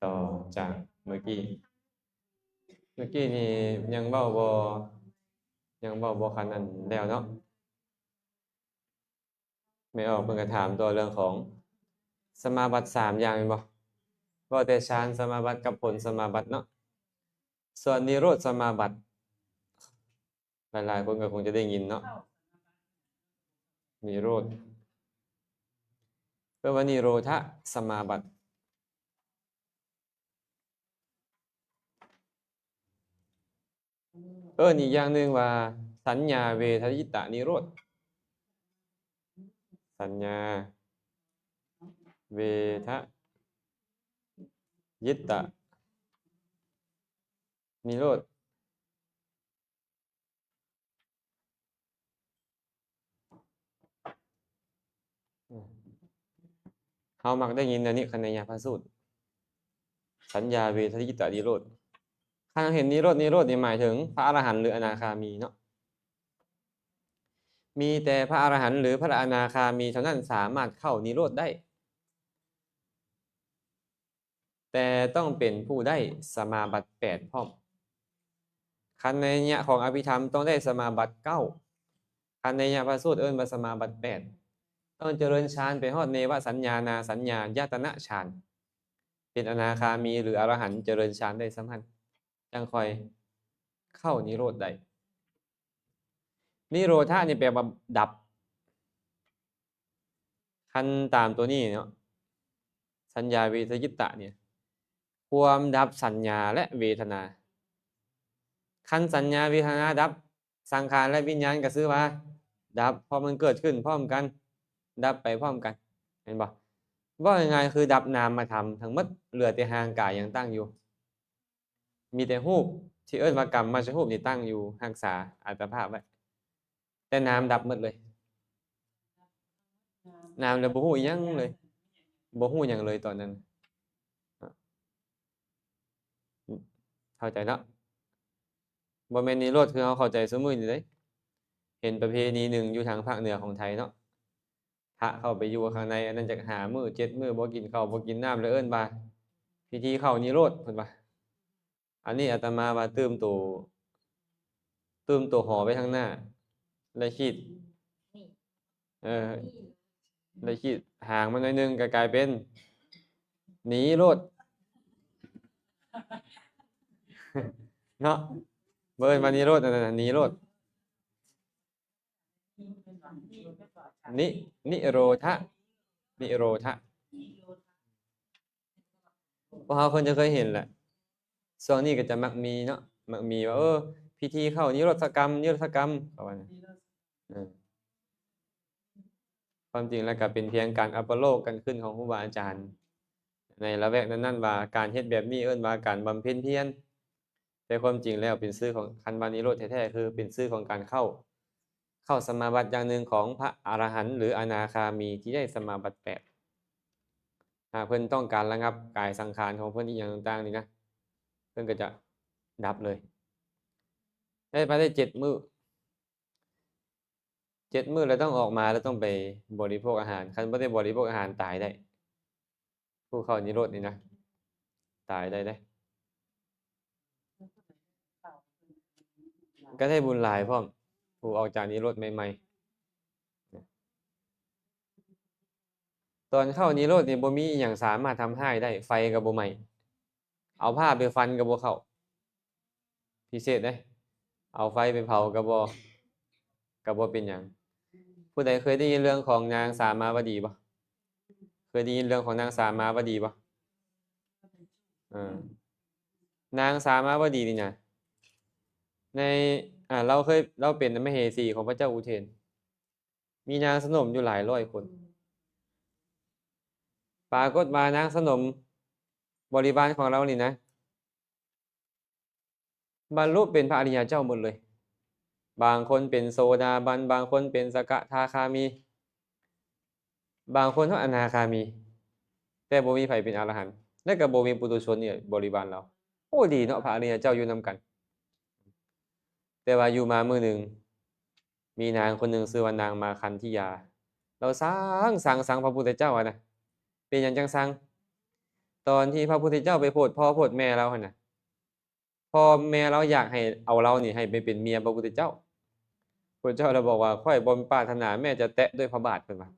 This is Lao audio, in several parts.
ຕໍ່ຈາກເມື່ອກີ້. ເມື່ອກີ້ນີ້ຍັງເວົ້າບໍ່ ຍັງເວົ້າບໍ່ຄັນອັນແລ້ວເນາະ. ແມ່ອອກເພິ່ນກໍຖາມຕໍ່ເລື່ອງຂອງສະມາບັດສາມຢ່າງແມ່ນບໍ່? ເວົ້າແຕ່ຊານສະມາບັດກັບຜົນສະມາບັດເນາະ. ສ່ວນນິໂຣດສະມາບັດ ຫຼາຍໆຄົນກໍຄົງຈະໄດ້ຍິນເນາະ ນິໂຣດ ເອີ້ນວ່ານິໂຣທະສະມາບັດ. ເອີ້ນອີກຢ່າງໜຶ່ງວ່າ ສັນຍາເວທະຍິດຕະນິໂຣດ ສັນຍາເວທະຍິດຕະ ນິໂຣດ. ເຮົາມັກໄດ້ຍິນແນວນີ້ ຄະໄນຍະພະສູດ ສັນຍາເວທະຍິດຕະນິໂຣດ. ຄັນເຮົາເຫັນນິໂຣດ ນິໂຣດນີ້ໝາຍເຖິງພະອະລະຫັນ ຫຼື ອະນາຄາມີເນາະ. ມີແຕ່ພະອະລະຫັນ ຫຼື ພະອະນາຄາມີເທົ່ານັ້ນສາມາດເຂົ້ານິໂຣດໄດ້. ແຕ່ຕ້ອງເປັນຜູ້ໄດ້ສະມາບັດແປດພ້ອມ. ຄັນໃນໄລຍະຂອງອະພິທຳຕ້ອງໄດ້ສະມາບັດເກົ້າ, ຄັນໃນໄລຍະພະສູດເອີ້ນວ່າສະມາບັດແປດ. ຕ້ອງຈະເລີນຊານໄປຮອດເນວະສັນຍານາສັນຍາຍະຕະນະຊານ ເປັນອະນາຄາມີ ຫຼື ອະລະຫັນ ຈະເລີນຊານໄດ້ສ່ຳຫັ້ນ ຈັ່ງຄ່ອຍເຂົ້ານິໂຣດໄດ້. ນິໂຣທະນີ້ແປວ່າດັບ. ຄັນຕາມຕົວນີ້ເນາະ ສັນຍາເວທະຍິດຕະນີ້ ຄວາມດັບສັນຍາ ແລະ ເວທະນາ. ຄັນສັນຍາເວທະນາດັບ ສັງຂານ ແລະ ວິນຍານກໍຊື່ວ່າດັບ ເພາະມັນເກີດຂຶ້ນພ້ອມກັນ ດັບໄປພ້ອມກັນ ແມ່ນບໍ່? ເວົ້າງ່າຍໆຄືດັບນາມມະທຳທັງໝົດ ເຫຼືອແຕ່ຮ່າງກາຍຍັງຕັ້ງຢູ່. ມີແຕ່ຮູບທີ່ເອີ້ນວ່າກຳມະຈະຮູບນີ້ຕັ້ງຢູ່ ຮັກສາອັດຕະພາບໄວ້ ແຕ່ນາມດັບໝົດເລີຍ. ນາມແລ້ວບໍ່ຮູ້ອີ່ຫຍັງເລີຍ ບໍ່ຮູ້ຫຍັງເລີຍຕອນນັ້ນ. ເຂົ້າໃຈເນາະ? ບໍ່ແມ່ນນິໂຣດຄືເຮົາເຂົ້າໃຈຊຸມື້ນີ້ເດ້. ເຫັນປະເພນີໜຶ່ງຢູ່ທາງພາກເໜືອຂອງໄທເນາະ ພະເຂົ້າໄປຢູ່ຂ້າງໃນອັນນັ້ນຈັກຫ້າມື້ເຈັດມື້ ບໍ່ກິນເຂົ້າບໍ່ກິນນ້ຳ ແລ້ວເອີ້ນວ່າພິທີເຂົ້ານິໂຣດ ເພິ່ນວ່າ. ອັນນີ້ອາດຕະມາວ່າຕື່ມໂຕ ຕື່ມໂຕຫໍໄວ້ທາງໜ້າ ແລະ ຂີດ ເອີ ແລະ ຂີດຫາງມັນໜ້ອຍໜຶ່ງ ກໍກາຍເປັນໜີໂລດ ເນາະ. ບໍ່ເອີ້ນວ່ານິໂຣດ ອັນນັ້ນໜີໂລດ. ນິ ນິໂຣທະ ນິໂຣທະ. ພວກເຮົາຄົງຈະເຄີຍເຫັນແຫຼະ ຊ່ວງນີ້ກໍຈະມັກມີເນາະ ມັກມີວ່າ ເອີ ພິທີເຂົ້ານິໂຣທະກຳ ນິໂຣທະກຳ ເຂົາວ່ານະ. ເອີ ຄວາມຈິງແລ້ວກໍເປັນພຽງການອັບປະໂລກກັນຂຶ້ນຂອງຄູບາອາຈານໃນລະແວກນັ້ນໆ ວ່າການເຮັດແບບນີ້ເອີ້ນວ່າການບຳເພັນພຽນ. ແຕ່ຄວາມຈິງແລ້ວເປັນຊື່ຂອງ ຄັນວ່ານິໂຣດແທ້ໆ ຄືເປັນຊື່ຂອງການເຂົ້າ ເຂົ້າສະມາບັດຢ່າງໜຶ່ງຂອງພະອະລະຫັນ ຫຼື ອະນາຄາມີທີ່ໄດ້ສະມາບັດແປດ. ຫາກເພິ່ນຕ້ອງການລະງັບກາຍສັງຂານຂອງເພິ່ນອີ່ຫຍັງຕ່າງໆນີ້ນະ ເພິ່ນກໍຈະດັບເລີຍ. ໄດ້ ພາຍໃນເຈັດມື້ ເຈັດມື້ແລ້ວຕ້ອງອອກມາ ແລ້ວຕ້ອງໄປບໍລິໂພກອາຫານ. ຄັນບໍ່ໄດ້ບໍລິໂພກອາຫານຕາຍໄດ້. ຜູ້ເຂົ້ານິໂຣດນີ້ນະ ຕາຍໄດ້ເດ້. ກໍໄດ້ບຸນຫຼາຍພ້ອມ ຜູ້ອອກຈາກນິໂຣດໃໝ່ໆ. ຕອນເຂົ້ານິໂຣດນີ້ບໍ່ມີອີ່ຫຍັງສາມາດທຳຮ້າຍໄດ້ ໄຟກໍບໍ່ໄໝ້ ເອົາຜ້າໄປຟັນກໍບໍ່ເຂົ້າ. ພິເສດເດ້ ເອົາໄຟໄປເຜົາກໍບໍ່ ກໍບໍ່ເປັນຫຍັງ. ຜູ້ໃດເຄີຍໄດ້ຍິນເລື່ອງຂອງນາງສາມາວະດີບໍ່? ເຄີຍໄດ້ຍິນເລື່ອງຂອງນາງສາມາວະດີບໍ່? ເອີ ນາງສາມາວະດີນີ້ນະ ໃນ ອາ ລາວເຄີຍ ລາວເປັນມະເຫສີຂອງພະເຈົ້າອຸເທນ. ມີນາງສະໜົມຢູ່ຫຼາຍຮ້ອຍຄົນ. ປາກົດວ່ານາງສະໜົມບໍລິວານຂອງລາວນີ້ນະ ບັນລຸເປັນພະອະລິຍະເຈົ້າໝົດເລີຍ. ບາງຄົນເປັນໂສດາບັນ, ບາງຄົນເປັນສະກະທາຄາມີ, ບາງຄົນຮອດອະນາຄາມີ, ແຕ່ບໍ່ມີໃຜເປັນອະລະຫັນ ແລະ ກໍບໍ່ມີປຸຖຸຊົນນີ້ບໍລິວານລາວ. ໂອ້ ດີເນາະ, ພະອະລິຍະເຈົ້າຢູ່ນຳກັນ. ແຕ່ວ່າຢູ່ມາມື້ໜຶ່ງ ມີນາງຄົນໜຶ່ງຊື່ວ່ານາງມາຄັນທິຍາ ລາວຊັງ ຊັງ ຊັງພະພຸດທະເຈົ້າຫັ້ນນະ. ເປັນຫຍັງຈັ່ງຊັງ? ຕອນທີ່ພະພຸດທະເຈົ້າໄປໂພດພໍ່ໂພດແມ່ລາວຫັ້ນນະ ພໍ່ແມ່ລາວຢາກໃຫ້ເອົາລາວນີ້ໃຫ້ໄປເປັນເມຍພະພຸດທະເຈົ້າ. ພະພຸດທະເຈົ້າລະບອກວ່າ ຂ້ອຍບໍ່ປາດຖະໜາແມ້ແຕ່ແຕະດ້ວຍພະບາດ ເພິ່ນວ່າ.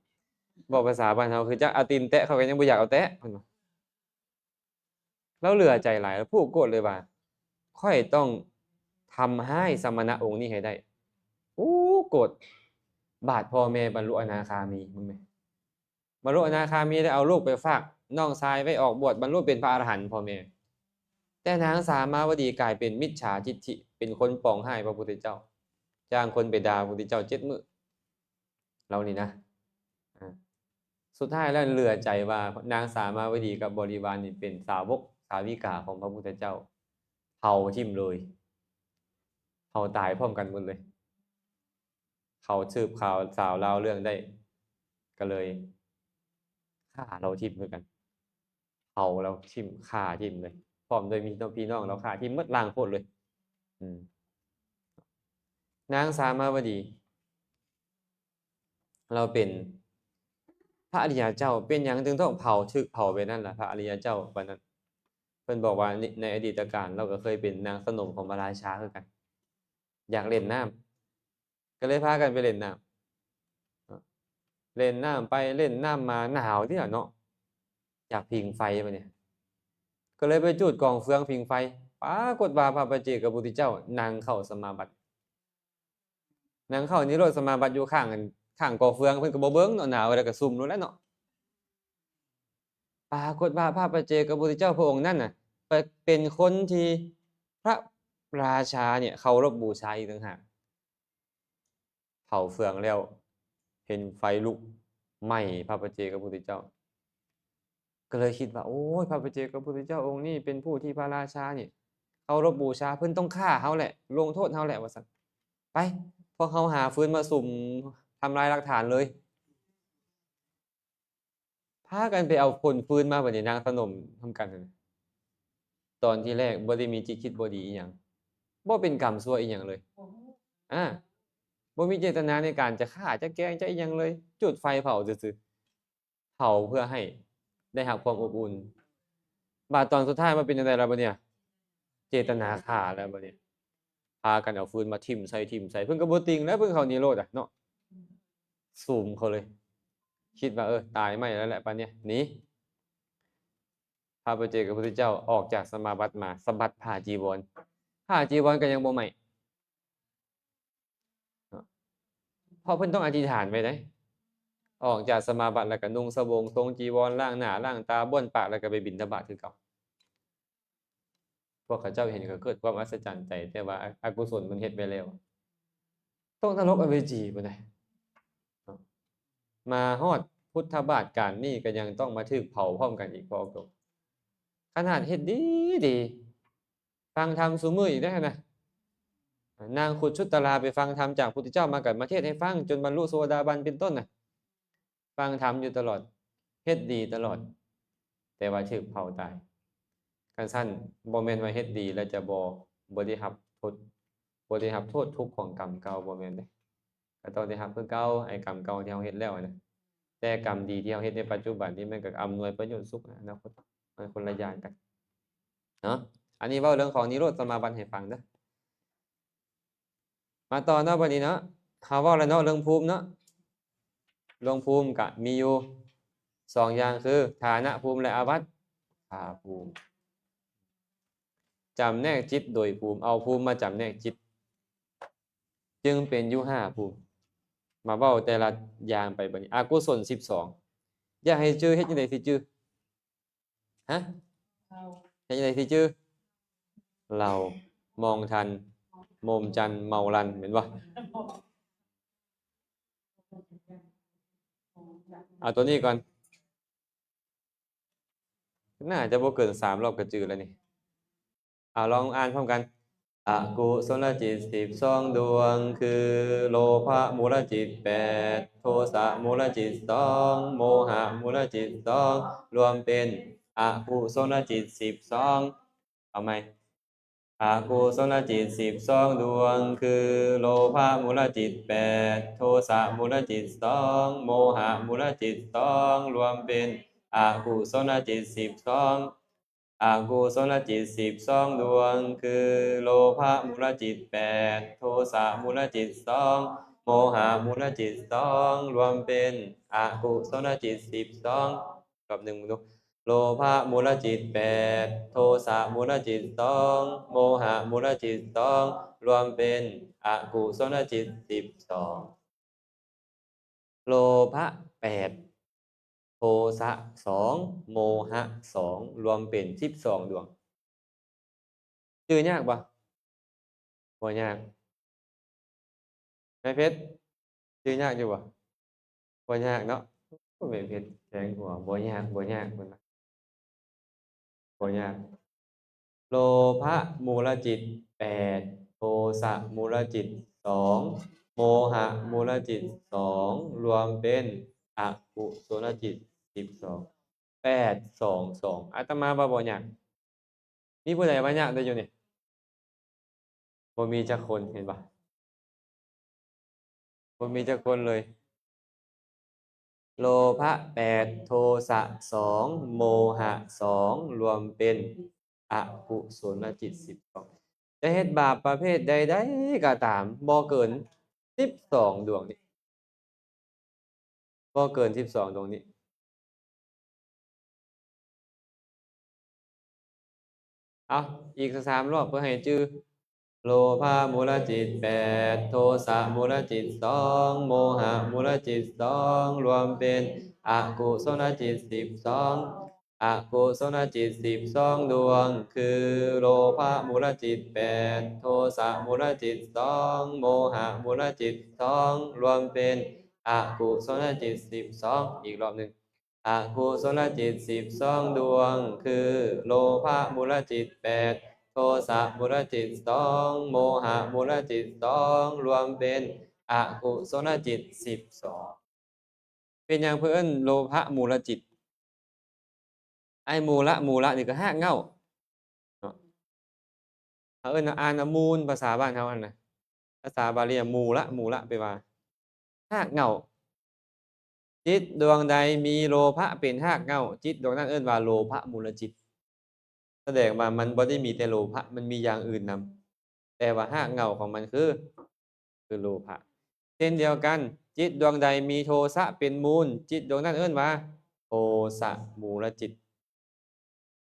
ເວົ້າພາສາບ້ານເຮົາຄື ຈັກເອົາຕີນແຕະ ຂ້ອຍກໍຍັງບໍ່ຢາກເອົາແຕະ ເພິ່ນວ່າ. ລາວເຫຼືອໃຈຫຼາຍ ລາວຜູກໂກດເລີຍວ່າ ຂ້ອຍຕ້ອງທຳຮ້າຍສະມະນະອົງນີ້ໃຫ້ໄດ້. ໂອ້ ໂກດບາດພໍ່ແມ່ ບັນລຸອະນາຄາມີ ເບິ່ງແມ. ບັນລຸອະນາຄາມີ ໄດ້ເອົາລູກໄປຝາກນ້ອງຊາຍໄວ້ອອກບວດ ບັນລຸເປັນພະອະລະຫັນ ພໍ່ແມ່. ແຕ່ນາງສາມາວະດີກາຍເປັນມິດສາທິດຖິ ເປັນຄົນປອງຮ້າຍພະພຸດທະເຈົ້າ, ຈ້າງຄົນໄປດ່າພະພຸດທະເຈົ້າເຈັດມື້. ລາວນີ້ນະ ອາ ສຸດທ້າຍແລ້ວເຫຼືອໃຈວ່າ ນາງສາມາວະດີກັບບໍລິວານນີ້ເປັນສາວົກສາວິກາຂອງພະພຸດທະເຈົ້າ, ເຜົາຖິ້ມເລີຍ, ເຜົາຕາຍພ້ອມກັນໝົດເລີຍ. ເຂົາສືບຂ່າວສາວລາວເລື່ອງໄດ້ ກໍເລີຍຂ້າລາວຖິ້ມຄືກັນ, ເຜົາລາວຖິ້ມ ຂ້າຖິ້ມເລີຍ ພ້ອມດ້ວຍມີພີ່ນ້ອງລາວ ຂ້າຖິ້ມໝົດລ້າງໂຄດເລີຍ. ອືມ ນາງສາມາວະດີ ລາວເປັນພະອະລິຍະເຈົ້າ ເປັນຫຍັງຈຶ່ງຕ້ອງເຜົາ ຖືກເຜົາແບບນັ້ນລະ ພະອະລິຍະເຈົ້າປານນັ້ນ? ເພິ່ນບອກວ່າ ໃນ ໃນອະດີດຕະການ ລາວກໍເຄີຍເປັນນາງສະໜົມຂອງພະລາຊາຄືກັນ, ຢາກຫຼິ້ນນ້ຳ ກໍເລີຍພາກັນໄປຫຼິ້ນນ້ຳ. ເອີ ຫຼິ້ນນ້ຳໄປເລ່ນນ້ຳມາ ໜາວຕິລະເນາະ, ຢາກຜິງໄຟບາດນີ້ ກໍເລີຍໄປຈູດກອງເຟືອງຜິງໄຟ. ປາກົດວ່າພະປັດເຈກະພຸດທະເຈົ້ານັ່ງເຂົ້າສະມາບັດ, ນັ່ງເຂົ້ານິໂຣດສະມາບັດຢູ່ຂ້າງ ຂ້າງກອງເຟືອງ. ເພິ່ນກໍບໍ່ເບິ່ງເນາະ, ໜາວແລ້ວກໍຊຸ່ມໂລດແຫຼະເນາະ. ປາກົດວ່າພະປັດເຈກະພຸດທະເຈົ້າພະອົງນັ້ນນະ ເປັນຄົນທີ່ພະລາຊານີ້ເຄົາລົບບູຊາອີກຕ່າງຫາກ. ເຜົາເຟືອງແລ້ວ ເຫັນໄຟລຸກໄໝ້ພະປັດເຈກະພຸດທະເຈົ້າ ກໍເລີຍຄິດວ່າ ໂອ້ຍ ພະປັດເຈກະພຸດທະເຈົ້າອົງນີ້ເປັນຜູ້ທີ່ພະລາຊານີ້ເຄົາລົບບູຊາ, ເພິ່ນຕ້ອງຂ້າເຮົາແຫຼະ ລົງໂທດເຮົາແຫຼະ ວ່າຊັ້ນ. ໄປ ພວກເຮົາຫາຟືນມາສຸມທຳລາຍຫຼັກຖານເລີຍ. ພາກັນໄປເອົາຂົນຟືນມາ ບັດນີ້ນາງສະໜົມນຳກັນຫັ້ນນະ ຕອນທີແລກບໍ່ໄດ້ມີຈິດຄິດບໍ່ດີອີ່ຫຍັງ, ບໍ່ເປັນກຳຊົ່ວອີ່ຫຍັງເລີຍ. ອາ ບໍ່ມີເຈດຕະນາໃນການຈະຂ້າ ຈະແກງ ຈະອີ່ຫຍັງເລີຍ, ຈຸດໄຟເຜົາຊື່ໆ, ເຜົາເພື່ອໃຫ້ໄດ້ຮັບຄວາມອົບອຸ່ນ. ບາດຕອນສຸດທ້າຍມາເປັນຈັ່ງໃດລະບັດນີ້? ເຈດຕະນາຂ້າແລ້ວບັດນີ້, ພາກັນເອົາຟືນມາຖິ້ມໃສ່ ຖິ້ມໃສ່, ເພິ່ນກໍບໍ່ຕິງແລ້ວ, ເພິ່ນເຂົ້ານິໂຣດອະເນາະ. ສຸມເຂົາເລີຍ, ຄິດວ່າ ເອີ ຕາຍໃໝ່ແລ້ວແຫຼະປານນີ້ ໜີ. ພະປັດເຈກະພຸດທະເຈົ້າອອກຈາກສະມາບັດມາ ສະບັດຜ້າຈີວອນ, ຜ້າຈີວອນກໍຍັງບໍ່ໄໝ້ເນາະ, ເພາະເພິ່ນຕ້ອງອະທິຖານໄວ້ເດ້. ອອກຈາກສະມາບັດແລ້ວກໍນຸ່ງສະບົງ ຊົງຈີວອນ ລ້າງໜ້າລ້າງຕາ ບ້ວນປາກ ແລ້ວກໍໄປບິນທະບາດຄືເກົ່າ. ພວກເຂົາເຈົ້າເຫັນກໍເກີດຄວາມອັດສະຈັນໃຈ, ແຕ່ວ່າອະ ອະກຸສົນມັນເຮັດໄວ້ແລ້ວ, ຕົກນະລົກອະເວຈີພຸ້ນນະ. ມາຮອດພຸດທະບາດການນີ້ກໍຍັງຕ້ອງມາຖືກເຜົາພ້ອມກັນອີກ ພໍອອກຕົກ. ຂະໜາດເຮັດດີດີ, ຟັງທຳຊຸມື້ອີກເດ້ຫັ້ນນະ. ນາງຄຸດຊຸດຕະລາໄປຟັງທຳຈາກພຸດທະເຈົ້າມາ ກໍມາເທດໃຫ້ຟັງ ຈົນບັນລຸໂສດາບັນເປັນຕົ້ນນະ. ຟັງທຳຢູ່ຕະຫຼອດ, ເຮັດດີຕະຫຼອດ, ແຕ່ວ່າຖືກເຜົາຕາຍ. ຄັນຊັ້ນ ບໍ່ແມ່ນວ່າເຮັດດີແລ້ວຈະບໍ່ ບໍ່ໄດ້ຮັບໂທດ, ບໍ່ໄດ້ຮັບໂທດທຸກຂອງກຳເກົ່າ, ບໍ່ແມ່ນເດ້. ກໍຕ້ອງໄດ້ຮັບຄືເກົ່າ ໄອ້ກຳເກົ່າທີ່ເຮົາເຮັດແລ້ວນະ, ແຕ່ກຳດີທີ່ເຮົາເຮັດໃນປັດຈຸບັນນີ້ ມັນກໍອຳນວຍປະໂຫຍດສຸກໃນອະນາຄົດ, ມັນຄົນລະຢ່າງກັນເນາະ. ອັນນີ້ເວົ້າເລື່ອງຂອງນິໂຣດສະມາບັນໃຫ້ຟັງເດີ. ມາຕໍ່ເນາະ ບັດນີ້ເນາະ, ເຮົາເວົ້າແລ້ວເນາະ ເລື່ອງພູມເນາະ. ເລື່ອງພູມກະມີຢູ່ສອງຢ່າງ ຄື ຖານະພູມ ແລະ ອາວັດຄາພູມ. ຈຳແນກຈິດໂດຍພູມ, ເອົາພູມມາຈຳແນກຈິດ, ຈຶ່ງເປັນຢູ່ຫ້າພູມ. ມາເວົ້າແຕ່ລະຢ່າງໄປບັດນີ້. ອະກຸສົນສິບສອງ, ຢາກໃຫ້ຈື່ ເຮັດຈັ່ງໃດຊິຈື່? ຮະ? ເຮັດຈັ່ງໃດຊິຈື່? ເລົ່າ, ມອງທັນ, ໂມມຈັນ, ເມົາລັນ, ແມ່ນບໍ່? ເອົາຕົວນີ້ກ່ອນ, ໜ້າຈະບໍ່ເກີນສາມລອບກໍຈື່ແລ້ວນີ້. ເອົາ ລອງອ່ານພ້ອມກັນ. ອະກຸສົນລະຈິດສິບສອງດວງ ຄື ໂລພະມູນລະຈິດແປດ, ໂທສະມູນລະຈິດສອງ, ໂມຫະມູນລະຈິດສອງ, ລວມເປັນອະກຸສົນລະຈິດສິບສອງ. ເອົາໃໝ່. ອະກຸສົນລະຈິດສິບສອງດວງ ຄື ໂລພະມູນລະຈິດແປດ, ໂທສະມູນລະຈິດສອງ, ໂມຫະມູນລະຈິດສອງ, ລວມເປັນ ອະກຸສົນນະຈິດສິບສອງ. ອະກຸສົນນະຈິດສິບສອງດວງ ຄື ໂລພະມູນນະຈິດແປດ ໂທສະມູນນະຈິດສອງ ໂມຫະມູນນະຈິດສອງ ລວມເປັນອະກຸສົນນະຈິດສິບສອງ. ລອບໜຶ່ງເບິ່ງດູ. ໂລພະມູນນະຈິດແປດ ໂທສະມູນນະຈິດສອງ ໂມຫະມູນນະຈິດສອງ ລວມເປັນອະກຸສົນນະຈິດສິບສອງ. ໂລພະແປດ ໂທສະສອງ ໂມຫະສອງ ລວມເປັນສິບສອງດວງ. ຈື່ຍາກບໍ່? ບໍ່ຍາກ. ແມ່ເພັດ ຈື່ຍາກຢູ່ບໍ່? ບໍ່ຍາກເນາະ. ໂອ້ ແມ່ເພັດແຂງຫົວ. ບໍ່ຍາກ ບໍ່ຍາກ ເພິ່ນວ່າ ບໍ່ຍາກ. ໂລພະມູນນະຈິດແປດ ໂທສະມູນນະຈິດສອງ ໂມຫະມູນນະຈິດສອງ ລວມເປັນອະກຸສົນນະຈິດສິບສອງ. ແປດສອງສອງ ອາດຕະມາວ່າບໍ່ຍາກ. ມີຜູ້ໃດວ່າຍາກແດ່ຢູ່ນີ້? ບໍ່ມີຈັກຄົນ ເຫັນບໍ່? ບໍ່ມີຈັກຄົນເລີຍ. ໂລພະແປດ ໂທສະສອງ ໂມຫະສອງ ລວມເປັນອະກຸສົນນະຈິດສິບສອງ. ຈະເຮັດບາບປະເພດໃດໆກໍຕາມ ບໍ່ເກີນສິບສອງດວງນີ້. ບໍ່ເກີນສິບສອງດວງນີ້. ເອົາ ອີກສາມລອບເພື່ອໃຫ້ຈື່. ໂລພະມູນນະຈິດແປດ ໂທສະມູນນະຈິດສອງ ໂມຫະມູນນະຈິດສອງ ລວມເປັນອະກຸສົນນະຈິດສິບສອງ. ອະກຸສົນນະຈິດສິບສອງດວງ ຄື ໂລພະມູນນະຈິດແປດ ໂທສະມູນນະຈິດສອງ ໂມຫະມູນນະຈິດສອງ ລວມເປັນອະກຸສົນນະຈິດສິບສອງ. ອີກລອບໜຶ່ງ. ອະກຸສົນນະຈິດສິບສອງດວງ ຄື ໂລພະມູນນະຈິດແປດ ໂທສະມູນນະຈິດສອງ ໂມຫະມູນນະຈິດສອງ ລວມເປັນອະກຸສົນນະຈິດສິບສອງ. ເປັນຫຍັງເພິ່ນເອີ້ນໂລພະມູນນະຈິດ? ໄອ້ມູນນະ ມູນນະນີ້ກໍຮາກເຫງົ້າເນາະ. ເຮົາເອີ້ນ ອ່ານວ່າມູນ ພາສາບ້ານເຮົາຫັ້ນນະ. ພາສາບາລີ ມູນນະ ມູນນະ ແປວ່າຮາກເຫງົ້າ. ຈິດດວງໃດມີໂລພະເປັນຮາກເຫງົ້າ, ຈິດດວງນັ້ນເອີ້ນວ່າໂລພະມູນນະຈິດ. ສະແດງວ່າມັນບໍ່ໄດ້ມີແຕ່ໂລພະ, ມັນມີຢ່າງອື່ນນຳ, ແຕ່ວ່າຮາກເຫງົ້າຂອງມັນຄື ຄືໂລພະ. ເຊັ່ນດຽວກັນ, ຈິດດວງໃດມີໂທສະເປັນມູນ, ຈິດດວງນັ້ນເອີ້ນວ່າໂທສະມູນນະຈິດ.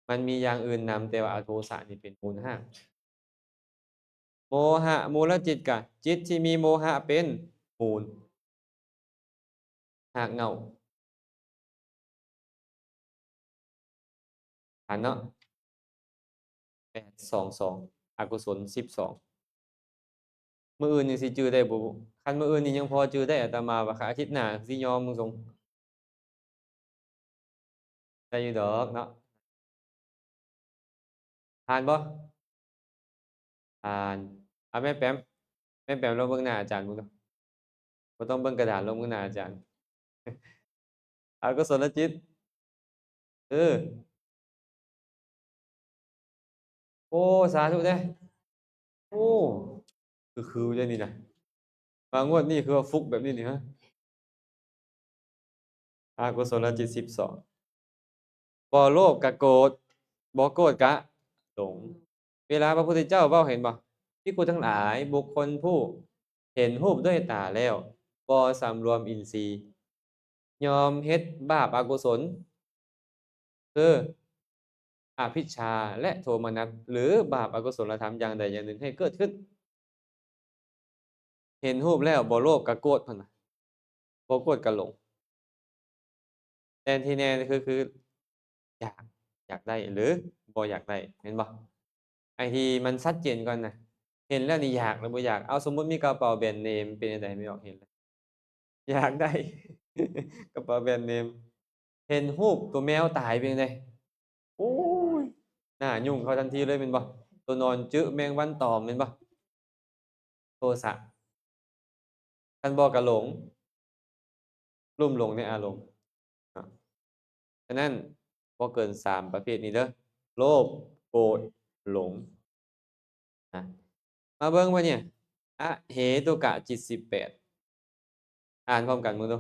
ມັນມີຢ່າງອື່ນນຳ, ແຕ່ວ່າເອົາໂທສະນີ້ເປັນມູນຮາກ. ໂມຫະມູນນະຈິດກະ ຈິດທີ່ມີໂມຫະເປັນມູນ ຮາກເຫງົ້າ. ອ່ານເນາະ ແປດສອງສອງ ອະກຸສົນສິບສອງ. ມື້ອື່ນຍັງຊິຈື່ໄດ້ບໍ່? ຄັນມື້ອື່ນນີ້ຍັງພໍຈື່ໄດ້ ອາດຕະມາວ່າ ຄັນອາທິດໜ້າຊິຍອມເບິ່ງຊົງ. ໄດ້ຢູ່ດອກເນາະ. ຜ່ານບໍ່? ຜ່ານ. ເອົາ ແມ່ແປມ, ແມ່ແປມລອງເບິ່ງໜ້າອາຈານເບິ່ງດູ. ບໍ່ຕ້ອງເບິ່ງກະດານ, ລອງເບິ່ງໜ້າອາຈານ. ອະກຸສົນນະຈິດ. ເອີ. ໂອ້ ສາທຸເດ້. ໂອ້ ຄື ຄືເດ້ນີ້ນະ. ມາງວດນີ້ຄືວ່າຟຸກແບບນີ້ນີ້ ຮະ. ອະກຸສົນນະຈິດສິບສອງ. ບໍ່ໂລບກະໂກດ, ບໍ່ໂກດກະຫຼົງ. ເວລາພະພຸດທະເຈົ້າເວົ້າ ເຫັນບໍ່? ພິກຂຸທັງຫຼາຍ, ບຸກຄົນຜູ້ເຫັນຮູບດ້ວຍຕາແລ້ວ ບໍ່ສຳລວມອິນຊີ ຍ່ອມເຮັດບາບອະກຸສົນ ຄື ອະພິດຊາ ແລະ ໂທມະນັດ ຫຼື ບາບອະກຸສົນລະທຳຢ່າງໃດຢ່າງໜຶ່ງໃຫ້ເກີດຂຶ້ນ. ເຫັນຮູບແລ້ວບໍ່ໂລບກະໂກດ ເພິ່ນວ່າ ບໍ່ໂກດກະຫຼົງ. ແຕ່ທີ່ແນ່ຄື ຄື ຢາກ ຢາກໄດ້ ຫຼື ບໍ່ຢາກໄດ້ ແມ່ນບໍ່? ໄອ້ທີ່ມັນຊັດເຈນກ່ອນນະ ເຫັນແລ້ວນີ້ຢາກ ຫຼື ບໍ່ຢາກ. ເອົາ ສົມມຸດມີກະເປົາແບຣນເນມ ເປັນຈັ່ງໃດ? ແມ່ນບໍ່? ເຫັນແລ້ວຢາກໄດ້ ກະເປົາແບຣນເນມ. ເຫັນຮູບໂຕແມວຕາຍ ເປັນຈັ່ງໃດ? ໂອ້ຍ ໜ້າຫຍຸ້ງເຂົ້າທັນທີເລີຍ ແມ່ນບໍ່? ໂຕນອນຈຶ ແມງວັນຕອມ ແມ່ນບໍ່? ໂທສະ. ຄັນບໍ່ກະຫຼົງ ລຸ່ມລົງໃນອາລົມເນາະ. ສະນັ້ນ ບໍ່ເກີນສາມປະເພດນີ້ເດີ ໂລບ ໂກດ ຫຼົງນະ. ມາເບິ່ງບາດນີ້ ອະເຫຕຸກະຈິດສິບແປດ. ອ່ານພ້ອມກັນເບິ່ງດູ.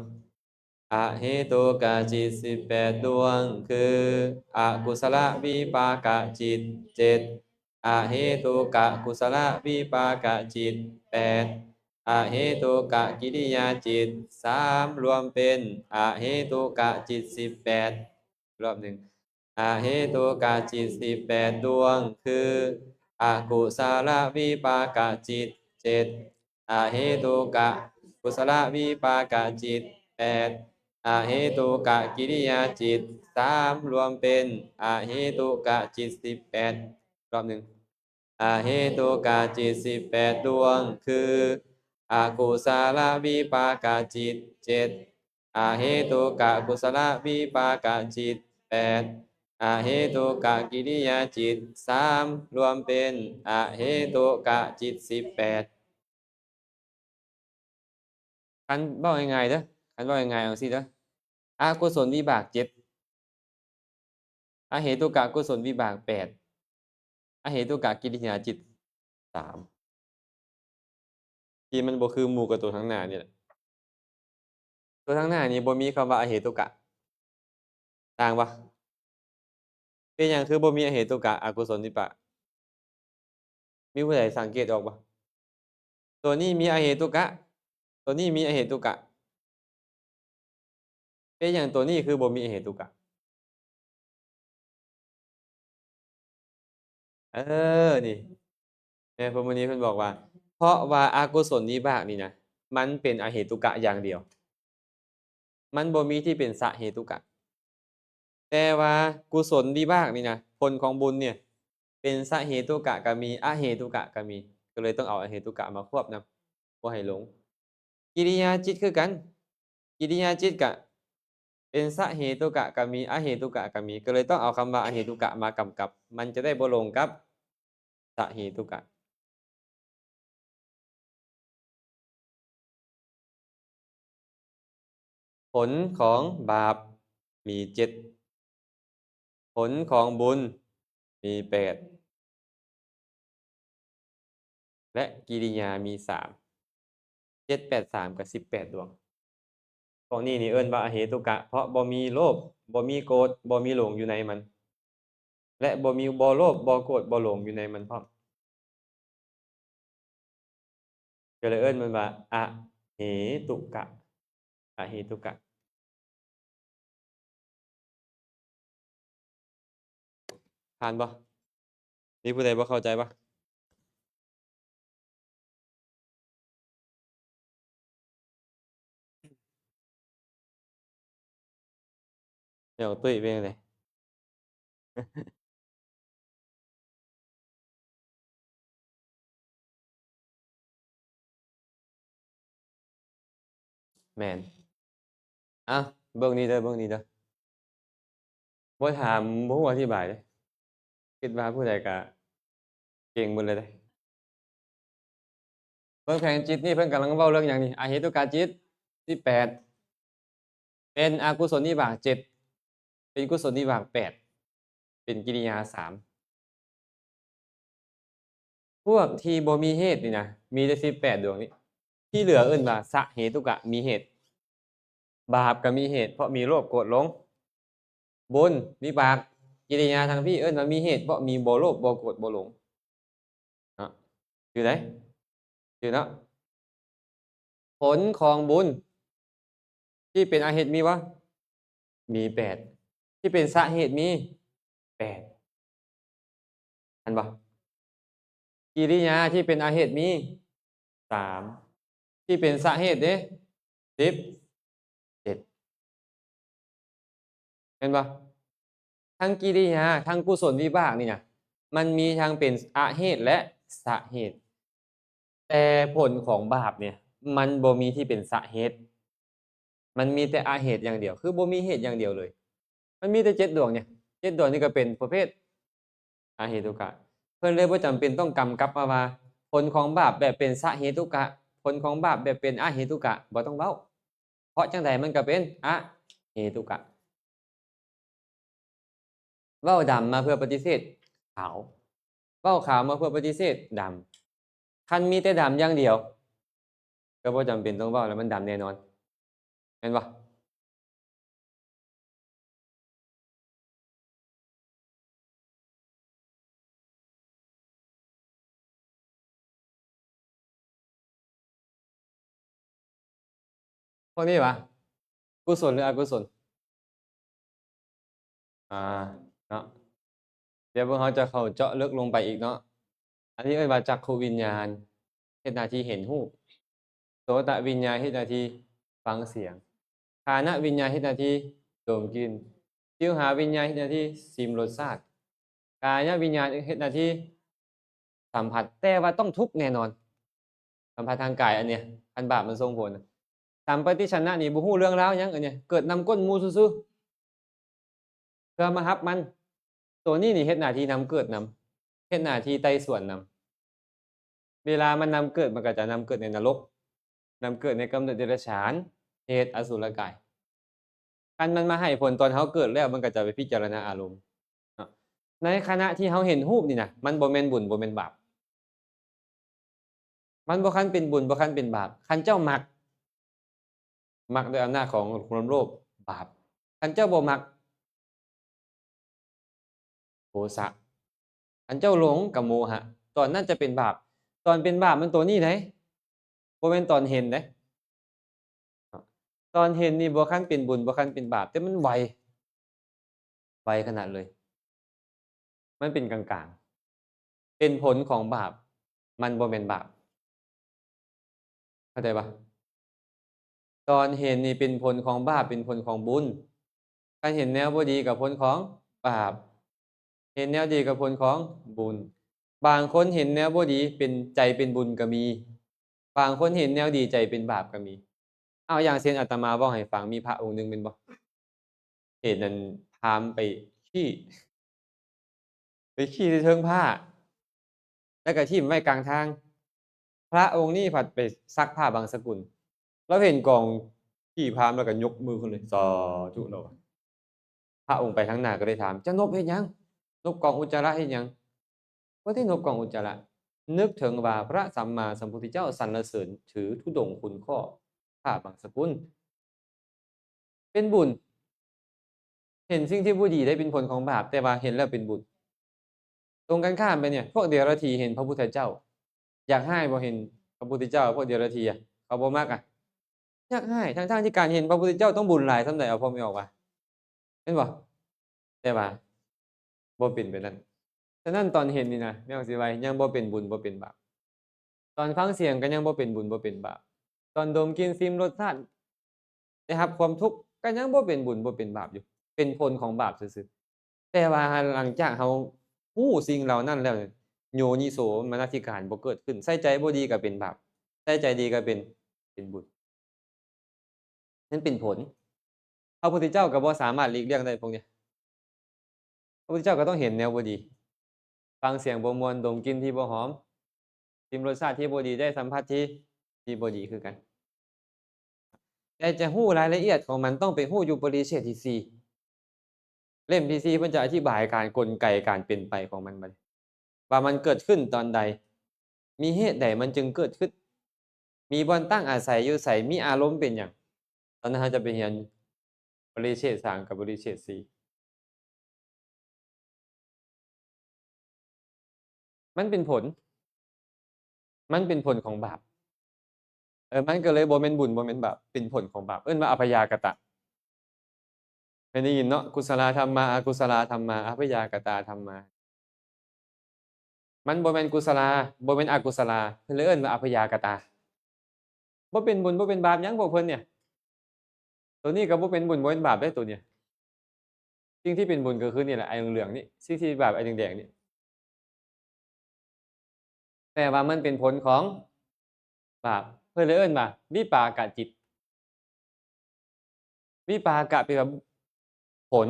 ອະເຫຕຸກະຈິດສິບແປດດວງ ຄື ອະກຸສະລະວິປາກະຈິດເຈັດ, ອະເຫຕຸກະກຸສະລະວິປາກະຈິດແປດ, ອະເຫຕຸກະກິລິຍາຈິດສາມ ລວມເປັນອະເຫຕຸກະຈິດສິບແປດ. ອີກລອບໜຶ່ງ. ອະເຫຕຸກະຈິດສິບແປດດວງ ຄື ອະກຸສະລະວິປາກະຈິດເຈັດ, ອະເຫຕຸກະກຸສະລະວິປາກະຈິດແປດ, ອະເຫຕຸກະກິລິຍາຈິດສາມ ລວມເປັນອະເຫຕຸກະຈິດສິບແປດ. ລອບໜຶ່ງ. ອະເຫຕຸກະຈິດສິບແປດດວງ ຄື ອະກຸສະລະວິປາກະຈິດເຈັດ, ອະເຫຕຸກະກຸສະລະວິປາກະຈິດແປດ, ອະເຫຕຸກະກິລິຍາຈິດສາມ ລວມເປັນອະເຫຕຸກະຈິດສິບແປດ. ຄັນເວົ້າງ່າຍໆເດີ, ຄັນເວົ້າງ່າຍໆເອົາຊີ້ເດີ, ອະກຸສົນວິບາກເຈັດ, ອະເຫຕຸກະກຸສົນວິບາກແປດ, ອະເຫຕຸກະກິລິຍາຈິດສາມ ທີ່ມັນບໍ່ຄືໝູ່ກັບຕົວທາງໜ້ານີ້ແຫຼະ. ຕົວທາງໜ້ານີ້ບໍ່ມີຄຳວ່າອະເຫຕຸກະ. ຕ່າງບໍ່? ເປັນຫຍັງຄືບໍ່ມີອະເຫຕຸກະອະກຸສົນວິບາກ? ມີຜູ້ໃດສັງເກດອອກບໍ່? ຕົວນີ້ມີອະເຫຕຸກະ, ຕົວນີ້ມີອະເຫຕຸກະ. ເປັນຫຍັງຕົວນີ້ຄືບໍ່ມີອະເຫຕຸກະ? ເອີ ນີ້ ແມ່ນ ເພິ່ນ ມື້ນີ້ເພິ່ນບອກວ່າ ເພາະວ່າອະກຸສົນວິບາກນີ້ນະ ມັນເປັນອະເຫຕຸກະຢ່າງດຽວ, ມັນບໍ່ມີທີ່ເປັນສະເຫຕຸກະ. ແຕ່ວ່າກຸສົນວິບາກນີ້ນະ ຜົນຂອງບຸນເນຍ ເປັນສະເຫຕຸກະກໍມີ ອະເຫຕຸກະກໍມີ, ກໍເລີຍຕ້ອງເອົາອະເຫຕຸກະມາຄວບນຳ ບໍ່ໃຫ້ຫຼົງ. ກິລິຍາຈິດຄືກັນ, ກິລິຍາຈິດກະເປັນສະເຫຕຸກະກໍມີ ອະເຫຕຸກະກໍມີ, ກໍເລີຍຕ້ອງເອົາຄຳວ່າອະເຫຕຸກະມາກຳກັບ, ມັນຈະໄດ້ບໍ່ຫຼົງກັບສະເຫຕຸກະ. ຜົນຂອງບາບມີເຈັດ, ຜົນຂອງບຸນມີແປດ ແລະ ກິລິຍາມີສາມ, ເຈັດ ແປດ ສາມ ກໍສິບແປດດວງ. ພວກນີ້ນີ້ເອີ້ນວ່າອະເຫຕຸກະ ເພາະບໍ່ມີໂລບ, ບໍ່ມີໂກດ, ບໍ່ມີຫຼົງຢູ່ໃນມັນ ແລະ ບໍ່ມີ ບໍ່ໂລບ, ບໍ່ໂກດ, ບໍ່ຫຼົງຢູ່ໃນມັນພ້ອມ. ກໍເລີຍເອີ້ນມັນວ່າອະເຫຕຸກະ, ອະເຫຕຸກະ. ຜ່ານບໍ່? ມີຜູ້ໃດບໍ່ເຂົ້າໃຈບໍ່? ແນວຕຸ້ຍເປັນຈັ່ງໃດ? ແມ່ນ. ເອົ້າ ເບິ່ງນີ້ເດີ ເບິ່ງນີ້ເດີ. ບໍ່ຖາມ ບໍ່ຮູ້ອະທິບາຍເດ້. ຄິດວ່າຜູ້ໃດກະເກັ່ງໝົດເລີຍເດ້. ເບິ່ງແຜງຈິດນີ້ ເພິ່ນກຳລັງເວົ້າເລື່ອງຫຍັງນີ້? ອະເຫຕຸກະຈິດ ສິບແປດ ເປັນອະກຸສົນວິບາກເຈັດ ເປັນກຸສົນວິບາກແປດ ເປັນກິລິຍາສາມ. ພວກທີ່ບໍ່ມີເຫດນີ້ນະ ມີແຕ່ສິບແປດດວງນີ້. ທີ່ເຫຼືອເອີ້ນວ່າສະເຫຕຸກະ ມີເຫດ. ບາບກໍມີເຫດ ເພາະມີໂລບໂກດຫຼົງ. ບຸນ ວິບາກ ກິລິຍາທາງພີ້ເອີ້ນວ່າມີເຫດ ເພາະມີບໍ່ໂລບ ບໍ່ໂກດ ບໍ່ຫຼົງ. ເນາະ ຖືກໄດ໋ ຖືກເນາະ. ຜົນຂອງບຸນທີ່ເປັນອະເຫດມີບໍ່? ມີແປດ. ທີ່ເປັນສະເຫດມີແປດ. ເຫັນບໍ່? ກິລິຍາທີ່ເປັນອະເຫດມີສາມ ທີ່ເປັນສະເຫດເດ້ ສິບເຈັດ. ເຫັນບໍ່? ທັງກິລິຍາ ທັງກຸສົນວິບາກນີ້ນະ ມັນມີທັງເປັນອະເຫດ ແລະ ສະເຫດ. ແຕ່ຜົນຂອງບາບເນຍ ມັນບໍ່ມີທີ່ເປັນສະເຫດ. ມັນມີແຕ່ອະເຫດຢ່າງດຽວ ຄືບໍ່ມີເຫດຢ່າງດຽວເລີຍ. ມັນມີແຕ່ເຈັດດວງເນຍ ເຈັດດວງນີ້ກໍເປັນປະເພດອະເຫຕຸກະ. ເພິ່ນເລີຍບໍ່ຈຳເປັນຕ້ອງກຳກັບມາວ່າ ຜົນຂອງບາບແບບເປັນສະເຫຕຸກະ ຜົນຂອງບາບແບບເປັນອະເຫຕຸກະ ບໍ່ຕ້ອງເວົ້າ. ເພາະຈັ່ງໃດມັນກໍເປັນອະເຫຕຸກະ. ເວົ້າດຳມາເພື່ອປະຕິເສດຂາວ, ເວົ້າຂາວມາເພື່ອປະຕິເສດດຳ. ຄັນມີແຕ່ດຳຢ່າງດຽວ ກໍບໍ່ຈຳເປັນຕ້ອງເວົ້າ ແລ້ວມັນດຳແນ່ນອນ ແມ່ນບໍ່? ພວກນີ້ຫວາ? ກຸສົນ ຫຼື ອະກຸສົນ? ອາ ເນາະ ດຽວພວກເຮົາຈະເຂົ້າເຈາະເລິກລົງໄປອີກເນາະ. ອັນນີ້ເອີ້ນວ່າຈັກຂຸວິນຍານ ເຮັດໜ້າທີ່ເຫັນຮູບ, ໂສຕະວິນຍານເຮັດໜ້າທີ່ຟັງສຽງ, ຄານະວິນຍານເຮັດໜ້າທີ່ດົມກິ່ນ, ຊິວຫາວິນຍານເຮັດໜ້າທີ່ຊິມລົດຊາດ, ກາຍະວິນຍານເຮັດໜ້າທີ່ສຳຜັດ ແຕ່ວ່າຕ້ອງທຸກແນ່ນອນ. ສຳຜັດທາງກາຍອັນເນີ້ຍ ຄັນບາບມັນສົ່ງຜົນ. ສຳປະຕິສັນນະນີ້ບໍ່ຮູ້ເລື່ອງລາວຫຍັງ ອັນເນີ້ຍເກີດນຳກົ້ນໝູ່ຊື່ໆ ເພື່ອມາຮັບມັນ. ໂຕນີ້ນີ້ເຮັດໜ້າທີ່ນຳເກີດນຳ ເຮັດໜ້າທີ່ໄຕ່ສວນນຳ. ເວລາມັນນຳເກີດ ມັນກໍຈະນຳເກີດໃນນະລົກ, ນຳເກີດໃນກຳເນີດເດຍລະສານ, ເປດ, ອະສຸລະກາຍ. ຄັນມັນມາໃຫ້ຜົນຕອນເຮົາເກີດແລ້ວ ມັນກໍຈະໄປພິຈາລະນາອາລົມເນາະ. ໃນຂະນະທີ່ເຮົາເຫັນຮູບນີ້ນະ ມັນບໍ່ແມ່ນບຸນ ບໍ່ແມ່ນບາບ. ມັນບໍ່ຄັນເປັນບຸນ ບໍ່ຄັນເປັນບາບ. ຄັນເຈົ້າມັກ ມັກດ້ວຍອຳນາດຂອງຄວາມໂລບ ບາບ. ຄັນເຈົ້າບໍ່ມັກ ໂທສະ. ຄັນເຈົ້າຫຼົງກໍໂມຫະ. ຕອນນັ້ນຈະເປັນບາບ. ຕອນເປັນບາບມັນໂຕນີ້ເດ້ ບໍ່ແມ່ນຕອນເຫັນເດ້. ຕອນເຫັນນີ້ບໍ່ຄັນເປັນບຸນ ບໍ່ຄັນເປັນບາບ ແຕ່ມັນໄວ ໄວຂະໜາດເລີຍ. ມັນເປັນກາງໆ ເປັນຜົນຂອງບາບ ມັນບໍ່ແມ່ນບາບ. ເຂົ້າໃຈບໍ່? ຕອນເຫັນນີ້ເປັນຜົນຂອງບາບ ເປັນຜົນຂອງບຸນ. ຄັນເຫັນແນວບໍ່ດີກໍຜົນຂອງບາບ ເຫັນແນວດີກໍຜົນຂອງບຸນ. ບາງຄົນເຫັນແນວບໍ່ດີເປັນ ໃຈເປັນບຸນກໍມີ, ບາງຄົນເຫັນແນວດີໃຈເປັນບາບກໍມີ. ເອົາ ຢ່າງເຊັ່ນອາດຕະມາເວົ້າໃຫ້ຟັງ ມີພະອົງໜຶ່ງແມ່ນບໍ່ ເຫັນອັນພາມໄປຂີ້ ໄປຂີ້ໃສ່ເທິງຜ້າ ແລ້ວກໍຖິ້ມໄວ້ກາງທາງ. ພະອົງນີ້ພັດໄປຊັກຜ້າບັງສະກຸນ ລາວເຫັນກອງຂີ້ພາມ ລາວກໍຍົກມືຂຶ້ນເລີຍ ສາທຸ ລາວວ່າ. ພະອົງໄປທາງໜ້າກໍເລີຍຖາມ ເຈົ້ານົບເຮັດຫຍັງ? ນົບກອງອຸດຈາລະເຮັດຫຍັງ? ບໍ່ໄດ້ນົບກອງອຸດຈາລະ. ນຶກເຖິງວ່າພະສຳມາສຳພຸດທະເຈົ້າສັນລະເສີນຖືທຸດົງຄຸນຂໍ້ຜ້າບັງສະກຸນ ເປັນບຸນ. ເຫັນສິ່ງທີ່ບໍ່ດີໄດ້ເປັນຜົນຂອງບາບ ແຕ່ວ່າເຫັນແລ້ວເປັນບຸນ. ຕົງກັນຂ້າມໄປນີ້ ພວກເດຍລະຖີເຫັນພະພຸດທະເຈົ້າ ຢາກຮ້າຍບໍ່? ເຫັນພະພຸດທະເຈົ້າ ພວກເດຍລະຖີອະ ເຂົາບໍ່ມັກອະ ຢາກຮ້າຍ ທັງໆທີ່ການເຫັນພະພຸດທະເຈົ້າຕ້ອງບຸນຫຼາຍສ່ຳໃດ ເອົາພໍ່ແມ່ອອກວ່າ ແມ່ນບໍ່? ແຕ່ວ່າບໍ່ເປັນແບບນັ້ນ. ສະນັ້ນຕອນເຫັນນີ້ນະ ແມ່ອອກຊິວ່າ ຍັງບໍ່ເປັນບຸນ ບໍ່ເປັນບາບ. ຕອນຟັງສຽງກໍຍັງບໍ່ເປັນບຸນ ບໍ່ເປັນບາບ. ຕອນດົມກິ່ນ ຊິມລົດຊາດ ໄດ້ຮັບຄວາມທຸກ ກໍຍັງບໍ່ເປັນບຸນ ບໍ່ເປັນບາບຢູ່ ເປັນຜົນຂອງບາບຊື່ໆ. ແຕ່ວ່າຫຼັງຈາກເຮົາຮູ້ສິ່ງເຫຼົ່ານັ້ນແລ້ວ ໂຍນິໂສມະນະສິການບໍ່ເກີດຂຶ້ນ. ໃສ່ໃຈບໍ່ດີກໍເປັນບາບ ໃສ່ໃຈດີກໍເປັນ ເປັນບຸນ. ມັນເປັນຜົນ. ພະພຸດທະເຈົ້າກໍບໍ່ສາມາດຫຼີກລ່ຽງໄດ້ພວກນີ້. ພະພຸດທະເຈົ້າກໍຕ້ອງເຫັນແນວບໍ່ດີ, ຟັງສຽງບໍ່ມ່ວນ, ດົມກິ່ນທີ່ບໍ່ຫອມ, ຊິມລົດຊາດທີ່ບໍ່ດີ, ໄດ້ສຳຜັດທີ່ ທີ່ບໍ່ດີຄືກັນ. ແຕ່ຈະຮູ້ລາຍລະອຽດຂອງມັນ ຕ້ອງໄປຮູ້ຢູ່ປະລິເຊດທີສີ່. ເຫຼັ້ມທີສີ່ ເພິ່ນຈະອະທິບາຍການ ກົນໄກການເປັນໄປຂອງມັນບັດນີ້ ວ່າມັນເກີດຂຶ້ນຕອນໃດ, ມີເຫດໃດມັນຈຶ່ງເກີດຂຶ້ນ, ມີບ່ອນຕັ້ງອາໄສຢູ່ໃສ, ມີອາລົມເປັນຫຍັງ. ຕອນນັ້ນເຮົາຈະໄປຮຽນປະລິເຊດສາມກັບປະລິເຊດສີ່. ມັນເປັນຜົນ, ມັນເປັນຜົນຂອງບາບ. ເອີ ມັນກໍເລີຍບໍ່ແມ່ນບຸນ ບໍ່ແມ່ນບາບ, ເປັນຜົນຂອງບາບ, ເອີ້ນວ່າອະພະຍາກະຕະ. ເຄີຍໄດ້ຍິນເນາະ, ກຸສະລາທຳມາ ອະກຸສະລາທຳມາ ອະພະຍາກະຕາທຳມາ. ມັນບໍ່ແມ່ນກຸສະລາ ບໍ່ແມ່ນອະກຸສະລາ, ເພິ່ນເລີຍເອີ້ນວ່າອະພະຍາກະຕາ. ບໍ່ເປັນບຸນ ບໍ່ເປັນບາບຫຍັງພວກເພິ່ນເນຍ. ໂຕນີ້ກໍບໍ່ເປັນບຸນ ບໍ່ເປັນບາບເດ້ໂຕນີ້. ສິ່ງທີ່ເປັນບຸນກໍຄືນີ້ແຫຼະ ໄອ້ເຫຼືອງໆນີ້, ສິ່ງທີ່ບາບໄອ້ແດງໆນີ້. ແຕ່ວ່າມັນເປັນຜົນຂອງບາບ, ເພິ່ນເລີຍເອີ້ນວ່າວິປາກະຈິດ. ວິປາກະແປວ່າຜົນ,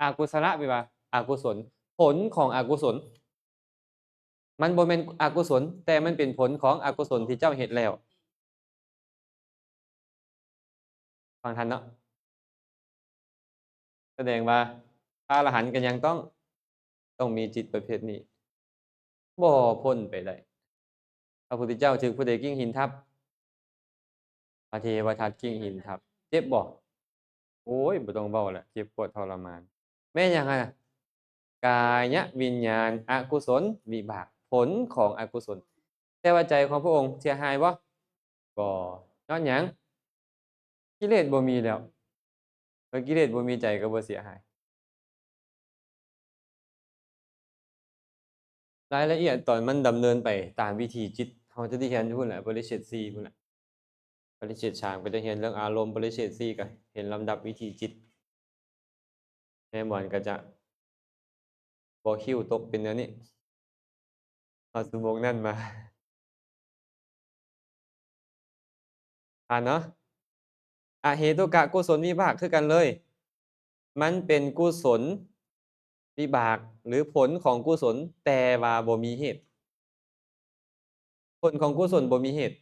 ອະກຸສະລະແປວ່າອະກຸສົນ, ຜົນຂອງອະກຸສົນ. ມັນບໍ່ແມ່ນອະກຸສົນ, ແຕ່ມັນເປັນຜົນຂອງອະກຸສົນທີ່ເຈົ້າເຮັດແລ້ວ. ຟັງທັນເນາະ? ສະແດງວ່າພະອະລະຫັນກໍຍັງຕ້ອງ ຕ້ອງມີຈິດປະເພດນີ້, ບໍ່ພົ້ນໄປໄດ້. ພະພຸດທະເຈົ້າຖືກຜູ້ໃດກິ້ງຫີນທັບ? ພະເທວະທັດກິ້ງຫີນທັບ. ເຈັບບໍ່? ໂອ້ຍ ບໍ່ຕ້ອງເວົ້າລະ, ເຈັບປວດທໍລະມານ. ແມ່ນຫຍັງຫັ້ນນະ? ກາຍະວິນຍານອະກຸສົນວິບາກ, ຜົນຂອງອະກຸສົນ. ແຕ່ວ່າໃຈຂອງພະອົງເສຍຫາຍບໍ່? ບໍ່. ຍ້ອນຫຍັງ? ກິເລດບໍ່ມີແລ້ວ. ເມື່ອກິເລດບໍ່ມີ ໃຈກໍບໍ່ເສຍຫາຍ. ລາຍລະອຽດຕອນມັນດຳເນີນໄປຕາມວິຖີຈິດ ເຮົາຈະໄດ້ຮຽນຢູ່ພຸ້ນແຫຼະ ປະລິເຊດສີ່ພຸ້ນແຫຼະ. ປະລິເຊດສາມກໍຈະຮຽນເລື່ອງອາລົມ, ປະລິເຊດສີ່ກໍເຫັນລຳດັບວິຖີຈິດ. ແມ່ໝອນກໍຈະບໍ່ຄິ້ວຕົກເປັນແນວນີ້. ເອົາຊົ່ວໂມງນັ້ນມາ ຜ່ານເນາະ. ອະເຫຕຸກະກຸສົນວິບາກຄືກັນເລີຍ. ມັນເປັນກຸສົນວິບາກ ຫຼື ຜົນຂອງກຸສົນ ແຕ່ວ່າບໍ່ມີເຫດ. ຜົນຂອງກຸສົນບໍ່ມີເຫດ.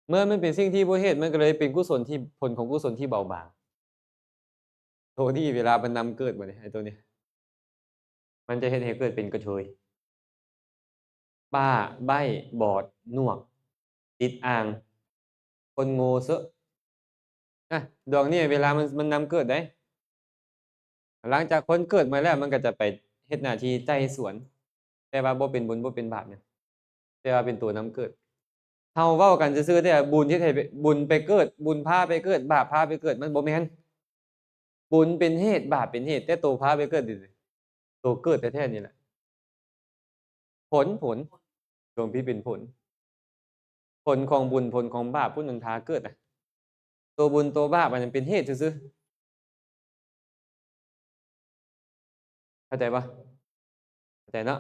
ເມື່ອມັນເປັນສິ່ງທີ່ບໍ່ເຫດ ມັນກໍເລີຍເປັນກຸສົນທີ່ ຜົນຂອງກຸສົນທີ່ເບົາບາງ. ໂຕນີ້ເວລາມັນນຳເກີດບັດນີ້ ໄອ້ໂຕນີ້ ມັນຈະເຮັດໃຫ້ເກີດເປັນກະເທີຍ, ບ້າ, ໃບ້, ບອດ, ໜວກ, ຕິດອ່າງ, ຄົນໂງ່ເຊາະ. ນະ ດວງນີ້ເວລາມັນ ມັນນຳເກີດໄດ໋. ຫຼັງຈາກຄົນເກີດມາແລ້ວ ມັນກໍຈະໄປເຮັດໜ້າທີ່ໄຕ່ສວນ, ແຕ່ວ່າບໍ່ເປັນບຸນບໍ່ເປັນບາບຫຍັງ, ແຕ່ວ່າເປັນຕົວນຳເກີດ. ເຮົາເວົ້າກັນຊື່ໆ ແຕ່ບຸນເຮັດໃຫ້ ບຸນໄປເກີດ, ບຸນພາໄປເກີດ, ບາບພາໄປເກີດ, ມັນບໍ່ແມ່ນ. ບຸນເປັນເຫດ, ບາບເປັນເຫດ, ແຕ່ໂຕພາໄປເກີດນີ້ ໂຕເກີດແທ້ໆນີ້ແຫຼະ. ຜົນ, ຜົນ, ດວງພີເປັນຜົນ. ຜົນຂອງບຸນ, ຜົນຂອງບາບ, ຜູ້ນັ້ນພາເກີດນະ. ໂຕບຸນໂຕບາບອັນນັ້ນເປັນເຫດຊື່ໆ. ເຂົ້າໃຈບໍ່? ເຂົ້າໃຈເນາະ?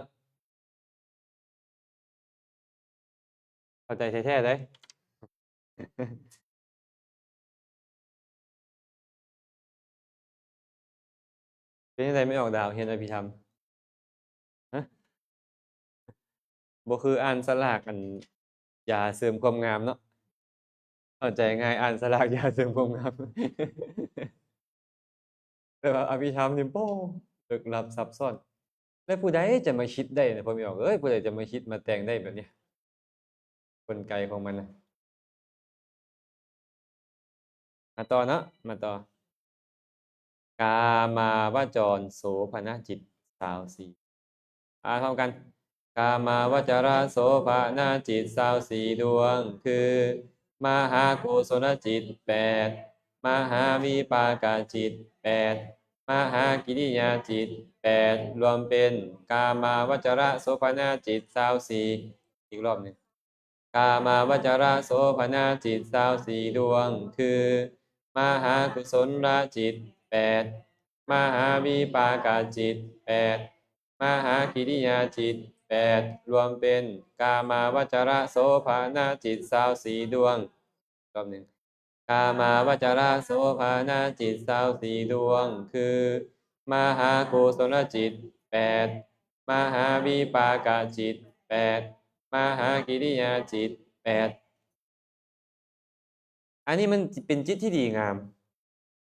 ເຂົ້າໃຈແທ້ໆເດ້. ເປັນຈັ່ງໃດແມ່ອອກດາວ ຮຽນອະພິທຳ? ຮະ? ບໍ່ຄືອ່ານສະຫຼາກ ອັນ ຢາເສີມຄວາມງາມເນາະ. ເຂົ້າໃຈງ່າຍ ອ່ານສະຫຼາກຢາເສີມຄວາມງາມ. ແຕ່ວ່າອະພິທຳນີ້ ໂອ້ ເລິກລັບຊັບຊ້ອນ. ແລ້ວຜູ້ໃດຈະມາຄິດໄດ້ນະ ພໍ່ແມ່ອອກເອີຍ, ຜູ້ໃດຈະມາຄິດມາແຕ່ງໄດ້ແບບນີ້? ກົນໄກຂອງມັນນະ. ມາຕໍ່ເນາະ, ມາຕໍ່. ກາມາວະຈອນໂສພະນະຈິດ ຊາວສີ່. ອ່ານພ້ອມກັນ. ກາມາວະຈະລະໂສພະນະຈິດ ຊາວສີ່ດວງ ຄື ມະຫາກຸສົນະຈິດ ແປດ, ມະຫາວິປາກະຈິດ ແປດ, ມະຫາກິລິຍາຈິດ ແປດ ລວມເປັນ ກາມາວະຈະລະໂສພະນະຈິດ ຊາວສີ່. ອີກລອບໜຶ່ງ. ກາມາວະຈະລະໂສພະນະຈິດ ຊາວສີ່ດວງ ຄື ມະຫາກຸສົນລະຈິດ ແປດ, ມະຫາວິປາກະຈິດ ແປດ, ມະຫາກິລິຍາຈິດ ແປດ ລວມເປັນ ກາມາວະຈະລະໂສພະນະຈິດ ຊາວສີ່ດວງ. ລອບໜຶ່ງ. ກາມາວະຈະລະໂສພະນະຈິດ ຊາວສີ່ດວງ ຄື ມະຫາກຸສົນລະຈິດ ແປດ, ມະຫາວິປາກະຈິດ ແປດ, ມະຫາກິລິຍາຈິດ ແປດ. ອັນນີ້ມັນເປັນຈິດທີ່ດີງາມ.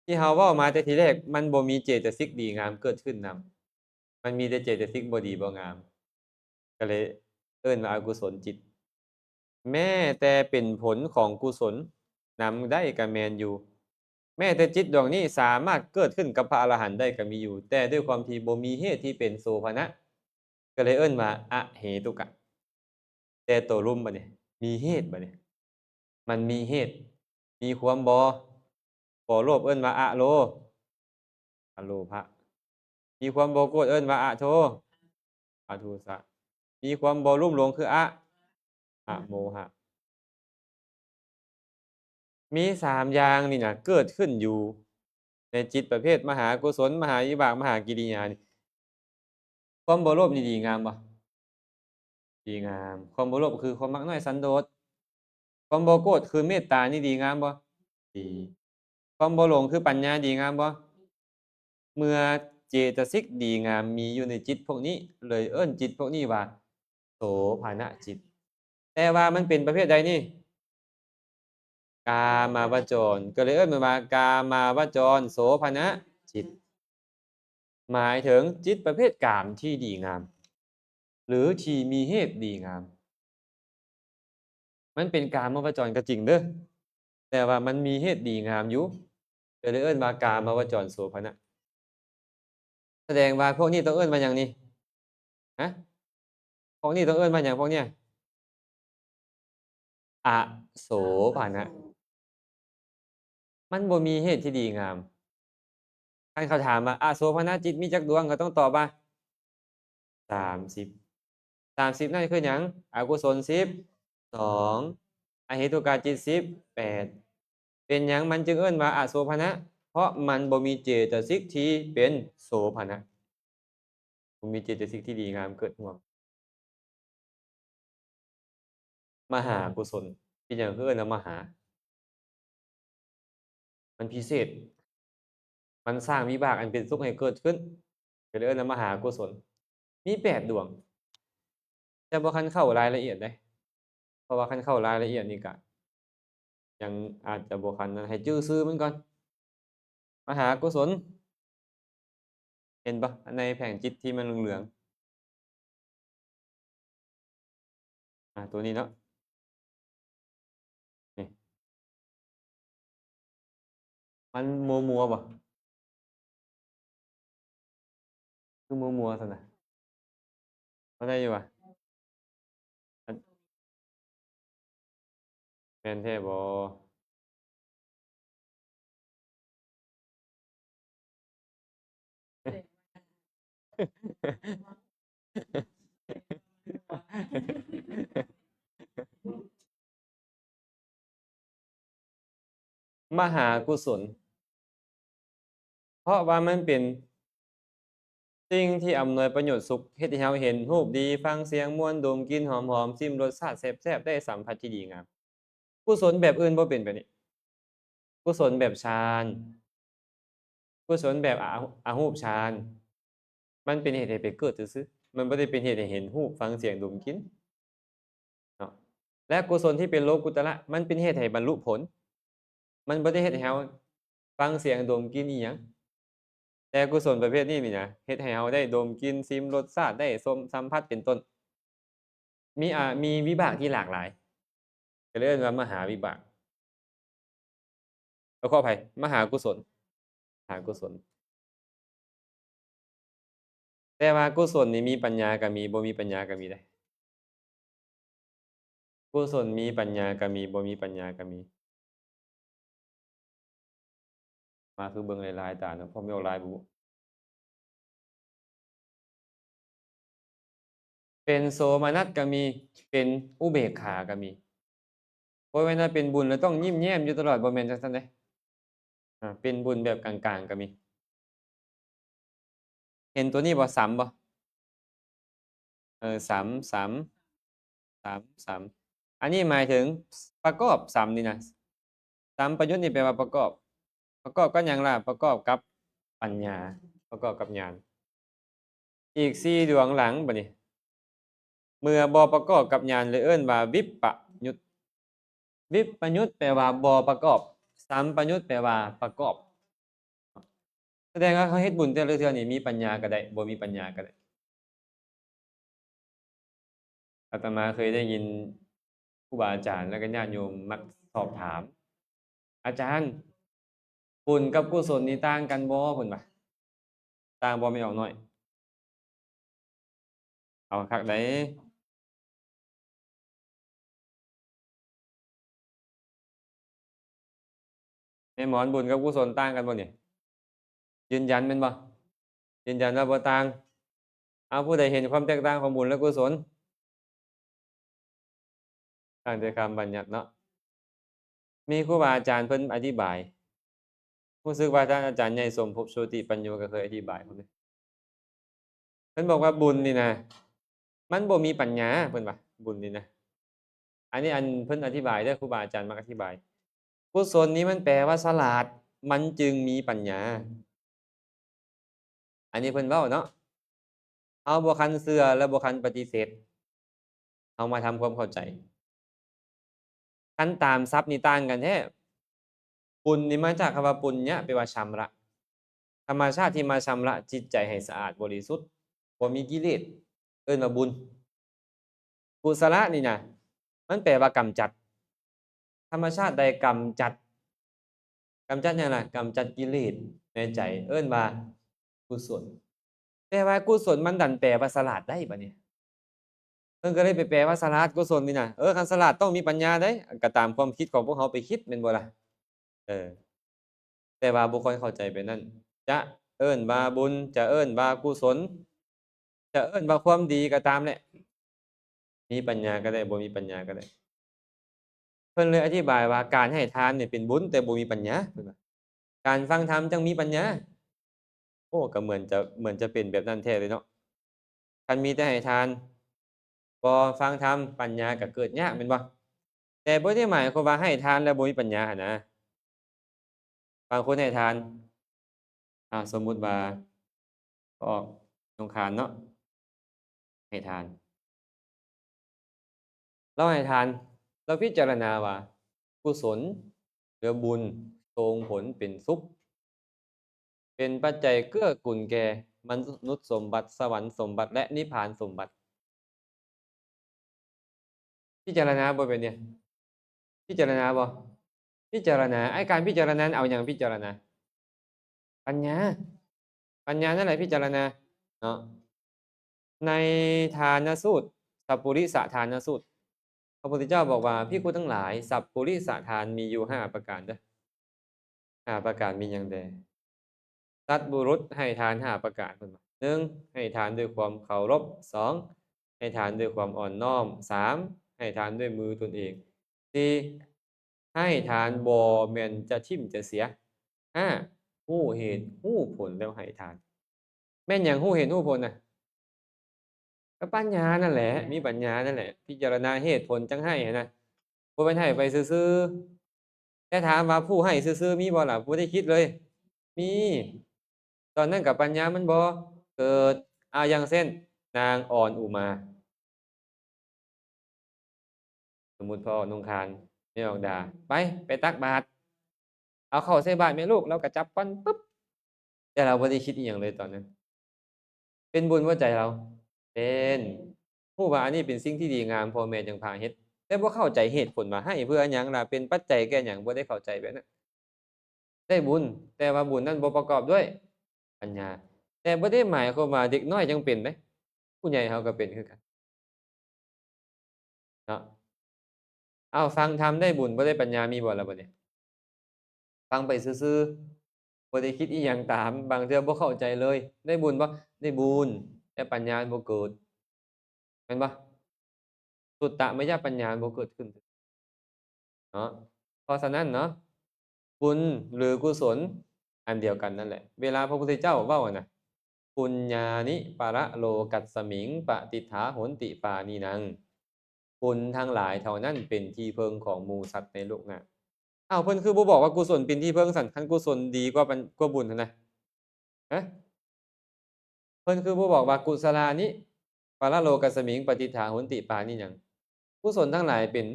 ທີ່ເຮົາເວົ້າມາແຕ່ທີແລກ ມັນບໍ່ມີເຈຕະສິກດີງາມເກີດຂຶ້ນນຳ. ມັນມີແຕ່ເຈຕະສິກບໍ່ດີບໍ່ງາມ, ກໍເລີຍເອີ້ນວ່າອະກຸສົນຈິດ. ແມ້ແຕ່ເປັນຜົນຂອງກຸສົນນຳໄດ້ກໍແມ່ນຢູ່, ແມ້ແຕ່ຈິດດວງນີ້ສາມາດເກີດຂຶ້ນກັບພະອະລະຫັນໄດ້ກໍມີຢູ່, ແຕ່ດ້ວຍຄວາມທີ່ບໍ່ມີເຫດທີ່ເປັນໂສພະນະ, ກໍເລີຍເອີ້ນວ່າອະເຫຕຸກະ. ແຕ່ໂຕລຸ່ມບັດນີ້ ມີເຫດບັດນີ້. ມັນມີເຫດ, ມີຄວາມບໍ່ ບໍ່ໂລບ ເອີ້ນວ່າອະໂລ ອະໂລພະ, ມີຄວາມບໍ່ໂກດ ເອີ້ນວ່າອະໂທ ອະໂທສະ, ມີຄວາມບໍ່ລຸ່ມຫຼວງ ຄືອະ ອະໂມຫະ. ມີສາມຢ່າງນີ້ນະ ເກີດຂຶ້ນຢູ່ໃນຈິດປະເພດມະຫາກຸສົນ, ມະຫາວິບາກ, ມະຫາກິລິຍານີ້. ຄວາມບໍ່ໂລບນີ້ດີງາມບໍ່? ດີງາມ. ຄວາມບໍ່ໂລບຄືຄວາມມັກນ້ອຍສັນໂດດ. ຄວາມບໍ່ໂກດຄືເມດຕານີ້ດີງາມບໍ່? ດີ. ຄວາມບໍ່ຫຼົງຄືປັນຍາດີງາມບໍ່? ເມື່ອເຈຕະສິກດີງາມມີຢູ່ໃນຈິດພວກນີ້, ເລີຍເອີ້ນຈິດພວກນີ້ວ່າໂສພະນະຈິດ. ແຕ່ວ່າມັນເປັນປະເພດໃດນີ້? ກາມາວະຈອນ, ກໍເລີຍເອີ້ນມັນວ່າກາມາວະຈອນໂສພະນະຈິດ. ໝາຍເຖິງຈິດປະເພດກາມທີ່ດີງາມ ຫຼື ທີ່ມີເຫດດີງາມ. ມັນເປັນກາມາວະຈອນກໍຈິງເດີ້, ແຕ່ວ່າມັນມີເຫດດີງາມຢູ່, ກໍເລີຍເອີ້ນວ່າກາມາວະຈອນໂສພະນະ. ສະແດງວ່າພວກນີ້ຕ້ອງເອີ້ນວ່າຫຍັງນີ້? ຮະ? ພວກນີ້ຕ້ອງເອີ້ນວ່າຫຍັງພວກເນີ້ຍ? ອະໂສພະນະ. ມັນບໍ່ມີເຫດທີ່ດີງາມ. ຄັນເຂົາຖາມວ່າ ອະໂສພະນະຈິດມີຈັກດວງ? ເຂົາຕ້ອງຕອບວ່າ ສາມສິບ. ສາມສິບນັ້ນຄືຫຍັງ? ອະກຸສົນສິບສອງ ອະເຫຕຸກະຈິດສິບແປດ. ເປັນຫຍັງມັນຈຶ່ງເອີ້ນວ່າອະໂສພະນະ? ເພາະມັນບໍ່ມີເຈຕະສິກທີ່ເປັນໂສພະນະ. ບໍ່ມີເຈຕະສິກທີ່ດີງາມເກີດຮ່ວມ. ມະຫາກຸສົນ ເປັນຫຍັງຄືເອີ້ນວ່າມະຫາ? ມັນພິເສດ ມັນສ້າງວິບາກອັນເປັນສຸກໃຫ້ເກີດຂຶ້ນ ກໍເລີຍເອີ້ນວ່າມະຫາກຸສົນ. ມີແປດດວງ ແຕ່ບໍ່ຄັນເຂົ້າລາຍລະອຽດເດ້ ເພາະວ່າຄັນເຂົ້າລາຍລະອຽດນີ້ກະ ຍັງອາດຈະບໍ່ທັນນັ້ນ ໃຫ້ຈື່ຊື່ມັນກ່ອນ. ມະຫາກຸສົນ ເຫັນບໍ່? ໃນແຜງຈິດທີ່ມັນເຫຼືອງໆ ອາ ຕົວນີ້ເນາະ ນີ້ ມັນມົວໆບໍ່? ຄືມົວໆຊັ້ນນະ ພໍໄດ້ຢູ່ຫວາ? ແມ່ນແທ້ບໍ່? ມະຫາກຸສົນ ເພາະວ່າມັນເປັນສິ່ງທີ່ອຳນວຍປະໂຫຍດສຸກ ເຮັດໃຫ້ເຮົາເຫັນຮູບດີ, ຟັງສຽງມ່ວນ, ດົມກິ່ນຫອມໆ, ຊິມລົດຊາດແຊບໆ, ໄດ້ສຳຜັດທີ່ດີງາມ. ກຸສົນແບບອື່ນບໍ່ເປັນແບບນີ້. ກຸສົນແບບຊານ, ກຸສົນແບບອາ ອະຮູບຊານ, ມັນເປັນເຫດໃຫ້ໄປເກີດຊື່ໆ, ມັນບໍ່ໄດ້ເປັນເຫດໃຫ້ເຫັນຮູບ, ຟັງສຽງ, ດົມກິ່ນເນາະ. ແລະ ກຸສົນທີ່ເປັນໂລກຸດຕະລະ ມັນເປັນເຫດໃຫ້ບັນລຸຜົນ, ມັນບໍ່ໄດ້ເຮັດໃຫ້ເຮົາຟັງສຽງ, ດົມກິ່ນອີ່ຫຍັງ. ແຕ່ກຸສົນປະເພດນີ້ນີ້ນະ ເຮັດໃຫ້ເຮົາໄດ້ດົມກິ່ນ, ຊິມລົດຊາດ, ໄດ້ຊົມສຳຜັດເປັນຕົ້ນ. ມີ ອາ ມີວິບາກທີ່ຫຼາກຫຼາຍ ກໍເລີຍເອີ້ນວ່າມະຫາວິບາກ. ເອີ ຂໍອະໄພ, ມະຫາກຸສົນ, ມະຫາກຸສົນ. ແຕ່ວ່າກຸສົນນີ້ມີປັນຍາກໍມີ, ບໍ່ມີປັນຍາກໍມີເດ້. ກຸສົນມີປັນຍາກໍມີ, ບໍ່ມີປັນຍາກໍມີ. ມາຄືເບິ່ງຫຼາຍໆຕາເນາະ, ເພາະມີອອກຫຼາຍບຸ. ເປັນໂສມະນັດກໍມີ, ເປັນອຸເບກຂາກໍມີ. ບໍ່ແມ່ນວ່າເປັນບຸນແລ້ວຕ້ອງຍິ້ມແຍ້ມຢູ່ຕະຫຼອດ, ບໍ່ແມ່ນຈັ່ງຊັ້ນເດ້. ອາ ເປັນບຸນແບບກາງໆກໍມີ. ເຫັນຕົວນີ້ບໍ່? ສຳບໍ່? ເອີ ສຳ ສຳ ສຳ ສຳ ອັນນີ້ໝາຍເຖິງປະກອບ ສຳນີ້ນະ. ສຳປະຍຸດນີ້ແປວ່າປະກອບ. ປະກອບກັບຫຍັງລະ? ປະກອບກັບປັນຍາ, ປະກອບກັບຍານ. ອີກສີ່ດວງຫຼັງບາດນີ້ ເມື່ອບໍ່ປະກອບກັບຍານ ເລີຍເອີ້ນວ່າວິບປະຍຸດ. ວິບປະຍຸດແປວ່າບໍ່ປະກອບ, ສຳປະຍຸດແປວ່າປະກອບ. ສະແດງວ່າເຮົາເຮັດບຸນແຕ່ລະເທື່ອນີ້ ມີປັນຍາກໍໄດ້, ບໍ່ມີປັນຍາກໍໄດ້. ອາດຕະມາເຄີຍໄດ້ຍິນຄູບາອາຈານ ແລະ ກໍຍາດໂຍມມັກສອບຖາມ, ອາຈານ, ບຸນກັບກຸສົນນີ້ຕ່າງກັນບໍ່? ເພິ່ນວ່າ ຕ່າງບໍ່ແມ່ອອກນ້ອຍ? ເອົາຄັກໃດ. ແມ່ໝອນ, ບຸນກັບກຸສົນຕ່າງກັນບໍ່ນີ້? ຢືນຢັນແມ່ນບໍ່? ຢືນຢັນວ່າບໍ່ຕ່າງ. ເອົາ, ຜູ້ໃດເຫັນຄວາມແຕກຕ່າງຂອງບຸນ ແລະ ກຸສົນ? ຕັ້ງແຕ່ຄຳບັນຍັດເນາະ. ມີຄູບາອາຈານເພິ່ນອະທິບາຍ, ຮູ້ສຶກວ່າທ່ານອາຈານໃຫຍ່ ສົມພົບ ໂຊຕິປັນໂຍ ກໍເຄີຍອະທິບາຍເພິ່ນເດ. ເພິ່ນບອກວ່າບຸນນີ້ນະ ມັນບໍ່ມີປັນຍາ, ເພິ່ນວ່າບຸນນີ້ນະ. ອັນນີ້ອັນເພິ່ນອະທິບາຍເດີ, ຄູບາອາຈານມັກອະທິບາຍ. ກຸສົນນີ້ມັນແປວ່າສະຫຼາດ, ມັນຈຶ່ງມີປັນຍາ. ອັນນີ້ເພິ່ນເວົ້າເນາະ, ເຮົາບໍ່ຄັນເຊື່ອ ແລະ ບໍ່ຄັນປະຕິເສດ, ເຮົາມາທຳຄວາມເຂົ້າໃຈ. ຄັນຕາມສັບນີ້ຕ່າງກັນແທ້. ປຸນນີ້ມາຈາກຄຳວ່າປຸນຍະ ແປວ່າຊຳລະ. ທຳມະຊາດທີ່ມາຊຳລະຈິດໃຈໃຫ້ສະອາດບໍລິສຸດ, ບໍ່ມີກິເລດ, ເອີ້ນວ່າບຸນ. ກຸສະລະນີ້ນະ ມັນແປວ່າກຳຈັດ. ທຳມະຊາດໃດກຳຈັດ, ກຳຈັດຫຍັງລະ? ກຳຈັດກິເລດໃນໃຈ, ເອີ້ນວ່າກຸສົນ. ແຕ່ວ່າກຸສົນມັນດັນແປວ່າສະຫຼາດໄດ້ບາດນີ້. ເພິ່ນກໍເລີຍໄປແປວ່າສະຫຼາດ, ກຸສົນນີ້ນະ. ເອີ, ຄັນສະຫຼາດຕ້ອງມີປັນຍາໄດ໋, ກໍຕາມຄວາມຄິດຂອງພວກເຮົາໄປຄິດແມ່ນບໍ່ລະ? ເອີ. ແຕ່ວ່າບໍ່ຄ່ອຍເຂົ້າໃຈແບບນັ້ນ. ຈະເອີ້ນວ່າບຸນ, ຈະເອີ້ນວ່າກຸສົນ, ຈະເອີ້ນວ່າຄວາມດີກໍຕາມແຫຼະ, ມີປັນຍາກໍໄດ້, ບໍ່ມີປັນຍາກໍໄດ້. ເພິ່ນເລີຍອະທິບາຍວ່າ ການໃຫ້ທານນີ້ເປັນບຸນ ແຕ່ບໍ່ມີປັນຍາ, ເພິ່ນວ່າ ການຟັງທຳຈັ່ງມີປັນຍາ. ໂອ້ ກໍເໝືອນຈະ, ເໝືອນຈະເປັນແບບນັ້ນແທ້ເລີຍເນາະ. ຄັນມີແຕ່ໃຫ້ທານ ບໍ່ຟັງທຳ, ປັນຍາກໍເກີດຍາກ ແມ່ນບໍ່? ແຕ່ບໍ່ໄດ້ໝາຍຄວາມວ່າໃຫ້ທານແລ້ວບໍ່ມີປັນຍາຫັ້ນນະ. ບາງຄົນໃຫ້ທານ, ອາ, ສົມມຸດວ່າ ອອກ ສົງຄານເນາະ, ໃຫ້ທານ. ລາວໃຫ້ທານ, ລາວພິຈາລະນາວ່າ ກຸສົນ ຫຼື ບຸນ ສົ່ງຜົນເປັນສຸກ, ເປັນປັດໄຈເກື້ອກຸນແກ່ມະນຸດສົມບັດ, ສະຫວັນສົມບັດ ແລະ ນິບພານສົມບັດ. ພິຈາລະນາບໍ່ແບບນີ້? ພິຈາລະນາບໍ່? ພິຈາລະນາ. ໄອ້ການພິຈາລະນານັ້ນເອົາຫຍັງພິຈາລະນາ? ປັນຍາ. ປັນຍານັ້ນແຫຼະພິຈາລະນາເນາະ. ໃນທານະສູດ, ສັບປຸລິສະທານະສູດ, ພະພຸດທະເຈົ້າບອກວ່າ ພິກຂຸທັງຫຼາຍ, ສັບປຸລິສະທານມີຢູ່ຫ້າປະການເດີ້. ຫ້າປະການມີຫຍັງແດ່? ສັດບຸລຸດໃຫ້ທານຫ້າປະການ ເພິ່ນວ່າ ໜຶ່ງ ໃຫ້ທານດ້ວຍຄວາມເຄົາລົບ, ສອງ ໃຫ້ທານດ້ວຍຄວາມອ່ອນນ້ອມ, ສາມ ໃຫ້ທານດ້ວຍມືຕົນເອງ, ສີ່ ໃຫ້ທານບໍ່ແມ່ນຈະຖິ້ມຈະເສຍ, ຫ້າ ຮູ້ເຫດຮູ້ຜົນແລ້ວໃຫ້ທານ. ແມ່ນຫຍັງຮູ້ເຫດຮູ້ຜົນນະ? ກໍປັນຍານັ້ນແຫຼະ, ມີປັນຍານັ້ນແຫຼະ, ພິຈາລະນາເຫດຜົນຈັ່ງໃຫ້ຫັ້ນນະ, ບໍ່ແມ່ນໃຫ້ໄປຊື່ໆ. ແຕ່ຖາມວ່າຜູ້ໃຫ້ຊື່ໆມີບໍ່ລະ? ບໍ່ໄດ້ຄິດເລີຍ. ມີ. ຕອນນັ້ນກໍປັນຍາມັນບໍ່ເກີດ. ອາ ຢ່າງເຊັ່ນ ນາງອອນອຸມາ. ສົມມຸດພໍ່ອອກນົງຄານ, ແມ່ອອກດາ, ໄປ, ໄປຕັກບາດ, ເອົາເຂົ້າໃສ່ບາດແມ່ລູກ, ລາວກໍຈັບປ້ອນປຶບ, ແຕ່ລາວບໍ່ໄດ້ຄິດອີ່ຫຍັງເລີຍຕອນນັ້ນ. ເປັນບຸນບໍ່ໃຈລາວ? ເປັນ. ຮູ້ວ່າອັນນີ້ເປັນສິ່ງທີ່ດີງາມ, ພໍ່ແມ່ຈັ່ງພາເຮັດ, ແຕ່ບໍ່ເຂົ້າໃຈເຫດຜົນວ່າໃຫ້ເພື່ອຫຍັງລະ, ເປັນປັດໄຈແກ່ຫຍັງ, ບໍ່ໄດ້ເຂົ້າໃຈແບບນັ້ນ. ໄດ້ບຸນ, ແຕ່ວ່າບຸນນັ້ນບໍ່ປະກອບດ້ວຍປັນຍາ. ແຕ່ບໍ່ໄດ້ໝາຍຄວາມວ່າເດັກນ້ອຍຈັ່ງເປັນເດ້, ຜູ້ໃຫຍ່ເຮົາກໍເປັນຄືກັນເນາະ. ເອົາ, ຟັງທຳໄດ້ບຸນ, ບໍ່ໄດ້ປັນຍາ, ມີບໍ່ລະບັດນີ້? ຟັງໄປຊື່ໆ, ບໍ່ໄດ້ຄິດອີ່ຫຍັງຕາມ, ບາງເທື່ອບໍ່ເຂົ້າໃຈເລີຍ. ໄດ້ບຸນບໍ່? ໄດ້ບຸນ, ແຕ່ປັນຍາບໍ່ເກີດ. ແມ່ນບໍ່? ສຸດຕະມະຍະປັນຍາບໍ່ເກີດຂຶ້ນເນາະ. ເພາະສະນັ້ນເນາະ, ບຸນ ຫຼື ກຸສົນ ອັນດຽວກັນນັ້ນແຫຼະ. ເວລາພະພຸດທະເຈົ້າເວົ້ານະ, ປຸນຍານິປະລະໂລກັດສະມິງປະຕິດຖາຫົນຕິປານິນັງ, ບຸນທັງຫຼາຍເທົ່ານັ້ນເປັນທີ່ເພິ່ງຂອງໝູ່ສັດໃນໂລກໜ້າ. ອ້າວ, ເພິ່ນຄືບໍ່ບອກວ່າກຸສົນເປັນທີ່ເພິ່ງຊັ້ນ? ຄັນກຸສົນດີກວ່າປັນ, ກວ່າບຸນຫັ້ນນະ. ຮະ? ເພິ່ນຄືບໍ່ບອກວ່າ ກຸສະລານິປະລະໂລກັດສະມິງປະຕິດຖາຫົນຕິປານິຍັງ? ກຸສົນທັງຫຼາຍເປັນ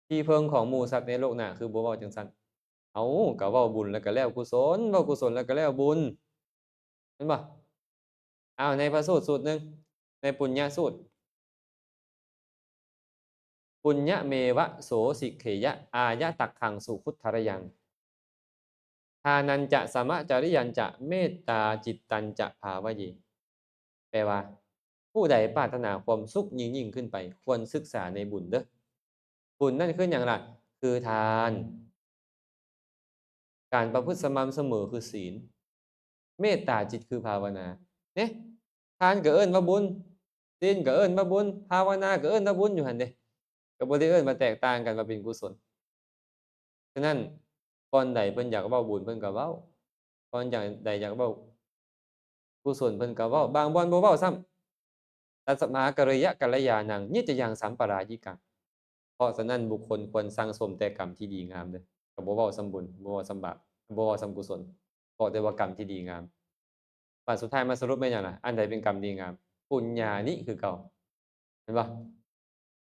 ທີ່ເພິ່ງຂອງໝູ່ສັດໃນໂລກໜ້າ, ຄືບໍ່ເວົ້າຈັ່ງຊັ້ນ? ເອົ້າ, ກໍເວົ້າບຸນແລ້ວກໍແລ້ວກຸສົນ, ເວົ້າກຸສົນແລ້ວກໍແລ້ວບຸນ, ແມ່ນບໍ່? ອ້າວ, ໃນພະສູດສູດໜຶ່ງ, ໃນປຸນຍະສູດ, ປຸນຍະເມວະໂສສິເຂຍະ ອາຍະຕັກຂັງສຸຂຸດທະລະຍັງ ທານັນຈະ ສະມະຈະລິຍັນຈະ ເມດຕາຈິດຕັນຈະ ພາວະເຍ. ແປວ່າ, ຜູ້ໃດປາດຖະໜາຄວາມສຸກຍິ່ງໆຂຶ້ນໄປ, ຄວນສຶກສາໃນບຸນເດີ້. ບຸນນັ້ນຄືຫຍັງລະ? ຄືທານ. ການປະພຶດສະໝ່ຳສະເໝີຄືສີນ, ເມດຕາຈິດຄືພາວະນາ. ເນ ທານກໍເອີ້ນວ່າບຸນ, ສີນກໍເອີ້ນວ່າບຸນ, ພາວະນາກໍເອີ້ນວ່າບຸນຢູ່ຫັ້ນເດ, ກໍບໍ່ໄດ້ເອີ້ນວ່າແຕກຕ່າງກັນວ່າເປັນກຸສົນ. ສະນັ້ນ, ບ່ອນໃດເພິ່ນຢາກເວົ້າບຸນເພິ່ນກໍເວົ້າ, ບ່ອນໃດຢາກເວົ້າ ກຸສົນເພິ່ນກໍເວົ້າ, ບາງບ່ອນບໍ່ເວົ້າຊ້ຳ. ຕັດສະມາ ກະລິຍະກັນລະຍານັງ ນິດຈະຍັງ ສຳປະລາຍິກັງ. ເພາະສະນັ້ນ, ບຸກຄົນຄວນສັ່ງສົມແຕ່ກຳທີ່ດີງາມເດີ້, ກໍບໍ່ເວົ້າສ່ຳບຸນ, ບໍ່ເວົ້າສ່ຳບາບ, ບໍ່ເວົ້າສ່ຳກຸສົນ, ເວົ້າແຕ່ວ່າກຳທີ່ດີງາມ. ບາດສຸດທ້າຍມາສະຫຼຸບແມ່ນຫຍັງລະ? ອັນໃດເປັນກຳດີງາມ? ປຸນຍານິຄືເກົ່າ. ແມ່ນບໍ່?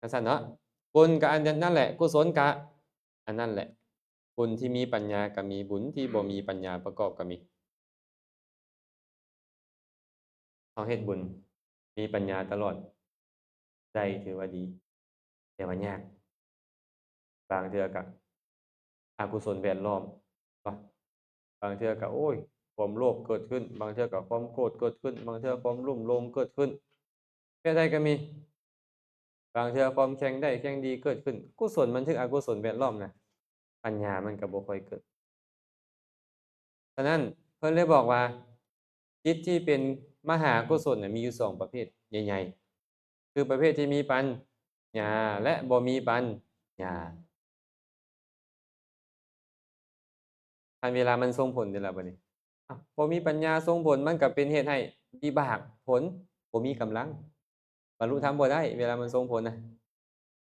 ຈັ່ງຊັ້ນເນາະ, ບຸນກະອັນນັ້ນແຫຼະ, ກຸສົນກະອັນນັ້ນແຫຼະ. ຄົນທີ່ມີປັນຍາກະມີບຸນ, ທີ່ບໍ່ມີປັນຍາປະກອບກະມີ. ເຮົາເຮັດບຸນ, ມີປັນຍາຕະຫຼອດ, ໄດ້ຖືວ່າດີ, ແຕ່ວ່າຍາກ. ບາງເທື່ອກະອະກຸສົນແວດລ້ອມ, ບາງເທື່ອກະ, ໂອ້ຍ, ຄວາມໂລບເກີດຂຶ້ນ, ບາງເທື່ອກະຄວາມໂກດເກີດຂຶ້ນ, ບາງເທື່ອຄວາມລຸ່ມໂລງເກີດຂຶ້ນ. ແບບໃດກໍມີ. ບາງເທື່ອຄວາມແຂ່ງໄດ້ແຂ່ງດີເກີດຂຶ້ນ. ກຸສົນມັນຖືກອະກຸສົນແວດລ້ອມນະ. ປັນຍາມັນກໍບໍ່ຄ່ອຍເກີດ. ສະນັ້ນເພິ່ນເລີຍບອກວ່າ ຈິດທີ່ເປັນມະຫາກຸສົນນະ ມີຢູ່ສອງປະເພດໃຫຍ່ໆ ຄືປະເພດທີ່ມີປັນຍາ ແລະ ບໍ່ມີປັນຍາ. ຄັນເວລາມັນສົ່ງຜົນເດ້ລະບາດນີ້ ອາ ບໍ່ມີປັນຍາສົ່ງຜົນ ມັນກໍເປັນເຫດໃຫ້ວິບາກຜົນບໍ່ມີກຳລັງ ບັນລຸທຳບໍ່ໄດ້. ເວລາມັນສົ່ງຜົນນະ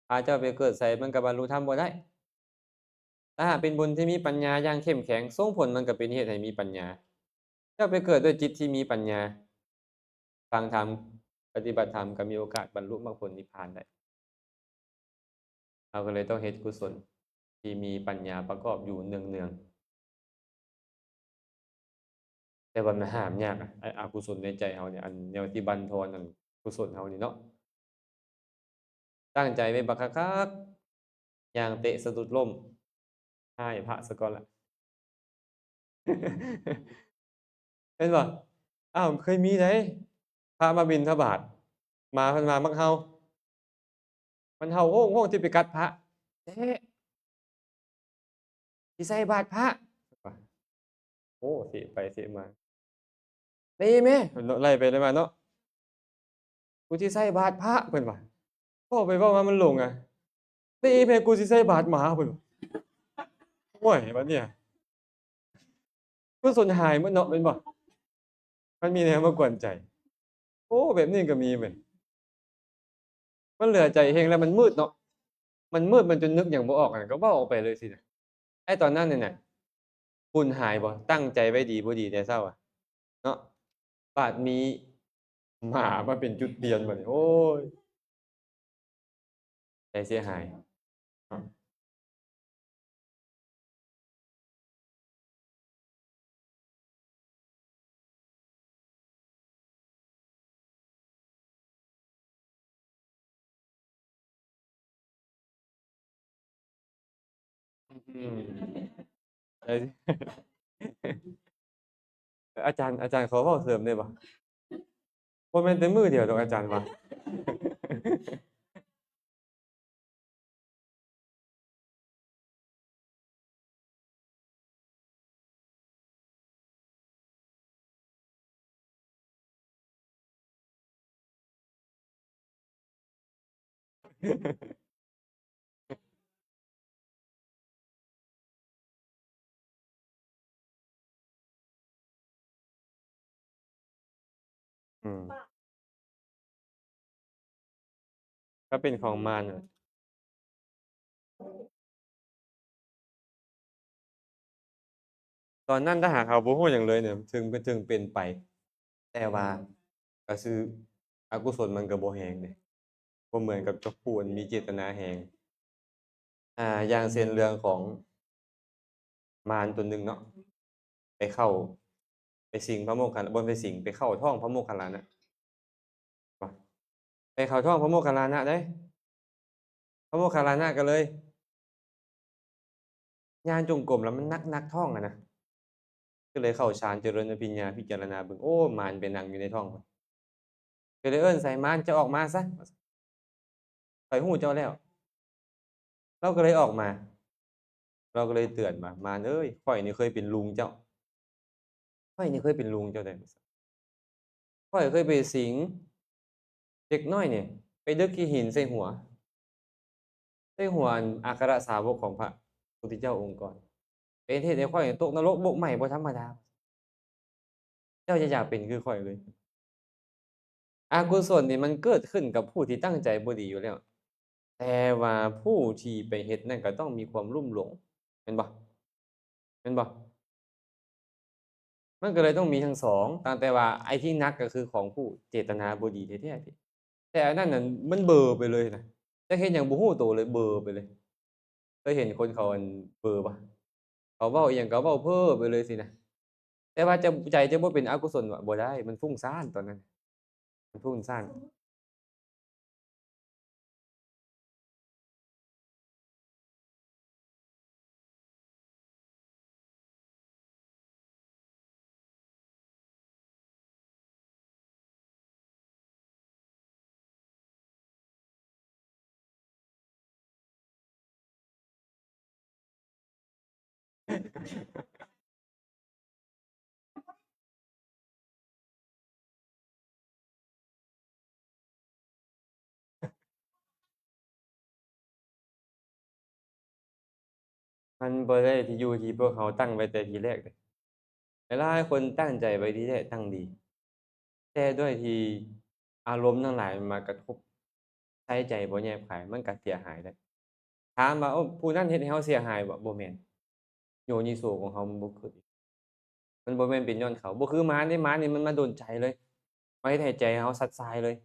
ພາເຈົ້າໄປເກີດໃສ ມັນກໍບັນລຸທຳບໍ່ໄດ້. ຖ້າຫາກເປັນບຸນທີ່ມີປັນຍາຢ່າງເຂັ້ມແຂງ ສົ່ງຜົນມັນກໍເປັນເຫດໃຫ້ມີປັນຍາ. ເຈົ້າໄປເກີດດ້ວຍຈິດທີ່ມີປັນຍາ ຟັງທຳ ປະຕິບັດທຳ ກໍມີໂອກາດບັນລຸມັກຜົນນິບພານໄດ້. ເຮົາກໍເລີຍຕ້ອງເຮັດກຸສົນທີ່ມີປັນຍາປະກອບຢູ່ເນືອງໆ. ແຕ່ວ່າມັນຫ້າມຍາກອະ ອະ ອະກຸສົນໃນໃຈເຮົານີ້ ອັນແນວທີ່ບັ່ນທອນອັນກຸສົນເຮົານີ້ເນາະ. ຕັ້ງໃຈໄວ້ບັກຄັກໆ ຢ່າງເຕະສະດຸດລົ້ມ ຮ້າຍພະສາກ່ອນລະ ແມ່ນບໍ່? ອ້າວ ເຄີຍມີໃດ໋ ພະມາບິນທະບາດ ໝາເພິ່ນວ່າມັກເຫົ່າ ມັນເຫົ່າໂຮງໆ ຊິໄປກັດພະ ເຕະ ຊິໃສ່ບາດພະ ໂອ້ ເຕະໄປເຕະມາ ຕີແມ່ ເພິ່ນເນາະ ໄລ່ໄປໄລ່ມາເນາະ ກູຊິໃສ່ບາດພະ ເພິ່ນວ່າ ເວົ້າໄປເວົ້າມາມັນຫຼົງອະ ຕີແມ່ ກູຊິໃສ່ບາດໝາ ເພິ່ນວ່າ ໂອ້ຍ ບາດນີ້ ຄືສົນຫາຍໝົດເນາະ ແມ່ນບໍ່? ມັນມີແນວມາກວນໃຈ ໂອ້ ແບບນີ້ກໍມີເວີ້ຍ. ມັນເຫຼືອໃຈແຮງ ແລ້ວມັນມືດເນາະ ມັນມືດ ມັນຈົນນຶກຫຍັງບໍ່ອອກ ກໍເວົ້າອອກໄປເລີຍຊີ້ນະ. ໄອ້ຕອນນັ້ນນີ້ນະ ຮຸນຫາຍບໍ່? ຕັ້ງໃຈໄວ້ດີບໍ່ດີແຕ່ເຊົ້າອະເນາະ ບາດມີໝາມາເປັນຈຸດປ່ຽນ ບາດນີ້ ໂອ້ຍ ໃຈເສຍຫາຍເນາະ. ອືມ ໄດ້ ອາຈານ ອາຈານຂໍເວົ້າເສີມໄດ້ບໍ່? ບໍ່ແມ່ນແຕ່ມື້ດຽວດອກ ອາຈານວ່າ. ອືມ ກໍເປັນຂອງມານ. ຕອນນັ້ນຖ້າຫາກເຮົາບໍ່ຮູ້ຫຍັງເລີຍນີ້ ເຖິງ ເຖິງເປັນໄປ ແຕ່ວ່າກໍຄືອະກຸສົນມັນກໍບໍ່ແຮງເດ້ ບໍ່ເໝືອນກັບເຈົ້າຜູ້ອັນມີເຈດຕະນາແຮງ. ອ່າ ຢ່າງເຊັ່ນເລື່ອງຂອງມານຕົວໜຶ່ງເນາະ ໄປເຂົ້າ ໄປສິງພະໂມກຂະລາ ບໍ່ໄປສິງ ໄປເຂົ້າທ້ອງພະໂມກຂະລານະ ໄປເຂົ້າທ້ອງພະໂມກຂະລານະເດ້ ພະໂມກຂະລານະກໍເລີຍຍ່າງຈົງກົມ ແລ້ວມັນໜັກໆທ້ອງຫັ້ນນະ ກໍເລີຍເຂົ້າຊານຈະເລີນອະພິນຍາ ພິຈາລະນາເບິ່ງ ໂອ້ ມານໄປນັ່ງຢູ່ໃນທ້ອງ ກໍເລີຍເອີ້ນໃສ່ ມານ ເຈົ້າອອກມາຊະ ຂ້ອຍຮູ້ເຈົ້າແລ້ວ. ລາວກໍເລີຍອອກມາ ລາວກໍເລີຍເຕືອນວ່າ ມານເອີຍ ຂ້ອຍນີ້ເຄີຍເປັນລຸງເຈົ້າ ຂ້ອຍນີ້ເຄີຍເປັນລຸງເຈົ້າເດ້ ຂ້ອຍເຄີຍໄປສິງເດັກນ້ອຍນີ້ ໄປດຶກຂີ້ຫີນໃສ່ຫົວ ໃສ່ຫົວອັນອັກຄະສາວົກຂອງພະພຸດທະເຈົ້າອົງກ່ອນ ເປັນເຮັດໃຫ້ຂ້ອຍຕົກນະລົກບົກໄໝ້ບໍ່ທຳມະດາ. ເຈົ້າຢ່າຢາກເປັນຄືຂ້ອຍເລີຍ. ອະກຸສົນນີ້ມັນເກີດຂຶ້ນກັບຜູ້ທີ່ຕັ້ງໃຈບໍ່ດີຢູ່ແລ້ວ ແຕ່ວ່າຜູ້ທີ່ໄປເຮັດນັ້ນກໍຕ້ອງມີຄວາມລຸ່ມຫຼວງ ແມ່ນບໍ່? ແມ່ນບໍ່? ມັນກໍເລີຍຕ້ອງມີທັງສອງ ຕ່າງແຕ່ວ່າໄອ້ທີ່ໜັກກໍຄືຂອງຜູ້ເຈດຕະນາບໍ່ດີແທ້ໆ ແຕ່ອັນນັ້ນນະມັນເບີໄປເລີຍນະ ຈັກເຮັດຫຍັງບໍ່ຮູ້ໂຕເລີຍ ເບີໄປເລີຍ. ເຄີຍເຫັນຄົນເຂົາອັນເບີບໍ່? ເຂົາເວົ້າອີ່ຫຍັງກໍເວົ້າເພ້ອໄປເລີຍຊີ້ນະ ແຕ່ວ່າຈະ ໃຈຈະບໍ່ເປັນອະກຸສົນ ບໍ່ໄດ້ ມັນຟຸ້ງສ້ານຕອນນັ້ນ ມັນຟຸ້ງສ້ານ. ມັນບໍ່ໄດ້ທີ່ຢູ່ທີ່ພວກເຮົາຕັ້ງໄວ້ແຕ່ທີແລກເດ້. ຫຼາຍໆຄົນຕັ້ງໃຈໄວ້ທີແລກຕັ້ງດີ, ແຕ່ດ້ວຍທີ່ອາລົມທັງຫຼາຍມັນມາກະທົບໃສ່ໃຈບໍ່ແຍບຄາຍ, ມັນກະເສຍຫາຍໄດ້. ຖາມວ່າ ໂອ້ ຜູ້ນັ້ນເຮັດໃຫ້ເຮົາເສຍຫາຍບໍ່? ບໍ່ແມ່ນ. ໂຍນິໂສຂອງເຮົາມັນບໍ່ເກີດອີກ. ມັນບໍ່ແມ່ນເປັນຍ້ອນເຂົາ. ບໍ່ຄືມານເດ້, ມານນີ້ມັນມາດົນໃຈເລີຍ, ມາເຮັດໃຫ້ໃຈເຮົາຊັດຊາຍເລີຍ.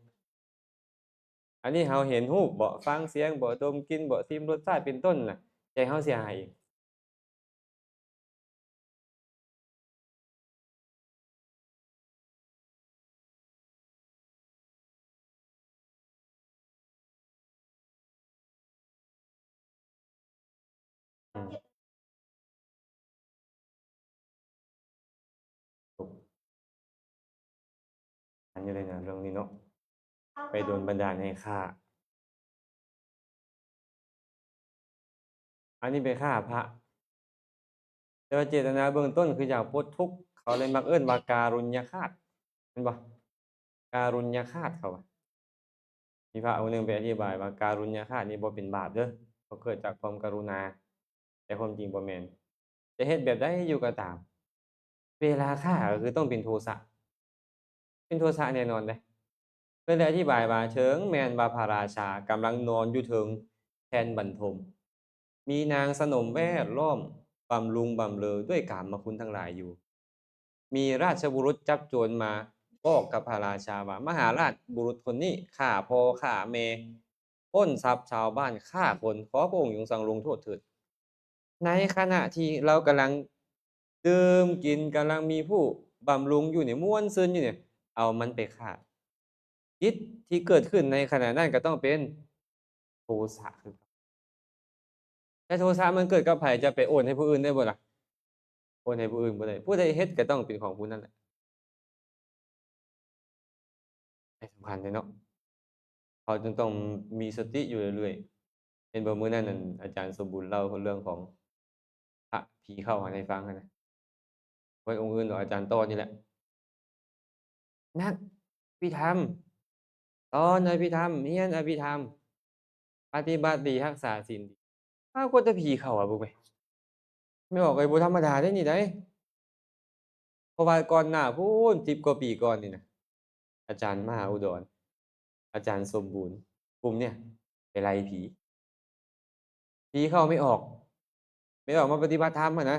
ອັນນີ້ເຮົາເຫັນຮູບບໍ, ຟັງສຽງບໍ, ດົມກິ່ນບໍ, ຊິມລົດຊາດເປັນຕົ້ນນະ, ໃຈເຮົາເສຍຫາຍເອງ. ອັນນີ້ເລີຍນະ ເລື່ອງນີ້ເນາະ, ໄປໂດນບັນດານໃຫ້ຂ້າ. ອັນນີ້ໄປຂ້າພະ, ແຕ່ວ່າເຈດຕະນາເບື້ອງຕົ້ນຄືຢາກປົດທຸກ, ເຂົາເລີຍມັກເອີ້ນວ່າກາລຸນຍະຄາດ ແມ່ນບໍ່? ກາລຸນຍະຄາດເຂົາວ່າ. ມີພະອົງໜຶ່ງໄປອະທິບາຍວ່າກາລຸນຍະຄາດນີ້ບໍ່ເປັນບາບເດີ້, ເພາະເກີດຈາກຄວາມກະລຸນາ, ແຕ່ຄວາມຈິງບໍ່ແມ່ນ. ຈະເຮັດແບບໃດຢູ່ກໍຕາມ, ເວລາຂ້າກໍຄືຕ້ອງເປັນໂທສະ, ເປັນໂທສະແນ່ນອນເດ້. ເພິ່ນໄດ້ອະທິບາຍວ່າ ເຖິງແມ່ນວ່າພະລາຊາກຳລັງນອນຢູ່ເທິງແທ່ນບັນທົມ, ມີນາງສະໜົມແວດລ້ອມ, ບຳລຸງບຳເລີດ້ວຍກາມະຄຸນທັງຫຼາຍຢູ່, ມີລາຊະບຸລຸດຈັບໂຈນມາບອກກັບພະລາຊາວ່າ ມະຫາລາດ, ບຸລຸດຄົນນີ້ຂ້າພໍ່ຂ້າແມ່, ປຸ້ນຊັບຊາວບ້ານ, ຂ້າຄົນ, ຂໍພະອົງຈົ່ງສັ່ງລົງໂທດເຖີດ. ໃນຂະນະທີ່ລາວກຳລັງດື່ມກິນ, ກຳລັງມີຜູ້ບຳລຸງຢູ່ນີ້, ມ່ວນຊື່ນຢູ່ນີ້, ເອົາມັນໄປຂ້າ. ຈິດທີ່ເກີດຂຶ້ນໃນຂະນະນັ້ນກໍຕ້ອງເປັນໂທສະຄືເກົ່າ. ແຕ່ໂທສະມັນເກີດກັບໃຜ? ຈະໄປໂອນໃຫ້ຜູ້ອື່ນໄດ້ບໍ່ລະ? ໂອນໃຫ້ຜູ້ອື່ນບໍ່ໄດ້. ຜູ້ໃດເຮັດກໍຕ້ອງເປັນຂອງຜູ້ນັ້ນແຫຼະ. ໃຫ້ສຳຄັນເດ້ເນາະ, ເຮົາຈຶ່ງຕ້ອງມີສະຕິຢູ່ເລື້ອຍໆ. ເຫັນບໍ່ ມື້ນັ້ນນັ້ນ ອາຈານສົມບູນເລົ່າເລື່ອງຂອງພະຜີເຂົ້າໃຫ້ຟັງຫັ້ນນະ, ບໍ່ແມ່ນອົງອື່ນດອກ, ອາຈານຕໍ່ນີ້ແຫຼະ. ນັກອະພິທຳ, ສອນອະພິທຳ, ຮຽນອະພິທຳ, ປະຕິບັດດີ, ຮັກສາສິນດີ. ປາກົດແຕ່ຜີເຂົ້າອະ ບໍ່ແມ່ນ ແມ່ອອກເອີຍ, ບໍ່ທຳມະດາເດ້ນີ້ໃດ. ເພາະວ່າກ່ອນໜ້າພຸ້ນ ສິບກວ່າປີກ່ອນນີ້ນະ, ອາຈານມະຫາອຸດອນ, ອາຈານສົມບູນ, ກຸ່ມເນີ້ຍໄປໄລ່ຜີ, ຜີເຂົ້າແມ່ອອກ, ແມ່ອອກມາປະຕິບັດທຳຫັ້ນນະ.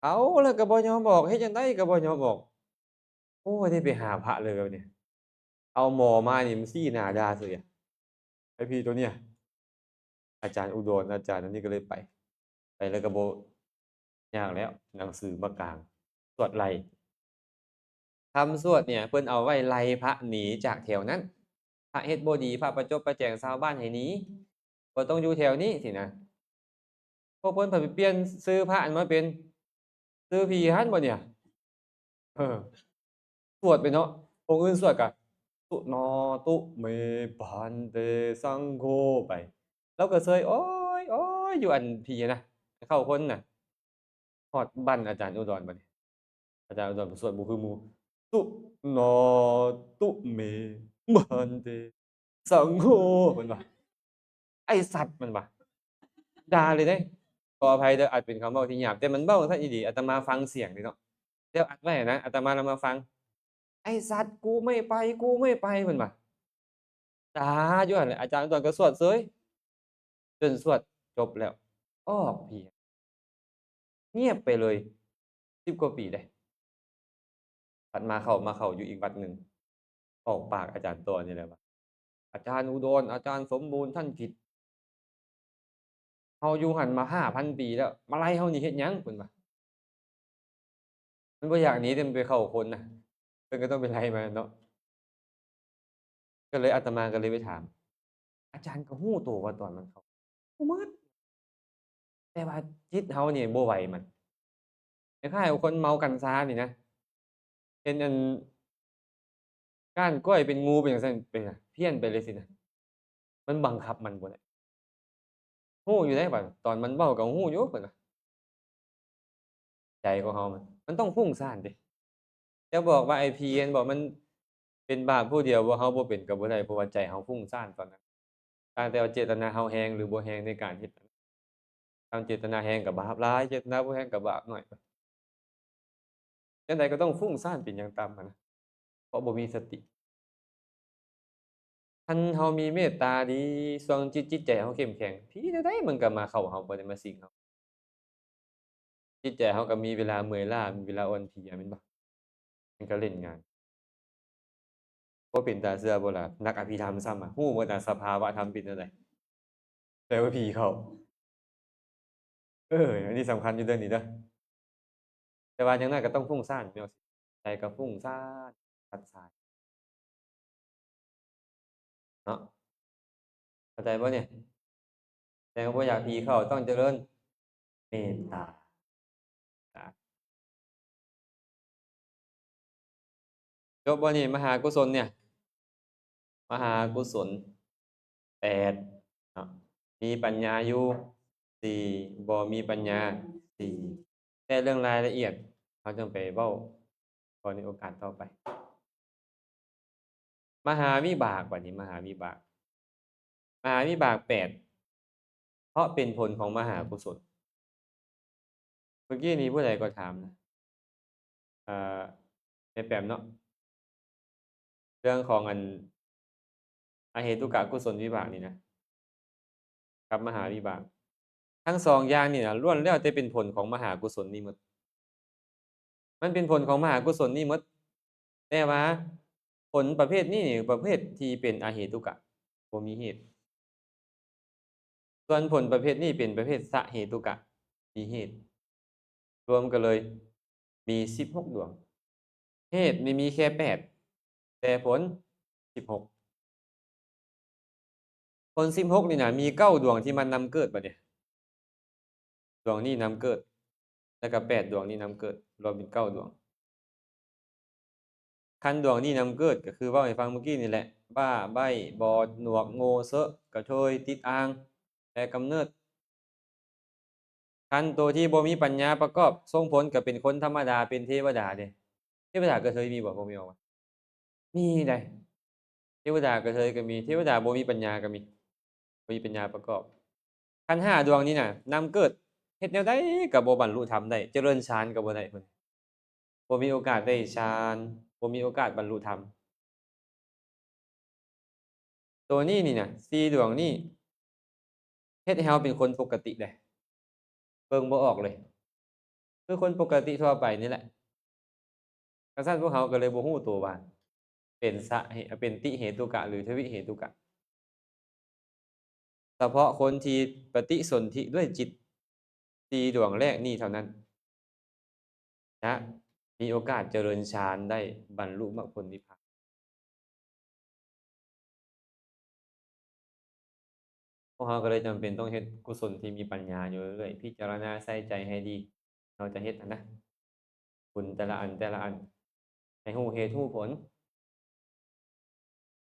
ເຂົ້າແລ້ວກໍບໍ່ຍອມອອກ, ເຮັດຈັ່ງໃດກໍບໍ່ຍອມອອກ. ໂອ້ຍ ໄດ້ໄປຫາພະເລີຍບາດນີ້, ເອົາໝໍມານີ້ມັນຊີ້ໜ້າດ່າເສີຍ, ໄອ້ຜີຕົວເນີ້ຍ. ອາຈານອຸດອນ, ອາຈານອັນນີ້ກໍເລີຍໄປ, ໄປແລ້ວກໍບໍ່ຍາກແລ້ວ, ໜັງສືມາກາງ, ສວດໄລ່. ຄຳສວດເນີ້ຍເພິ່ນເອົາໄວ້ໄລ່ພະໜີຈາກແຖວນັ້ນ, ພະເຮັດບໍ່ດີ, ພະປະຈົບປະແຈງຊາວບ້ານໃຫ້ໜີ, ບໍ່ຕ້ອງຢູ່ແຖວນີ້ຊີ້ນະ. ພວກເພິ່ນພັດໄປປ່ຽນຊື່ພະຫັ້ນມາເປັນຊື່ຜີຫັ້ນບໍ່ເນີ້ຍ? ເອີ ສວດໄປເນາະ, ອົງອື່ນສວດກະ ສຸນາຕຸເມ ພັນເຕ ສັງໂຄ ໄປ, ລາວກໍເຊີຍ ໂອ້ຍ ໂອ້ຍ ຢູ່ອັນຜີນະ, ເຂົ້າຄົນນະ. ຮອດບ້ານອາຈານອຸດອນບັດນີ້, ອາຈານອຸດອນສວດບໍ່ຄືໝູ່, ສຸນາຕຸເມ ພັນເຕ ສັງໂຄ ເພິ່ນວ່າ ໄອ້ສັດ ເພິ່ນວ່າ ດ່າເລີຍເດ້. ຂໍອະໄພເດີ້ ອາດເປັນຄຳເວົ້າທີ່ຫຍາບ, ແຕ່ມັນເວົ້າຊັ້ນອີ່ຫຼີ, ອາດຕະມາຟັງສຽງເດ້ເນາະ, ແຕ່ອັດໄວ້ນະ, ອາດຕະມາລະມາຟັງ, ໄອ້ສັດ ກູໄມ່ໄປ ກູໄມ່ໄປ ເພິ່ນວ່າ ດ່າຢູ່ຫັ້ນແຫຼະ. ອາຈານຕອນກໍສວດເສີຍ, ຈົນສວດຈົບແລ້ວ ອອກພີ້ ງຽບໄປເລີຍ ສິບກວ່າປີເດ້. ບັດມາເຂົ້າ ມາເຂົ້າຢູ່ອີກວັດໜຶ່ງ, ອອກປາກອາຈານຕໍ່ນີ້ແຫຼະວ່າ ອາຈານອຸດອນ ອາຈານສົມບູນ ທ່ານຜິດ, ເຮົາຢູ່ຫັ້ນມາຫ້າພັນປີແລ້ວ, ມາໄລ່ເຮົານີ້ເຮັດຫຍັງ? ເພິ່ນວ່າ ມັນບໍ່ຢາກໜີ ແຕ່ມັນໄປເຂົ້າຄົນນະ, ເພິ່ນກໍຕ້ອງໄປໄລ່ມັນເນາະ. ກໍເລີຍ ອາດຕະມາກໍເລີຍໄປຖາມ, ອາຈານກໍຮູ້ໂຕວ່າຕອນມັນເຂົ້າ ຮູ້ໝົດ, ແຕ່ວ່າຈິດເຮົານີ້ບໍ່ໄຫວມັນ. ຄ້າຍໆວ່າຄົນເມົາກັນຊານີ້ນະ, ເຫັນອັນກ້ານກ້ອຍເປັນງູເປັນຫຍັງຊັ້ນ, ເປັນຫຍັງ ພຽນໄປເລີຍຊີ້ນະ, ມັນບັງຄັບມັນບໍ່ໄດ້. ຮູ້ຢູ່ເດ້ ວ່າຕອນມັນເວົ້າກໍຮູ້ຢູ່ ເພິ່ນວ່າ ໃຈຂອງເຮົາມັນ ມັນຕ້ອງຟຸ້ງສ້ານເດ້. ຈະບອກວ່າໄອ້ຜີເຫັນບໍ່ ມັນເປັນບາບຜູ້ດຽວບໍ່ ເຮົາບໍ່ເປັນກໍບໍ່ໄດ້ ເພາະວ່າໃຈເຮົາຟຸ້ງສ້ານຕອນນັ້ນ. ຕ່າງແຕ່ວ່າເຈດຕະນາເຮົາແຮງ ຫຼື ບໍ່ແຮງໃນການເຮັດ. ຄັນເຈດຕະນາແຮງກໍບາບຫຼາຍ ເຈດຕະນາບໍ່ແຮງກໍບາບໜ້ອຍ. ຈັ່ງໃດກໍຕ້ອງຟຸ້ງສ້ານເປັນຢ່າງຕ່ຳຫັ້ນນະ ເພາະບໍ່ມີສະຕິ. ຄັນເຮົາມີເມດຕາດີ ຊ່ວງຈິດ ຈິດໃຈເຮົາເຂັ້ມແຂງ ຜີແນວໃດມັນກໍມາເຂົ້າເຮົາ ບໍ່ໄດ້ມາສິງເຮົາ. ຈິດໃຈເຮົາກໍມີເວລາເມື່ອຍລ້າ ມີເວລາອ່ອນເພຍ ແມ່ນບໍ່? ມັນກໍຫຼິ້ນງານ. ບໍ່ເປັນຕາເຊື່ອບໍ່ລະ? ນັກອະພິທຳຊ້ຳ ຮູ້ໝົດນະ ສະພາວະທຳເປັນແນວໃດ ແປວ່າຜີເຂົ້າ. ເອີ ອັນນີ້ສຳຄັນຢູ່ເລື່ອງນີ້ເດີ. ແຕ່ວ່າຢ່າງໜ້ອຍກໍຕ້ອງຟຸ້ງສ້ານ ແມ່ນບໍ່? ໃຈກໍຟຸ້ງສ້ານ ຕັດສາຍເນາະ. ເຂົ້າໃຈບໍ່ນີ້? ແຕ່ວ່າບໍ່ຢາກຜີເຂົ້າ ຕ້ອງຈະເລີນເມດຕາ. ຈົບບໍ່ນີ້ ມະຫາກຸສົນນີ້? ມະຫາກຸສົນແປດເນາະ. ມີປັນຍາຢູ່ສີ່ ບໍ່ມີປັນຍາສີ່ ແຕ່ເລື່ອງລາຍລະອຽດເຮົາຈັ່ງໄປເວົ້າ ກໍໃນໂອກາດຕໍ່ໄປ. ມະຫາວິບາກ ບັດນີ້ມະຫາວິບາກ ມະຫາວິບາກແປດ ເພາະເປັນຜົນຂອງມະຫາກຸສົນ. ເມື່ອກີ້ນີ້ຜູ້ໃດກໍຖາມນະ ເອີ ແມ່ແປມເນາະ ເລື່ອງຂອງອັນ ອະເຫຕຸກະກຸສົນວິບາກນີ້ນະ ກັບມະຫາວິບາກ ທັງສອງຢ່າງນີ້ນະ ລ້ວນແລ້ວແຕ່ເປັນຜົນຂອງມະຫາກຸສົນນີ້ໝົດ. ມັນເປັນຜົນຂອງມະຫາກຸສົນນີ້ໝົດ. ແຕ່ວ່າຜົນປະເພດນີ້ນີ້ ປະເພດທີ່ເປັນອະເຫຕຸກະ ບໍ່ມີເຫດ. ສ່ວນຜົນປະເພດນີ້ເປັນປະເພດສະເຫຕຸກະ ມີເຫດ. ລວມກັນເລີຍມີສິບຫົກດວງ. ເຫດນີ້ມີແຄ່ແປດ ແຕ່ຜົນສິບຫົກ. ຜົນສິບຫົກນີ້ນະ ມີເກົ້າດວງທີ່ມັນນຳເກີດ ບັດນີ້ ດວງນີ້ນຳເກີດ ແລ້ວກໍແປດດວງນີ້ນຳເກີດ ລວມເປັນເກົ້າດວງ. ຄັນດວງນີ້ນຳເກີດ ກໍຄືເວົ້າໃຫ້ຟັງເມື່ອກີ້ນີ້ແຫຼະ ບ້າ ໃບ້ ບອດ ໜວກ ໂງ່ ເຊາະ ກະເທີຍ ຕິດອ່າງ ແຕ່ກຳເນີດ. ຄັນໂຕທີ່ບໍ່ມີປັນຍາປະກອບ ສົ່ງຜົນກໍເປັນຄົນທຳມະດາ ເປັນເທວະດາເດ້. ເທວະດາກະເທີຍມີບໍ່? ບໍ່ມີບໍ່? ມີໃດ໋. ເທວະດາກະເທີຍກໍມີ ເທວະດາບໍ່ມີປັນຍາກໍມີ ບໍ່ມີປັນຍາປະກອບ. ຄັນຫ້າດວງນີ້ນະ ນຳເກີດ ເຮັດແນວໃດກໍບໍ່ບັນລຸທຳໄດ້ ຈະເລີນຊານກໍບໍ່ໄດ້ເພິ່ນ ບໍ່ມີໂອກາດໄດ້ຊານ ບໍ່ມີໂອກາດບັນລຸທຳ. ໂຕນີ້ນີ້ນະ ສີ່ດວງນີ້ ເຮັດໃຫ້ເຮົາເປັນຄົນປົກກະຕິເດ້ ເບິ່ງບໍ່ອອກເລີຍ ຄືຄົນປົກກະຕິທົ່ວໄປນີ້ແຫຼະ. ຄັນຊັ້ນພວກເຮົາກໍເລີຍບໍ່ຮູ້ໂຕວ່າເປັນສະເຫ ເປັນຕິເຫຕຸກະ ຫຼື ທະວິເຫຕຸກະ. ສະເພາະຄົນທີ່ປະຕິສົນທິດ້ວຍຈິດສີ່ດວງແລກນີ້ເທົ່ານັ້ນ ຈະມີໂອກາດຈະເລີນฌານໄດ້ ບັນລຸມັກຜົນນິບພານ. ພວກເຮົາກໍເລີຍຈຳເປັນຕ້ອງເຮັດກຸສົນທີ່ມີປັນຍາຢູ່ເລື້ອຍໆ ພິຈາລະນາໃສ່ໃຈໃຫ້ດີ ເຮົາຈະເຮັດຫັ້ນນະ ບຸນແຕ່ລະອັນແຕ່ລະອັນ ໃຫ້ຮູ້ເຫດຮູ້ຜົນ.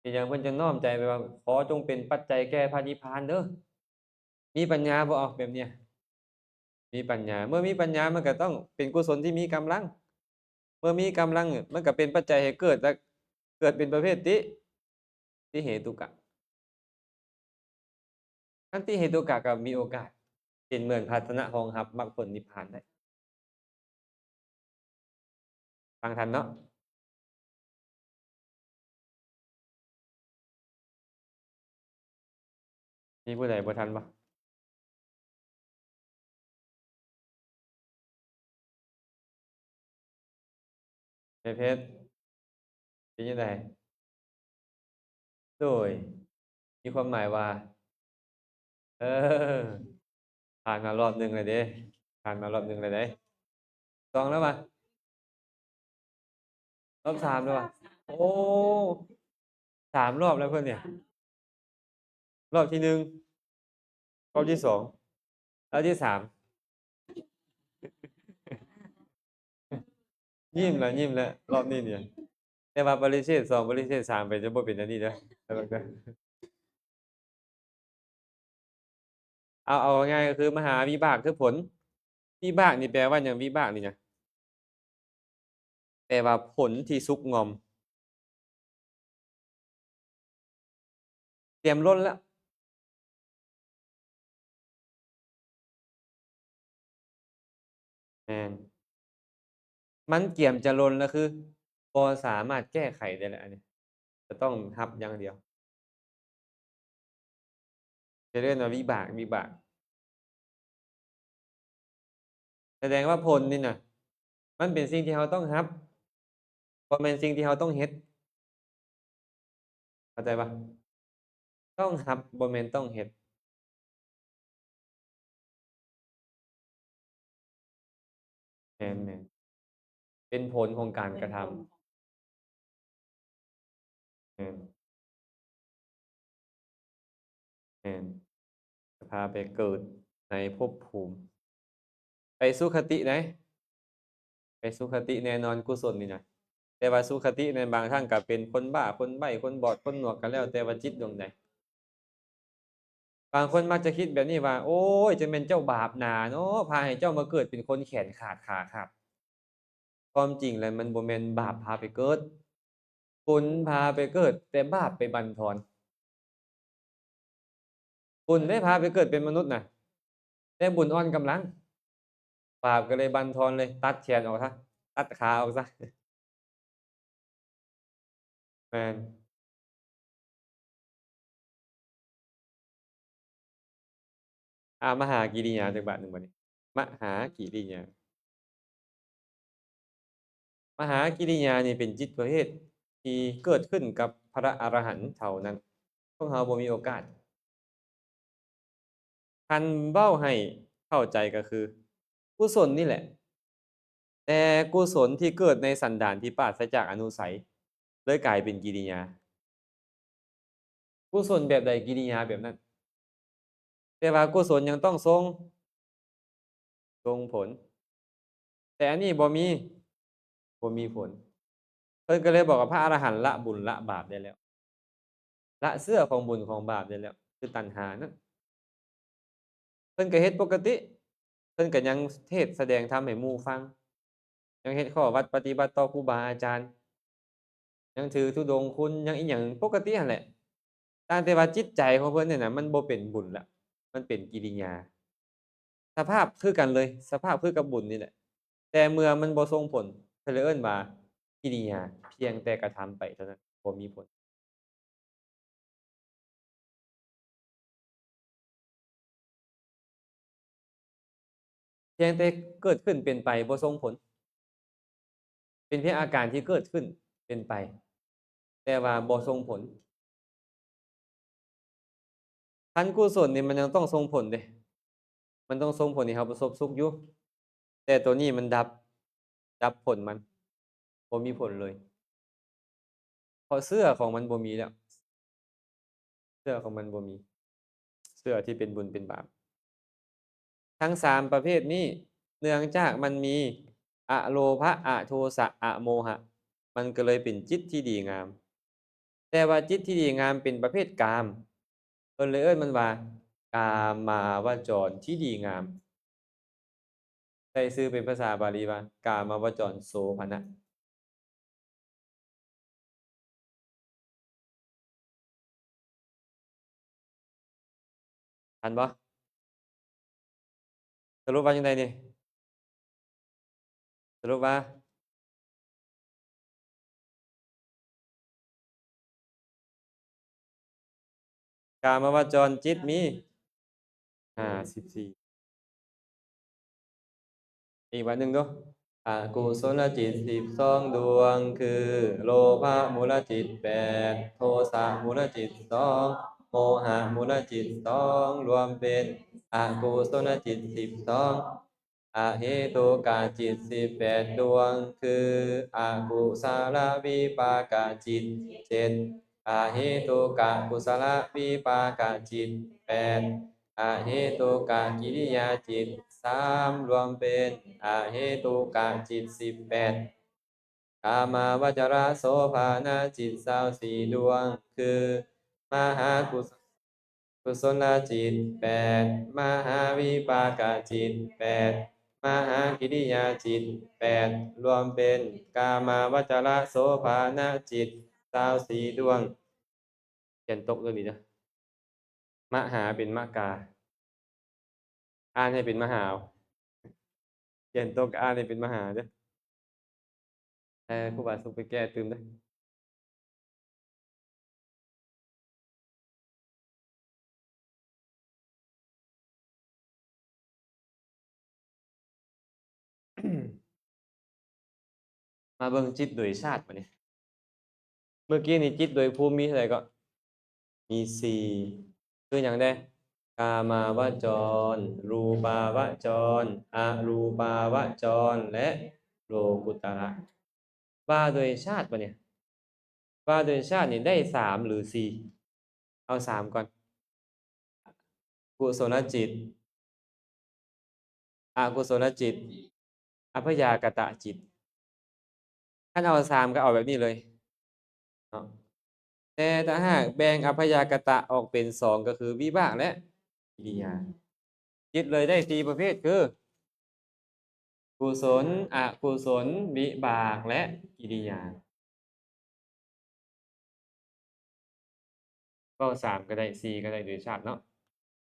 ເປັນຫຍັງເພິ່ນຈຶ່ງນ້ອມໃຈໄປວ່າ ຂໍຈົ່ງເປັນປັດໄຈແກ່ພະນິບພານເດີ້. ມີປັນຍາບໍ່? ເອົາແບບເນີ້ຍ ມີປັນຍາ ເມື່ອມີປັນຍາມັນກໍຕ້ອງເປັນກຸສົນທີ່ມີກຳລັງ ເມື່ອມີກຳລັງມັນກໍເປັນປັດໄຈໃຫ້ເກີດ ແລະ ເກີດເປັນປະເພດຕິ ຕິເຫຕຸກະ. ຄັນຕິເຫຕຸກະກໍມີໂອກາດເປັນເໝືອນພາຊະນະຮອງຮັບມັກຜົນນິບພານໄດ້. ຟັງທັນເນາະ? ມີຜູ້ໃດບໍ່ທັນບໍ່? ແມ່ເພັດ ເປັນຈັ່ງໃດ? ໂດຍ ມີຄວາມໝາຍວ່າ ເອີ ຜ່ານມາລອບໜຶ່ງແລ້ວເດ້ ຜ່ານມາລອບໜຶ່ງແລ້ວເດ້. ສອງແລ້ວຫວາ? ລອບສາມແລ້ວຫວາ? ໂອ້ ສາມລອບແລ້ວເພິ່ນນີ້ ລອບທີໜຶ່ງ ລອບທີສອງ ລອບທີສາມ. ຍິ້ມລະ ຍິ້ມລະ ລອບນີ້ນີ້ ແຕ່ວ່າປະລິເສດສອງ ປະລິເສດສາມໄປ ຈະບໍ່ເປັນອັນນີ້ເດີ້ ລະວັງເດີ້. ເອົາ ເອົາງ່າຍໆ ກໍຄືມະຫາວິບາກຄືຜົນ. ວິບາກນີ້ແປວ່າຫຍັງ? ວິບາກນີ້ນະ ຕ່ວ່າຜົນທີ່ສຸກງ່ອມ ກຽມຫຼົ່ນແລ້ວ. ແມ່ນ. ມັນກຽມຈະຫຼົ່ນແລ້ວ ຄືບໍ່ສາມາດແກ້ໄຂໄດ້ແລ້ວ ອັນນີ້ຈະຕ້ອງຮັບຢ່າງດຽວ. ເຂົາເອີ້ນວ່າວິບາກ, ວິບາກ. ສະແດງວ່າຜົນນີ້ນະ ມັນເປັນສິ່ງທີ່ເຮົາຕ້ອງຮັບ, ບໍ່ແມ່ນສິ່ງທີ່ເຮົາຕ້ອງເຮັດ. ເຂົ້າໃຈປະ? ຕ້ອງຮັບ, ບໍ່ແມ່ນຕ້ອງເຮັດ. ແມ່ນ, ແມ່ນ. ເປັນຜົນຂອງການກະທຳ. ແມ່ນ. ແມ່ນ. ຈະພາໄປເກີດໃນພົບພູມ ໄປສຸຄະຕິໃດ໋. ໄປສຸຄະຕິແນ່ນອນ, ກຸສົນນີ້ນະ. ແຕ່ວ່າສຸຄະຕິນັ້ນ ບາງຄັ້ງກໍເປັນຄົນບ້າ, ຄົນໃບ້, ຄົນບອດ, ຄົນໜວກ, ກໍແລ້ວແຕ່ວ່າຈິດດວງໃດ. ບາງຄົນມັກຈະຄິດແບບນີ້ວ່າ ໂອ້ຍ ຈະແມ່ນເຈົ້າບາບໜາເນາະ ພາໃຫ້ເຈົ້າມາເກີດເປັນຄົນແຂນຂາດຂາຂາດ. ຄວາມຈິງແລ້ວມັນບໍ່ແມ່ນບາບພາໄປເກີດ, ບຸນພາໄປເກີດ ແຕ່ບາບໄປບັນທອນ. ບຸນໄດ້ພາໄປເກີດເປັນມະນຸດນະ, ແຕ່ບຸນອ່ອນກຳລັງ, ບາບກໍເລີຍບັນທອນເລີຍ, ຕັດແຂນອອກຊະ, ຕັດຂາອອກຊະ. ແມ່ນ. ອາ ມະຫາກິລິຍາຈັກບາດໜຶ່ງບັດນີ້. ມະຫາກິລິຍາ. ມະຫາກິລິຍານີ້ເປັນຈິດປະເພດທີ່ເກີດຂຶ້ນກັບພະອະລະຫັນເທົ່ານັ້ນ, ພວກເຮົາບໍ່ມີໂອກາດ. ຄັນເວົ້າໃຫ້ເຂົ້າໃຈກໍຄື ກຸສົນນີ້ແຫຼະ, ແຕ່ກຸສົນທີ່ເກີດໃນສັນດານທີ່ປາສະຈາກອະນຸໄສ ເລີຍກາຍເປັນກິລິຍາ. ກຸສົນແບບໃດ ກິລິຍາແບບນັ້ນ. ແຕ່ວ່າກຸສົນຍັງຕ້ອງສົ່ງ, ສົ່ງຜົນ, ແຕ່ອັນນີ້ບໍ່ມີ, ບໍ່ມີຜົນ. ເພິ່ນກໍເລີຍບອກວ່າພະອະລະຫັນລະບຸນລະບາບໄດ້ແລ້ວ, ລະເຊື້ອຂອງບຸນຂອງບາບໄດ້ແລ້ວ, ຄືຕັນຫານັ້ນ. ເພິ່ນກໍເຮັດປົກກະຕິ, ເພິ່ນກໍຍັງເທດສະແດງທຳໃຫ້ໝູ່ຟັງ, ຍັງເຮັດຂໍ້ວັດປະຕິບັດຕໍ່ຄູບາອາຈານ, ຍັງຖືທຸດົງຄຸນ, ຍັງອີ່ຫຍັງປົກກະຕິຫັ້ນແຫຼະ. ຕ່າງແຕ່ວ່າຈິດໃຈຂອງເພິ່ນນີ້ນະ ມັນບໍ່ເປັນບຸນລະ, ມັນເປັນກິລິຍາ. ສະພາບຄືກັນເລີຍ, ສະພາບຄືກັບບຸນນີ້ແຫຼະ, ແຕ່ເມື່ອມັນບໍ່ສົ່ງຜົນ, ເພິ່ນເລີຍເອີ້ນວ່າກິລິຍາ, ພຽງແຕ່ກະທຳໄປເທົ່ານັ້ນ, ບໍ່ມີຜົນ. ພຽງແຕ່ເກີດຂຶ້ນເປັນໄປ ບໍ່ສົ່ງຜົນ, ເປັນພຽງອາການທີ່ເກີດຂຶ້ນເປັນໄປ ແຕ່ວ່າບໍ່ສົ່ງຜົນ. ຄັນກຸສົນນີ້ມັນຍັງຕ້ອງສົ່ງຜົນເດ້, ມັນຕ້ອງສົ່ງຜົນໃຫ້ເຮົາປະສົບສຸກຢູ່, ແຕ່ໂຕນີ້ມັນດັບ, ດັບຜົນມັນ, ບໍ່ມີຜົນເລີຍ. ເພາະເຊື້ອຂອງມັນບໍ່ມີແລ້ວ, ເຊື້ອຂອງມັນບໍ່ມີ, ເຊື້ອທີ່ເປັນບຸນເປັນບາບ. ທັງສາມປະເພດນີ້ ເນື່ອງຈາກມັນມີອະໂລພະ ອະໂທສະ ອະໂມຫະ, ມັນກໍເລີຍເປັນຈິດທີ່ດີງາມ. ແຕ່ວ່າຈິດທີ່ດີງາມເປັນປະເພດກາມ, ເພິ່ນເລີຍເອີ້ນມັນວ່າກາມາວະຈອນທີ່ດີງາມ. ໃຊ້ຊື່ເປັນພາສາບາລີວ່າ ກາມາວະຈອນໂສພະນະ. ທັນບໍ່? ສະຫຼຸບວ່າຈັ່ງໃດນີ້? ສະຫຼຸບວ່າ ກາມາວະຈອນຈິດມີຫ້າສິບສີ່. ອີກບາດໜຶ່ງດູ. ອະກຸສົນລະຈິດສິບສອງດວງ ຄື ໂລພະມູນລະຈິດແປດ, ໂທສະມູນລະຈິດສອງ, ໂມຫະມູນລະຈິດສອງ, ລວມເປັນອະກຸສົນລະຈິດສິບສອງ. ອະເຫຕຸກະຈິດສິບແປດດວງ ຄື ອະກຸສະລະວິປາກະຈິດເຈັດ, ອະເຫຕຸກະກຸສະລະວິປາກະຈິດແປດ, ອະເຫຕຸກະກິລິຍາຈິດສາມ ລວມເປັນອະເຫຕຸກະຈິດສິບແປດ. ກາມາວະຈະລະໂສພະນະຈິດຊາວສີ່ດວງ ຄື ມະຫາກຸສະ ກຸສົນລະຈິດແປດ, ມະຫາວິປາກະຈິດແປດ, ມະຫາກິລິຍາຈິດ ແປດ ລວມເປັນກາມາວະຈະລະໂສພານະຈິດ ຊາວສີ່ດວງ. ຂຽນຕົກເດີນີ້ເດີ ມະຫາເປັນມະກາ ອ່ານໃຫ້ເປັນມະຫາ ຂຽນຕົກ ອ່ານໃຫ້ເປັນມະຫາເດີ. ແຕ່ຄູບາສຸກໄປແກ້ຕື່ມເດີ. ມາເບິ່ງຈິດໂດຍຊາດບາດນີ້. ເມື່ອກີ້ນີ້ຈິດໂດຍພູມມີເທົ່າໃດເກາະ? ມີສີ່ ຄືຫຍັງແດ່? ກາມາວະຈອນ, ຮູປາວະຈອນ, ອະຮູປາວະຈອນ ແລະ ໂລກຸດຕະລະ. ວ່າໂດຍຊາດບາດນີ້ ວ່າໂດຍຊາດນີ້ໄດ້ສາມຫຼືສີ່? ເອົາສາມກ່ອນ. ກຸສົນລະຈິດ, ອະກຸສົນລະຈິດ, ອັບພະຍາກະຕະຈິດ. ຄັນເອົາສາມກໍເອົາແບບນີ້ເລີຍເນາະ. ແຕ່ຖ້າຫາກແບ່ງອັບພະຍາກະຕະອອກເປັນສອງ ກໍຄືວິບາກ ແລະ ກິລິຍາ. ຈິດເລີຍໄດ້ສີ່ປະເພດ ຄື ກຸສົນ, ອະກຸສົນ, ວິບາກ ແລະ ກິລິຍາ. ເວົ້າສາມກໍໄດ້ ສີ່ກໍໄດ້ໂດຍຊາດເນາະ.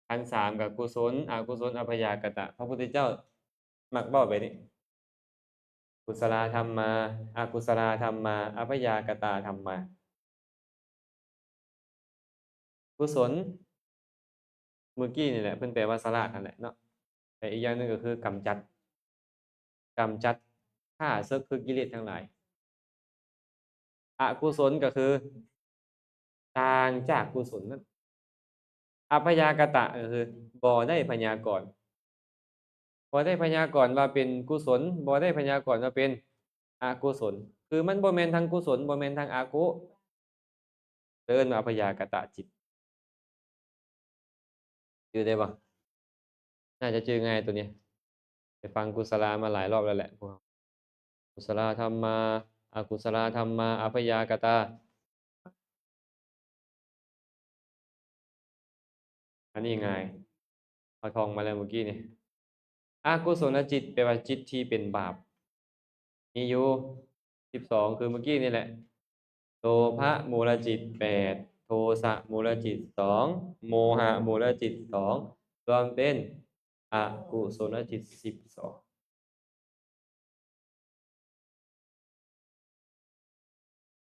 ຄັນສາມກໍກຸສົນ, ອະກຸສົນ, ອັບພະຍາກະຕະ. ພະພຸດທະເຈົ້າມັກເວົ້າແບບນີ້ ກຸສະລາທຳມາ, ອະກຸສະລາທຳມາ, ອັບພະຍາກະຕາທຳມາ. ກຸສົນ ມື້ກີ້ນີ້ແຫຼະ ເພິ່ນແປວ່າສະຫຼາດຫັ້ນແຫຼະເນາະ. ແຕ່ອີກຢ່າງໜຶ່ງກໍຄືກຳຈັດ, ກຳຈັດຂ້າເສິກຄືກິເລດທັງຫຼາຍ. ອະກຸສົນກໍຄືຕ່າງຈາກກຸສົນນັ້ນ. ອັບພະຍາກະຕະກໍຄືບໍ່ໄດ້ພະຍາກອນ, ບໍ່ໄດ້ພະຍາກອນວ່າເປັນກຸສົນ, ບໍ່ໄດ້ພະຍາກອນວ່າເປັນອະກຸສົນ. ຄືມັນບໍ່ແມ່ນທັງກຸສົນ, ບໍ່ແມ່ນທັງອະກຸ ເອີ້ນວ່າອັບພະຍາກະຕະຈິດ. ຈື່ໄດ້ບໍ່? ໜ້າຈະຈື່ງ່າຍໂຕນີ້. ໄດ້ຟັງກຸສະລາມາຫຼາຍລອບແລ້ວແຫຼະພວກເຮົາ. ກຸສະລາທຳມາ, ອະກຸສະລາທຳມາ, ອັບພະຍາກະຕາ. ອັນນີ້ງ່າຍ, ເຮົາທ່ອງມາແລ້ວມື້ກີ້ນີ້. ອະກຸສົນລະຈິດ ແປວ່າຈິດທີ່ເປັນບາບ. ມີຢູ່ສິບສອງ ຄືມື້ກີ້ນີ້ແຫຼະ. ໂລພະມູນລະຈິດແປດ, ໂທສະມູນລະຈິດສອງ, ໂມຫະມູນລະຈິດສອງ, ລວມເປັນອະກຸສົນລະຈິດສິບສອງ.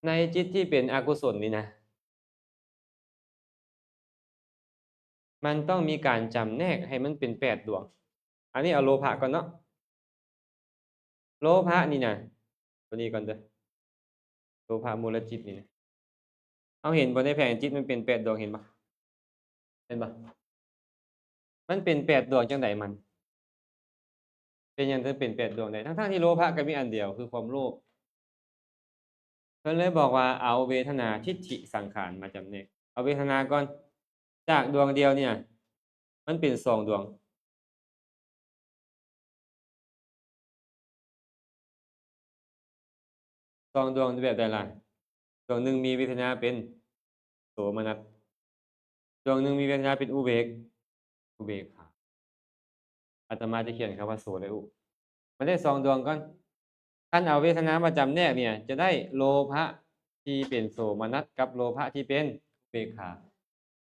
ໃນຈິດທີ່ເປັນອະກຸສົນນີ້ນະ ມັນຕ້ອງມີການຈຳແນກໃຫ້ມັນເປັນແປດດວງ. ອັນນີ້ເອົາໂລພະກ່ອນເນາະ. ໂລພະນີ້ນະ ໂຕນີ້ກ່ອນເດີ. ໂລພະມູນລະຈິດນີ້ນະ ເຮົາເຫັນບໍ່ ໃນແຜງຈິດມັນເປັນແປດດວງ ເຫັນບໍ່? ເຫັນບໍ່? ມັນເປັນແປດດວງຈັ່ງໃດມັນ? ເປັນຫຍັງເຖິງເປັນແປດດວງໄດ້ ທັງໆທີ່ໂລພະກໍມີອັນດຽວ ຄືຄວາມໂລບ? ເພິ່ນເລີຍບອກວ່າເອົາເວທະນາ, ທິດຖິ, ສັງຂານມາຈຳແນກ. ເອົາເວທະນາກ່ອນ. ຈາກດວງດຽວນີ້ນະ ມັນເປັນສອງດວງ. ສອງດວງແບບໃດລະ? ດວງໜຶ່ງມີເວທະນາເປັນໂສມະນັດ, ດວງໜຶ່ງມີເວທະນາເປັນອຸເບກ, ອຸເບກຂາ. ອາດຕະມາຈະຂຽນຄຳວ່າໂສ ແລະ ອຸ ມັນໄດ້ສອງດວງກ່ອນ. ຄັນເອົາເວທະນາມາຈຳແນກນີ້ ຈະໄດ້ໂລພະທີ່ເປັນໂສມະນັດ ກັບໂລພະທີ່ເປັນອຸເບກຂາ.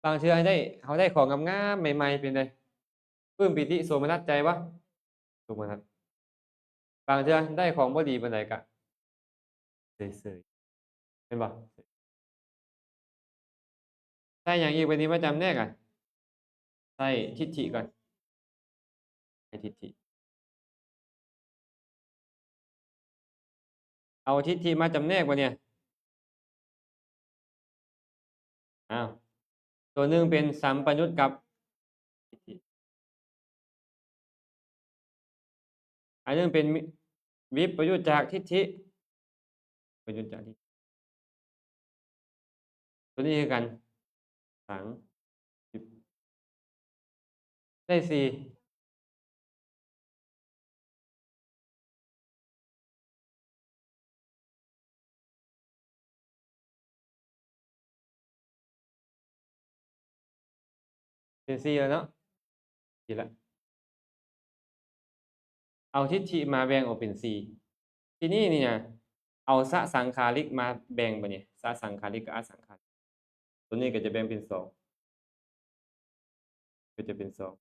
ບາງເທື່ອໃຫ້ໄດ້ ເຮົາໄດ້ຂອງງາມໆ ໃໝ່ໆ ເປັນໃດ? ປຶ້ມປີຕິໂສມະນັດໃຈບໍ່? ໂສມະນັດ. ບາງເທື່ອໄດ້ຂອງບໍ່ດີປານໃດກະເສີຍໆ ແມ່ນບໍ່? ໃຊ້ຫຍັງອີກບາດນີ້ມາຈຳແນກອະ? ໃຊ້ທິດຖິກ່ອນ. ໃຊ້ທິດຖິ. ເອົາທິດຖິມາຈຳແນກບາດນີ້. ອ້າວ ໂຕໜຶ່ງເປັນສຳປະຍຸດກັບທິດຖິ, ອັນໜຶ່ງເປັນວິ ວິບປະຍຸດຈາກທິດຖິ, ປະຍຸດຈາກທິດ ໂຕນີ້ຄືກັນ ສັງ ສິບ ໄດ້ສີ່. ເປັນສີ່ແລ້ວເນາະ ສີ່ແລ້ວ. ເອົາທິດຖິມາແບ່ງອອກເປັນສີ່. ທີນີ້ນີ້ນະ ເອົາສະສັງຂາລິກມາແບ່ງບາດນີ້ ສະສັງຂາລິກກັບອະສັງຂາລິກ ໂຕນີ້ກໍຈະແບ່ງເປັນສອງ ກໍຈະເປັນສອງ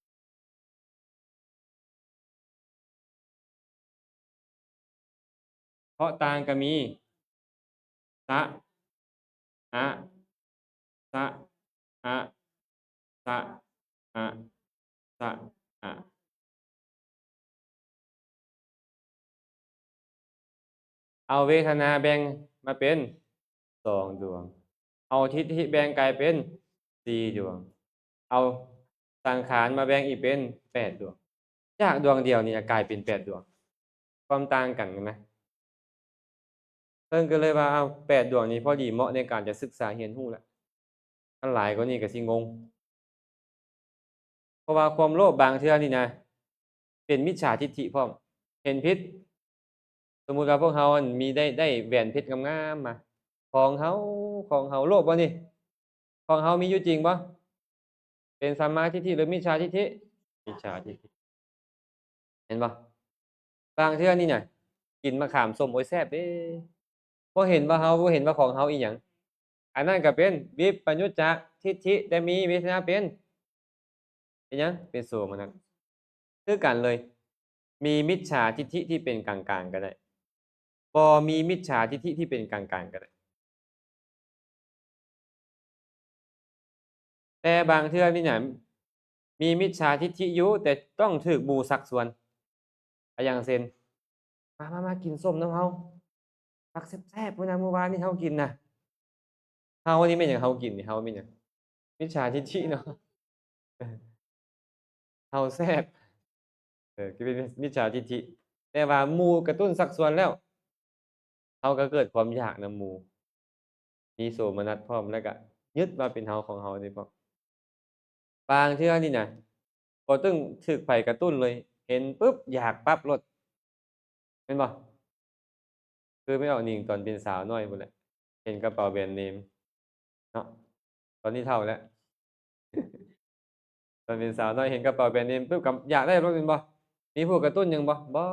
ເພາະຕ່າງກໍມີ ສະ ອະ ສະ ອະ ສະ ອະ ສະ ອະ. ເອົາເວທະນາແບ່ງມາເປັນສອງດວງ ເອົາທິດຖິແບ່ງກາຍເປັນສີ່ດວງ ເອົາສັງຂານມາແບ່ງອີກເປັນແປດດວງ ຈາກດວງດຽວນີ້ກາຍເປັນແປດດວງ ຄວາມຕ່າງກັນນະ. ເພິ່ນກໍເລີຍວ່າ ເອົາ ແປດດວງນີ້ພໍດີເໝາະໃນການຈະສຶກສາຮຽນຮູ້ລະ ຄັນຫຼາຍກວ່ານີ້ກໍຊິງົງ. ເພາະວ່າຄວາມໂລບບາງເທື່ອນີ້ນະ ເປັນມິດສາທິດຖິພ້ອມ ເຫັນຜິດ. ສົມມຸດວ່າພວກເຮົາ ອັນ ມີໄດ້ ໄດ້ແຫວນເພັດງາມໆມາ ຂອງເຮົາ ຂອງເຮົາ ໂລບບໍ່ນີ້? ຂອງເຮົາມີຢູ່ຈິງບໍ່? ເປັນສຳມາທິດຖິ ຫຼື ມິດສາທິດຖິ? ມິດສາທິດຖິ ເຫັນບໍ່? ບາງເທື່ອນີ້ນະ ກິນມະຂາມສົ້ມ ໂອ້ຍ ແຊບເດ້ ບໍ່ເຫັນວ່າເຮົາ ບໍ່ເຫັນວ່າຂອງເຮົາອີ່ຫຍັງ. ອັນນັ້ນກໍເປັນວິບປະຍຸດຈະທິດຖິ ແຕ່ມີເວທະນາເປັນ ເປັນຫຍັງ? ເປັນໂສມະນັດ ຄືກັນເລີຍ. ມີມິດສາທິດຖິທີ່ເປັນກາງໆກໍໄດ້ ບໍ່ມີມິດສາທິດຖິທີ່ເປັນກາງໆກໍໄດ້. ແຕ່ບາງເທື່ອນີ້ນະ ມີມິດສາທິດຖິຢູ່ ແຕ່ຕ້ອງຖືກໝູ່ຊັກຊວນ. ອາ ຢ່າງເຊັ່ນ ມາ ມາ ມາກິນສົ້ມນຳເຮົາ ຜັກແຊບໆພຸ້ນນະ ມື້ວານນີ້ເຮົາກິນນະ. ເຮົານີ້ແມ່ນຫຍັງ? ເຮົາກິນນີ້ ເຮົາແມ່ນຫຍັງ? ມິດສາທິດຖິເນາະ ເຮົາແຊບ ເອີ ຄືເປັນມິດສາທິດຖິ. ແຕ່ວ່າໝູ່ກະຕຸ້ນຊັກຊວນແລ້ວ ເຮົາກໍເກີດຄວາມຢາກນຳໝູ່ ມີໂສມະນັດພ້ອມ ແລ້ວກະຍຶດວ່າເປັນເຮົາ ຂອງເຮົານີ້ພ້ອມ. ບາງເທື່ອນີ້ນະ ບໍ່ຕ້ອງຖືກໃຜກະຕຸ້ນເລີຍ ເຫັນປຶບຢາກປັບໂລດ ແມ່ນບໍ່? ຄືແມ່ອອກນິງຕອນເປັນສາວນ້ອຍພຸ້ນແຫຼະ ເຫັນກະເປົາແບຣນເນມເນາະ ຕອນນີ້ເຖົ້າແລ້ວ. ຕອນເປັນສາວນ້ອຍເຫັນກະເປົາແບຣນເນມປຶບ ກໍຢາກໄດ້ໂລດແມ່ນບໍ່? ມີຜູ້ກະຕຸ້ນຫຍັງບໍ່? ບໍ່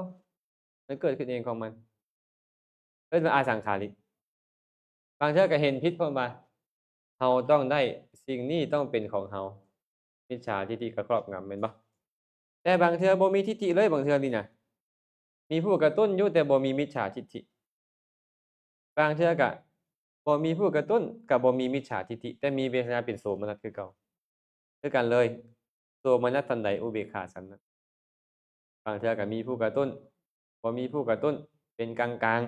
ມັນເກີດຂຶ້ນເອງຂອງມັນ ເອີ້ນວ່າອະສັງຂາລິກ. ບາງເທື່ອກໍເຫັນຜິດ ເພາະວ່າເຮົາຕ້ອງໄດ້ ສິ່ງນີ້ຕ້ອງເປັນຂອງເຮົາ ມິດສາທິດຖິກໍຄອບງຳ ແມ່ນບໍ່? ແຕ່ບາງເທື່ອບໍ່ມີທິດຖິເລີຍ ບາງເທື່ອນີ້ນະ ມີຜູ້ກະຕຸ້ນຢູ່ ແຕ່ບໍ່ມີມິດສາທິດຖິ. ບາງເທື່ອກະບໍ່ມີຜູ້ກະຕຸ້ນ ກະບໍ່ມີມິດສາທິດຖິ ແຕ່ມີເວທະນາເປັນໂສມະນັດຄືເກົ່າ ຄືກັນເລີຍ ໂສມະນັດສັນໃດ ອຸເບກຂາສັນນັ້ນ. ບາງເທື່ອກະມີຜູ້ກະຕຸ້ນ ບໍ່ມີຜູ້ກະຕຸ້ນ ເປັນກາງ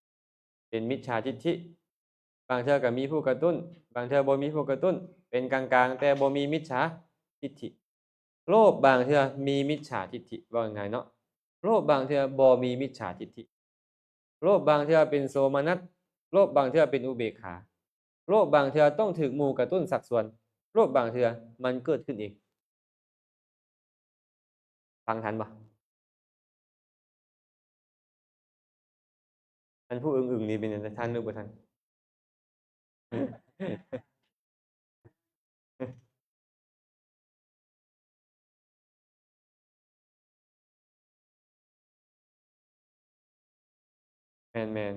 ໆ ເປັນມິດສາທິດຖິ. ບາງເທື່ອກະມີຜູ້ກະຕຸ້ນ ບາງເທື່ອບໍ່ມີຜູ້ກະຕຸ້ນ ເປັນກາງໆ ແຕ່ບໍ່ມີມິດສາທິດຖິ. ໂລບບາງເທື່ອມີມິດສາທິດຖິ ເວົ້າງ່າຍໆເນາະ ໂລບບາງເທື່ອບໍ່ມີມິດສາທິດຖິ. ໂລບບາງເທື່ອເປັນໂສມະນັດ ໂລບບາງເທື່ອເປັນອຸເບກຂາ ໂລບບາງເທື່ອຕ້ອງຖືກໝູ່ກະຕຸ້ນຊັກຊວນ ໂລບບາງເທື່ອມັນເກີດຂຶ້ນເອງ. ຟັງທັນບໍ່? ອັນຜູ້ອຶງໆນີ້ເປັນຈັ່ງໃດ? ທັນຫຼືບໍ່ທັນ? ແມ່ນ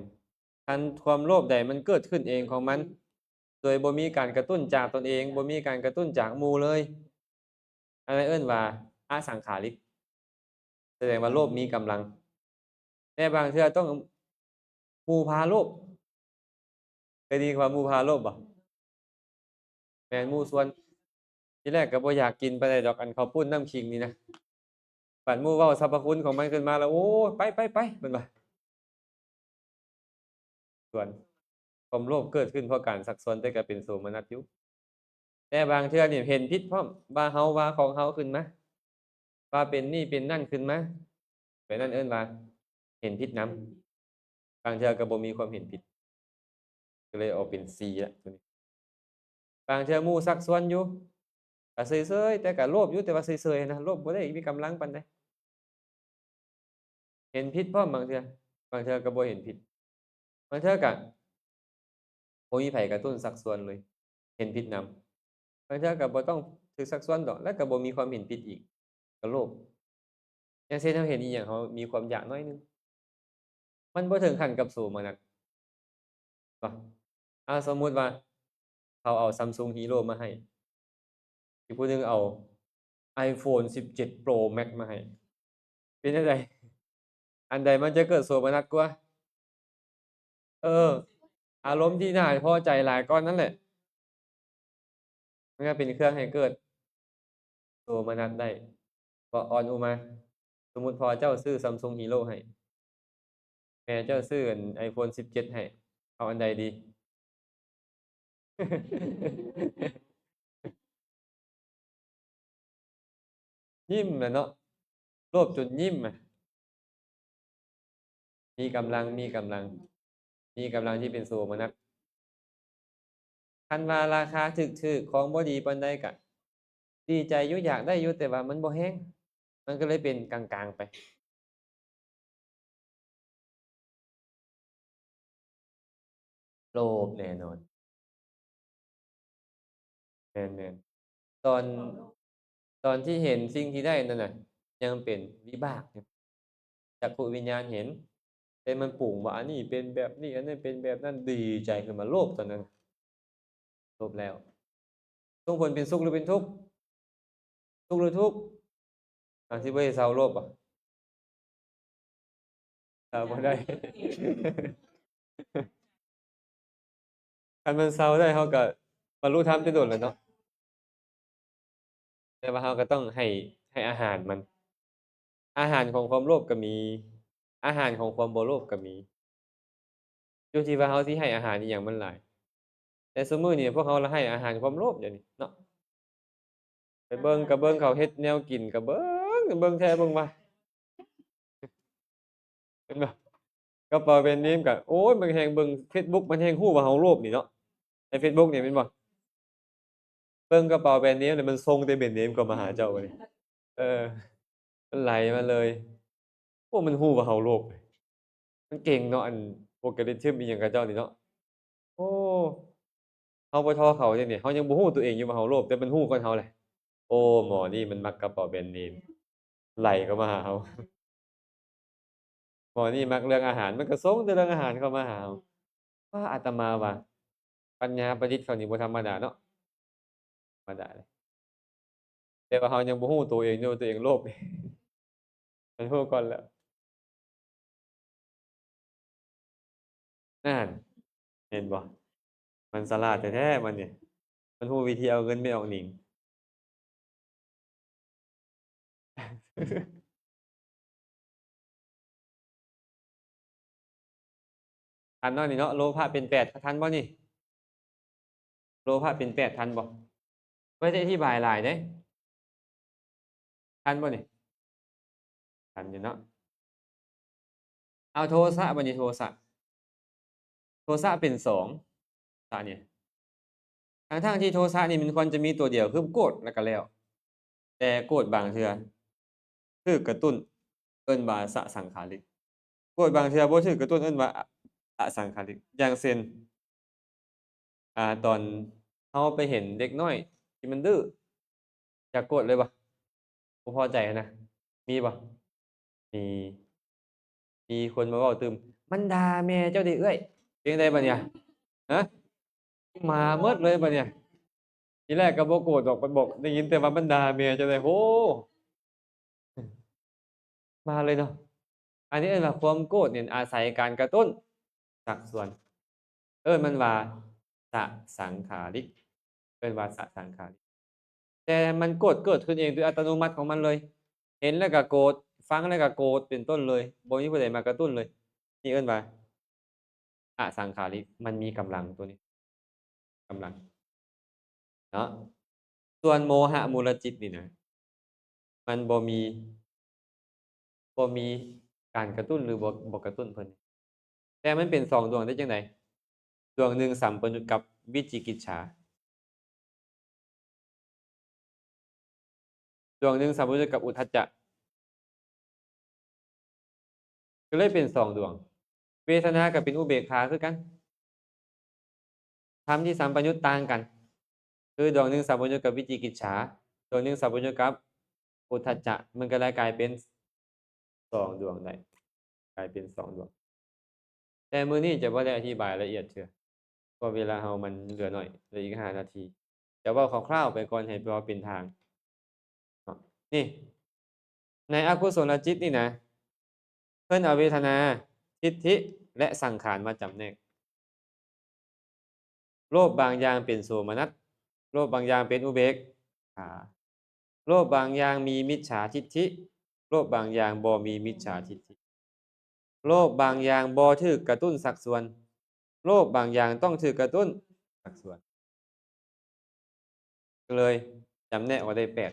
ໆ ຄັນຄວາມໂລບໃດມັນເກີດຂຶ້ນເອງຂອງມັນ ໂດຍບໍ່ມີການກະຕຸ້ນຈາກຕົນເອງ ບໍ່ມີການກະຕຸ້ນຈາກໝູ່ເລີຍ ອັນນັ້ນເອີ້ນວ່າອະສັງຂາລິກ ສະແດງວ່າໂລບມີກຳລັງ. ແຕ່ບາງເທື່ອຕ້ອງໝູ່ພາໂລບ. ເຄີຍໄດ້ຍິນຄຳວ່າໝູ່ພາໂລບບໍ່? ແມ່ນ ໝູ່ຊວນ. ທີແລກກໍບໍ່ຢາກກິນປານໃດດອກ ອັນເຂົ້າປຸ້ນນ້ຳຂິງນີ້ນະ. ບັດໝູ່ເວົ້າສັບພະຄຸນຂອງມັນຂຶ້ນມາແລ້ວ ໂອ້ຍ ໄປ ໄປ ໄປ ເພິ່ນວ່າ. ສ່ວນຄວາມໂລບເກີດຂຶ້ນເພາະການຊັກຊວນ ແຕ່ກໍເປັນໂສມະນັດຢູ່. ແຕ່ບາງເທື່ອນີ້ເຫັນຜິດພ້ອມ ວ່າເຮົາ ວ່າຂອງເຮົາຂຶ້ນມາ ວ່າເປັນນີ້ເປັນນັ້ນຂຶ້ນມາ ແບບນັ້ນເອີ້ນວ່າເຫັນຜິດນຳ. ບາງເທື່ອກໍບໍ່ມີຄວາມເຫັນຜິດ ກໍເລີຍອອກເປັນສີ່ລະໂຕນີ້. ບາງເທື່ອໝູ່ຊັກຊວນຢູ່ ກໍເຊີຍໆ ແຕ່ກໍໂລບຢູ່ ແຕ່ວ່າເຊີຍໆນະ ໂລບບໍ່ໄດ້ມີກຳລັງປານໃດ. ເຫັນຜິດພ້ອມບາງເທື່ອ ບາງເທື່ອກໍບໍ່ເຫັນຜິດ. ບາງເທື່ອກໍບໍ່ມີໃຜກະຕຸ້ນຊັກຊວນເລີຍ ເຫັນຜິດນຳ. ບາງເທື່ອກໍບໍ່ຕ້ອງຖືກຊັກຊວນດອກ ແລ້ວກໍບໍ່ມີຄວາມເຫັນຜິດອີກ ກໍໂລບ. ຢ່າງເຊັ່ນເຮົາເຫັນອີ່ຫຍັງ ເຮົາມີຄວາມຢາກໜ້ອຍໜຶ່ງ ມັນບໍ່ເຖິງຂັ້ນກັບໂສມະນັດ ເນາະ. ອາ ສົມມຸດວ່າເຂົາເອົາ Samsung Hero ມາໃຫ້ ອີກຜູ້ໜຶ່ງເອົາ iPhone ສິບເຈັດ Pro Max ມາໃຫ້ ເປັນຈັ່ງໃດ? ອັນໃດມັນຈະເກີດໂສມະນັດກວ່າ? ເອີ ອາລົມທີ່ໜ້າພໍໃຈຫຼາຍກ່ອນນັ້ນແຫຼະ ມັນກໍເປັນເຄື່ອງໃຫ້ເກີດໂສມະນັດໄດ້. ເບາະອ່ອນອຸມາ, ສົມມຸດພໍ່ເຈົ້າຊື້ Samsung Hero ໃຫ້, ແມ່ເຈົ້າຊື້ອັນ iPhone ສິບເຈັດ ໃຫ້, ເອົາອັນໃດດີ? ຍິ້ມແຫຼະເນາະ, ໂລບຈົນຍິ້ມອະ. ມີກຳລັງ, ມີກຳລັງ, ມີກຳລັງທີ່ເປັນໂສມະນັດ. ຄັນວ່າລາຄາຖືກໆ ຂອງບໍ່ດີປານໃດກະດີໃຈຢູ່, ຢາກໄດ້ຢູ່, ແຕ່ວ່າມັນບໍ່ແຮງ, ມັນກໍເລີຍເປັນກາງໆ ໄປ. ໂລບແນ່ນອນ. ແມ່ນໆ. ຕອນ, ຕອນທີ່ເຫັນສິ່ງທີ່ໄດ້ນັ້ນນະ ຍັງເປັນວິບາກຢູ່. ຈັກຂຸວິນຍານເຫັນ, ແຕ່ມັນປຸງວ່າອັນນີ້ເປັນແບບນີ້, ອັນນັ້ນເປັນແບບນັ້ນ, ດີໃຈຂຶ້ນມາໂລບຕອນນັ້ນ. ໂລບແລ້ວ ສົ່ງຜົນເປັນສຸກຫຼືເປັນທຸກ? ສຸກຫຼືທຸກ? ອາ ຊິບໍ່ໃຫ້ເຊົາໂລບບໍ່? ເຊົາບໍ່ໄດ້. ຄັນມັນເຊົາໄດ້ ເຮົາກໍບັນລຸທຳແຕ່ດົນແລ້ວເນາະ. ແຕ່ວ່າເຮົາກໍຕ້ອງໃຫ້, ໃຫ້ອາຫານມັນ. ອາຫານຂອງຄວາມໂລບກໍມີ, ອາຫານຂອງຄວາມບໍ່ໂລບກໍມີ, ຢູ່ທີ່ວ່າເຮົາຊິໃຫ້ອາຫານອີ່ຫຍັງມັນຫຼາຍ. ແຕ່ຊຸມື້ນີ້ພວກເຮົາລະໃຫ້ອາຫານຄວາມໂລບດຽວນີ້ເນາະ. ໄປເບິ່ງກະເບິ່ງເຂົາເຮັດແນວກິນກະເບິ່ງ, ເບິ່ງແທ້ເບິ່ງວ່າ ເຫັນບໍ່? ກະເປົາແບຣນເນມກະ ໂອ້ຍ ມັນແຮ່ງເບິ່ງເຟສບຸກ ມັນແຮ່ງຮູ້ວ່າເຮົາໂລບນີ້ເນາະ. ໃນເຟສບຸກນີ້ແມ່ນບໍ່? ເບິ່ງກະເປົາແບຣນເນມ ແລ້ວມັນສົ່ງແຕ່ແບຣນເນມເຂົ້າມາຫາເຈົ້າບັດນີ້. ເອີ ມັນໄຫຼມາເລີຍ. ໂອ້ ມັນຮູ້ວ່າເຮົາໂລບ. ມັນເກັ່ງເນາະ ອັນໂອເກລິຊຶມອີ່ຫຍັງເຂົາເຈົ້ານີ້ເນາະ. ໂອ້ ເຮົາບໍ່ທໍ່ເຂົາເດນີ້, ເຮົາຍັງບໍ່ຮູ້ຕົວເອງຢູ່ວ່າເຮົາໂລບ, ແຕ່ມັນຮູ້ກ່ອນເຮົາແຫຼະ. ໂອ້ ໝໍນີ້ມັນມັກກະເປົາແບຣນເນມ, ໄຫຼເຂົ້າມາຫາເຮົາ. ໝໍນີ້ມັກເລື່ອງອາຫານ, ມັນກໍສົ່ງແຕ່ເລື່ອງອາຫານເຂົ້າມາຫາເຮົາ. ວ່າອາດຕະມາວ່າ ປັນຍາປະດິດເຂົານີ້ບໍ່ທຳມະດາເນາະ, ທຳມະດາເດ້. ແຕ່ວ່າເຮົາຍັງບໍ່ຮູ້ໂຕເອງຢູ່ວ່າໂຕເອງໂລບ, ມັນຮູ້ກ່ອນແລ້ວ. ນັ້ນ ເຫັນບໍ່? ມັນສະຫຼາດແທ້ໆ ມັນນີ້, ມັນຮູ້ວິທີເອົາເງິນແມ່ອອກໜິງ. ທັນເນາະນີ້ເນາະ, ໂລພະເປັນແປດ ທັນບໍ່ນີ້? ໂລພະເປັນແປດ ທັນບໍ່? ບໍ່ໄດ້ອະທິບາຍຫຼາຍເດ້. ທັນບໍ່ນີ້? ທັນຢູ່ເນາະ. ເອົາໂທສະບັດນີ້, ໂທສະ, ໂທສະເປັນສອງ ສະນີ້. ທັງໆທີ່ໂທສະນີ້ມັນຄວນຈະມີຕົວດຽວ ຄືໂກດແລ້ວກໍແລ້ວ, ແຕ່ໂກດບາງເທື່ອຖືກກະຕຸ້ນ ເອີ້ນວ່າສະສັງຂາລິກ, ໂກດບາງເທື່ອບໍ່ຖືກກະຕຸ້ນ ເອີ້ນວ່າອະ ອະສັງຂາລິກ. ຢ່າງເຊັ່ນ ອາ ຕອນເຮົາໄປເຫັນເດັກນ້ອຍທີ່ມັນດື້ ຢາກໂກດເລີຍບໍ່? ບໍ່ພໍໃຈຫັ້ນນະ, ມີບໍ່? ມີ. ມີຄົນມາເວົ້າຕື່ມ, ມັນດ່າແມ່ເຈົ້າເດ້ເອື້ອຍ. ເປັນຈັ່ງໃດບັດນີ້? ຮະ? ມາໝົດເລີຍບັດນີ້. ທີແລກກໍບໍ່ໂກດດອກ, ໄປບອກ ໄດ້ຍິນແຕ່ວ່າມັນດ່າແມ່ເຈົ້າເດ້. ໂຫ ມາເລີຍເນາະ. ອັນນີ້ເອີ້ນວ່າຄວາມໂກດນີ້ອາໄສການກະຕຸ້ນຊັກຊວນ, ເອີ້ນມັນວ່າສະສັງຂາລິກ, ເອີ້ນວ່າສະສັງຂາລິກ. ແຕ່ມັນໂກດເກີດຂຶ້ນເອງໂດຍອັດຕະໂນມັດຂອງມັນເລີຍ, ເຫັນແລ້ວກໍໂກດ, ຟັງແລ້ວກໍໂກດ ເປັນຕົ້ນເລີຍ, ບໍ່ມີຜູ້ໃດມາກະຕຸ້ນເລີຍ. ນີ້ເອີ້ນວ່າອະສັງຂາລິກ, ມັນມີກຳລັງໂຕນີ້. ກຳລັງເນາະ. ສ່ວນໂມຫະມູລະຈິດນີ້ນະ ມັນບໍ່ມີ, ບໍ່ມີການກະຕຸ້ນ ຫຼື ບໍ່, ບໍ່ກະຕຸ້ນເພິ່ນ, ແຕ່ມັນເປັນສອງດວງໄດ້ຈັ່ງໃດ? ດວງໜຶ່ງສຳປະຍຸດກັບວິຈິກິດສາ, ດວງໜຶ່ງສຳປະຍຸດກັບອຸດທັດຈະ, ກໍເລີຍເປັນສອງດວງ. ເວທະນາກໍເປັນອຸເບກຂາຄືກັນ, ທຳທີ່ສຳປະຍຸດຕ່າງກັນ, ຄືດວງໜຶ່ງສຳປະຍຸດກັບວິຈິກິດສາ, ດວງໜຶ່ງສຳປະຍຸດກັບອຸດທັດຈະ, ມັນກໍເລີຍກາຍເປັນ ສອງດວງໄດ້ ກາຍເປັນສອງດວງ. ແຕ່ມື້ນີ້ຈະບໍ່ໄດ້ອະທິບາຍລະອຽດເທື່ອ ເພາະເວລາເຮົາມັນເຫຼືອໜ້ອຍ ເຫຼືອອີກຫ້ານາທີ. ຈະເວົ້າຄ່າວໆໄປກ່ອນໃຫ້ພໍເປັນທາງເນາະ. ນີ້ ໃນອະກຸສົນລະຈິດນີ້ນະ ເພິ່ນເອົາເວທະນາ, ທິດຖິ ແລະ ສັງຂານມາຈຳແນກ. ໂລບບາງຢ່າງເປັນໂສມະນັດ, ໂລບບາງຢ່າງເປັນອຸເບກຂາ, ໂລບບາງຢ່າງມີມິດສາທິດຖິ, ໂລບບາງຢ່າງບໍ່ມີມິດສາທິດຖິ, ໂລບບາງຢ່າງບໍ່ຖືກກະຕຸ້ນສັກສ່ວນ, ໂລບບາງຢ່າງຕ້ອງຖືກກະຕຸ້ນສັກສ່ວນ. ກໍເລີຍຈຳແນກອອກໄດ້ແປດ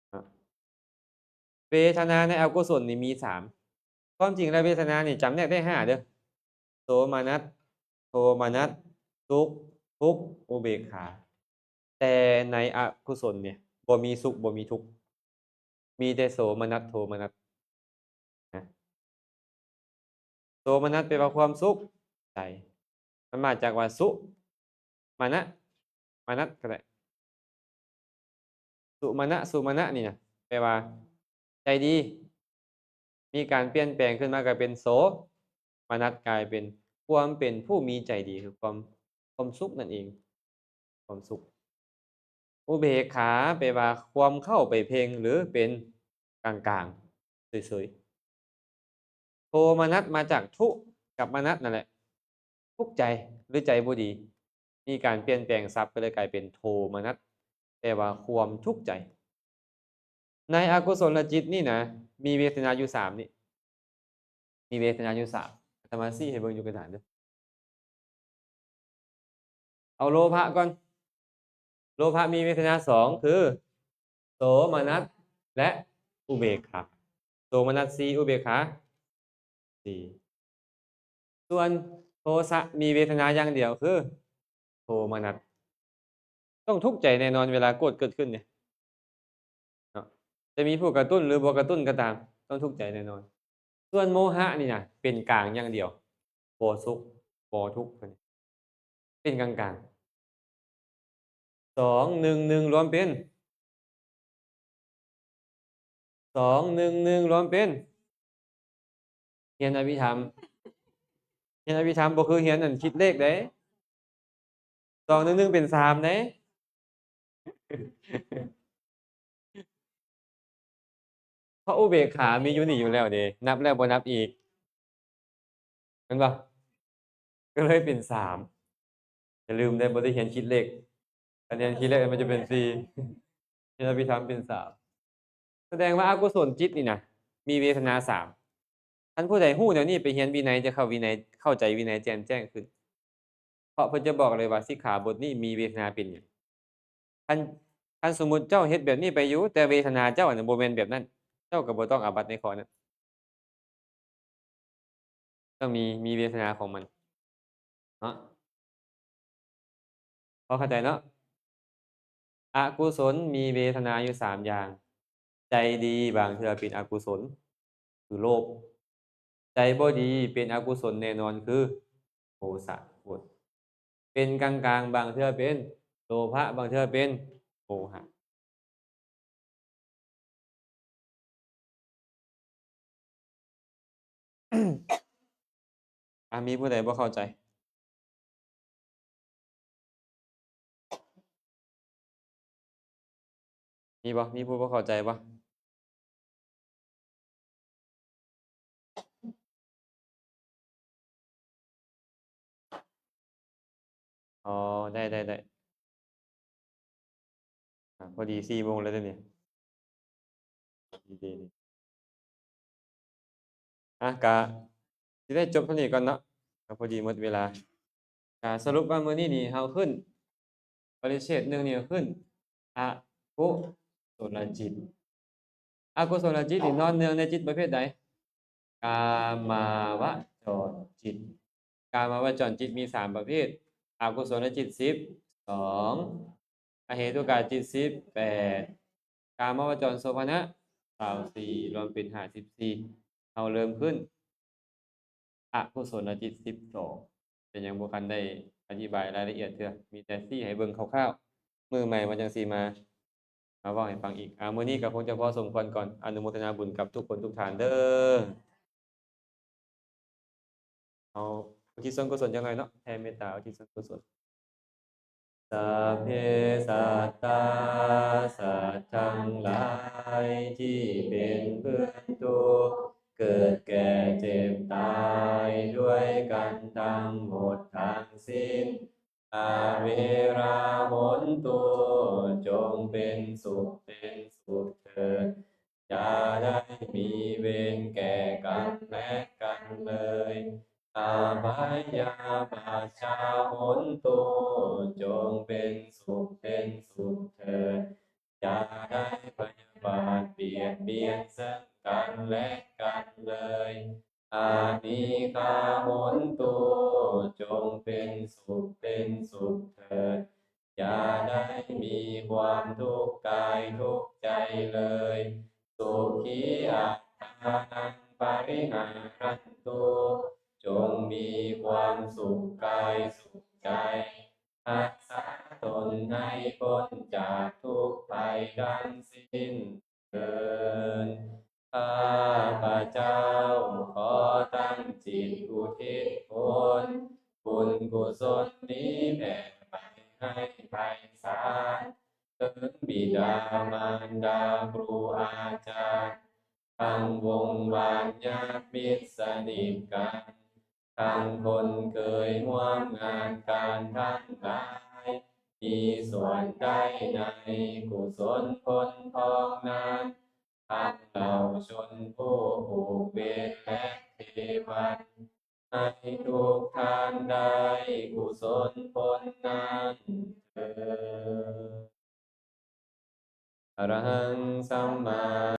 ເນາະ. ເວທະນາໃນອະກຸສົນນີ້ມີສາມ. ຄວາມຈິງແລ້ວເວທະນານີ້ຈຳແນກໄດ້ຫ້າເດີ້ ໂສມະນັດ, ໂທມະນັດ, ສຸກ, ທຸກ, ອຸເບກຂາ. ແຕ່ໃນອະກຸສົນນີ້ບໍ່ມີສຸກ ບໍ່ມີທຸກ ມີແຕ່ໂສມະນັດ ໂທມະນັດນະ. ໂສມະນັດແປວ່າຄວາມສຸກໃຈ ມັນມາຈາກວ່າສຸມະນະ ມະນັດກໍໄດ້. ສຸມະນະ ສຸມະນະນີ້ນະ ແປວ່າໃຈດີ. ມີການປ່ຽນແປງຂຶ້ນມາກາຍເປັນໂສມະນັດ ກາຍເປັນຄວາມເປັນຜູ້ມີໃຈດີ ຄືຄວາມ ຄວາມສຸກນັ້ນເອງ ຄວາມສຸກ. ອຸເບກຂາແປວ່າຄວາມເຂົ້າໄປເພງ ຫຼື ເປັນກາງໆ ເສີຍໆ. ໂທມະນັດມາຈາກທຸກັບມະນັດນັ້ນແຫຼະ ທຸກໃຈ ຫຼື ໃຈບໍ່ດີ. ມີການປ່ຽນແປງສັບ ກໍເລີຍກາຍເປັນໂທມະນັດ ແປວ່າຄວາມທຸກໃຈ. ໃນອະກຸສົນລະຈິດນີ້ນະ ມີເວທະນາຢູ່ສາມນີ້ ມີເວທະນາຢູ່ສາມ. ອາດຕະມາຊີ້ໃຫ້ເບິ່ງຢູ່ກະດານເດີ້. ເອົາໂລພະກ່ອນ. ໂລພະມີເວທະນາສອງ ຄື ໂສມະນັດ ແລະ ອຸເບກຂາ. ໂສມະນັດສີ່ ອຸເບກຂາສີ່. ສ່ວນໂທສະມີເວທະນາຢ່າງດຽວ ຄື ໂທມະນັດ. ຕ້ອງທຸກໃຈແນ່ນອນເວລາໂກດເກີດຂຶ້ນນີ້ເນາະ. ຈະມີຜູ້ກະຕຸ້ນ ຫຼື ບໍ່ກະຕຸ້ນກໍຕາມ ຕ້ອງທຸກໃຈແນ່ນອນ. ສ່ວນໂມຫະນີ້ນະ ເປັນກາງຢ່າງດຽວ ບໍ່ສຸກ ບໍ່ທຸກ ເປັນກາງໆ. ສອງ ໜຶ່ງ ໜຶ່ງ ລວມເປັນ ສອງ ໜຶ່ງ ໜຶ່ງ ລວມເປັນ ຮຽນອະພິທຳ. ຮຽນອະພິທຳບໍ່ຄືຮຽນອັນຄິດເລກເດ້. ສອງ ໜຶ່ງ ໜຶ່ງ ເປັນສາມເດ້. ເພາະອຸເບກຂາມີຢູ່ນີ້ຢູ່ແລ້ວເດ້ ນັບແລ້ວບໍ່ນັບອີກ ແມ່ນບໍ່? ກໍເລີຍເປັນສາມ. ຢ່າລືມເດ້ ບໍ່ໄດ້ຮຽນຄິດເລກ. ຄັນຮຽນຄິດເລກມັນຈະເປັນສີ່ ຮຽນອະພິທຳເປັນສາມ. ສະແດງວ່າອະກຸສົນຈິດນີ້ນະ ມີເວທະນາສາມ. ຄັນຜູ້ໃດຮູ້ແນວນີ້ໄປຮຽນວິໄນ ຈະເຂົ້າວິໄນ ເຂົ້າໃຈວິໄນແຈ່ມແຈ້ງຂຶ້ນ. ເພາະເພິ່ນຈະບອກເລີຍວ່າສິກຂາບົດນີ້ມີເວທະນາເປັນຫຍັງ. ຄັນ ຄັນສົມມຸດເຈົ້າເຮັດແບບນີ້ໄປຢູ່ ແຕ່ເວທະນາເຈົ້ານັ້ນບໍ່ແມ່ນແບບນັ້ນ ເຈົ້າກໍບໍ່ຕ້ອງອາບັດໃນຂໍ້ນັ້ນ. ຕ້ອງມີ ມີເວທະນາຂອງມັນເນາະ. ພໍເຂົ້າໃຈເນາະ? ອະກຸສົນມີເວທະນາຢູ່ສາມຢ່າງ. ໃຈດີບາງເທື່ອເປັນອະກຸສົນ ຄືໂລບ. ໃຈບໍ່ດີເປັນອະກຸສົນແນ່ນອນ ຄືໂທສະ. ເປັນກາງໆ ບາງເທື່ອເປັນໂລພະ ບາງເທື່ອເປັນໂມຫະ. ອາ ມີຜູ້ໃດບໍ່ເຂົ້າໃຈ? ມີບໍ່? ມີຜູ້ບໍ່ເຂົ້າໃຈບໍ່? ອໍ ໄດ້ ໄດ້ ໄດ້. ອາ ພໍດີສີ່ໂມງແລ້ວເດ້ນີ້ ດີໆ ນີ້. ອາ ກະຊິໄດ້ຈົບເທົ່ານີ້ກ່ອນເນາະ ກະພໍດີໝົດເວລາ. ກະສະຫຼຸບວ່າມື້ນີ້ນີ້ເຮົາຂຶ້ນ ປະລິເສດໜຶ່ງນີ້ກໍຄື ອະກຸສົນລະຈິດ. ອະກຸສົນລະຈິດນີ້ນອນເນື່ອງໃນຈິດປະເພດໃດ? ກາມາວະຈອນຈິດ. ກາມາວະຈອນຈິດມີສາມປະເພດ ອະກຸສົນລະຈິດສິບສອງ ອະເຫຕຸກະຈິດສິບແປດ ກາມາວະຈອນໂສພະນະຊາວສີ່ ລວມເປັນຫ້າສິບສີ່. ເຮົາເລີ່ມຂຶ້ນ ອະກຸສົນລະຈິດສິບສອງ ເປັນຫຍັງບໍ່ທັນໄດ້ອະທິບາຍລາຍລະອຽດເທື່ອ ມີແຕ່ຊີ້ໃຫ້ເບິ່ງຄ່າວໆ ມື້ໃໝ່ມັນຈັ່ງຊິມາ ມາເວົ້າໃຫ້ຟັງອີກ. ອາ ມື້ນີ້ກໍຄົງຈະພໍສົມຄວນກ່ອນ. ອະນຸໂມທະນາບຸນກັບທຸກຄົນທຸກທ່ານເດີ. ເຮົາອຸທິດສ່ວນກຸສົນຈັກໜ່ອຍເນາະ, ແຜ່ເມດຕາອຸທິດສ່ວນກຸສົນ. ສັບເພສັດຕາ ສັດທັງຫຼາຍທີ່ເປັນເພື່ອນທຸກ ເກີດແກ່ເຈັບຕາຍດ້ວຍກັນທັງໝົດທັງສິ້ນ. ອະເວລາຫົນຕຸ ຈົ່ງເປັນສຸກເປັນສຸກເຖີດ, ຢ່າໄດ້ມີເວນແກ່ກັນແລະກັນເລີຍ. ອະພະຍາບາດຊາຫົນຕຸ ຈົ່ງເປັນສຸກເປັນສຸກເຖີດ, ຢ່າໄດ້ພະຍາບາດບຽດບຽນເຊິ່ງກັນແລະກັນເລີຍ. ອະນີຄາຫົນຕຸ ຈົ່ງເປັນສຸກເປັນສຸກເຖີດ, ຢ່າໄດ້ມີຄວາມທຸກກາຍທຸກໃຈເລີຍ. ສຸຂີອັດຖານັງປະລິຫາຣັນຕຸ ຈົ່ງມີຄວາມສຸກກາຍສຸກໃຈ, ຮັກສາຕົນໃຫ້ພົ້ນຈາກທຸກໄພທັງສິ້ນເທີ້ນ. ຂ້າພະເຈົ້າຂໍຕັ້ງຈິດອຸທິດຜົນບຸນກຸສົນນີ້ແຜ່ໄປໃຫ້ໄພສານ ເຖິງບິດາມານດາ ຄູອາຈານ, ທັງວົງວານຍາດມິດສະໜິດກັນ, ທັງຄົນເຄີຍຮ່ວມງານການທັງຫຼາຍ ມີສ່ວນໄດ້ໃນກຸສົນຜົນທອງນັ້ນ, ທັງເຫຼົ່າຊົນຜູ້ຜູກເວນແລະເທວັນ, ໃຫ້ທຸກທ່ານໄດ້ກຸສົນຜົນນັ້ນເທີ້ນ. ອະລະຫັງ ສຳມາ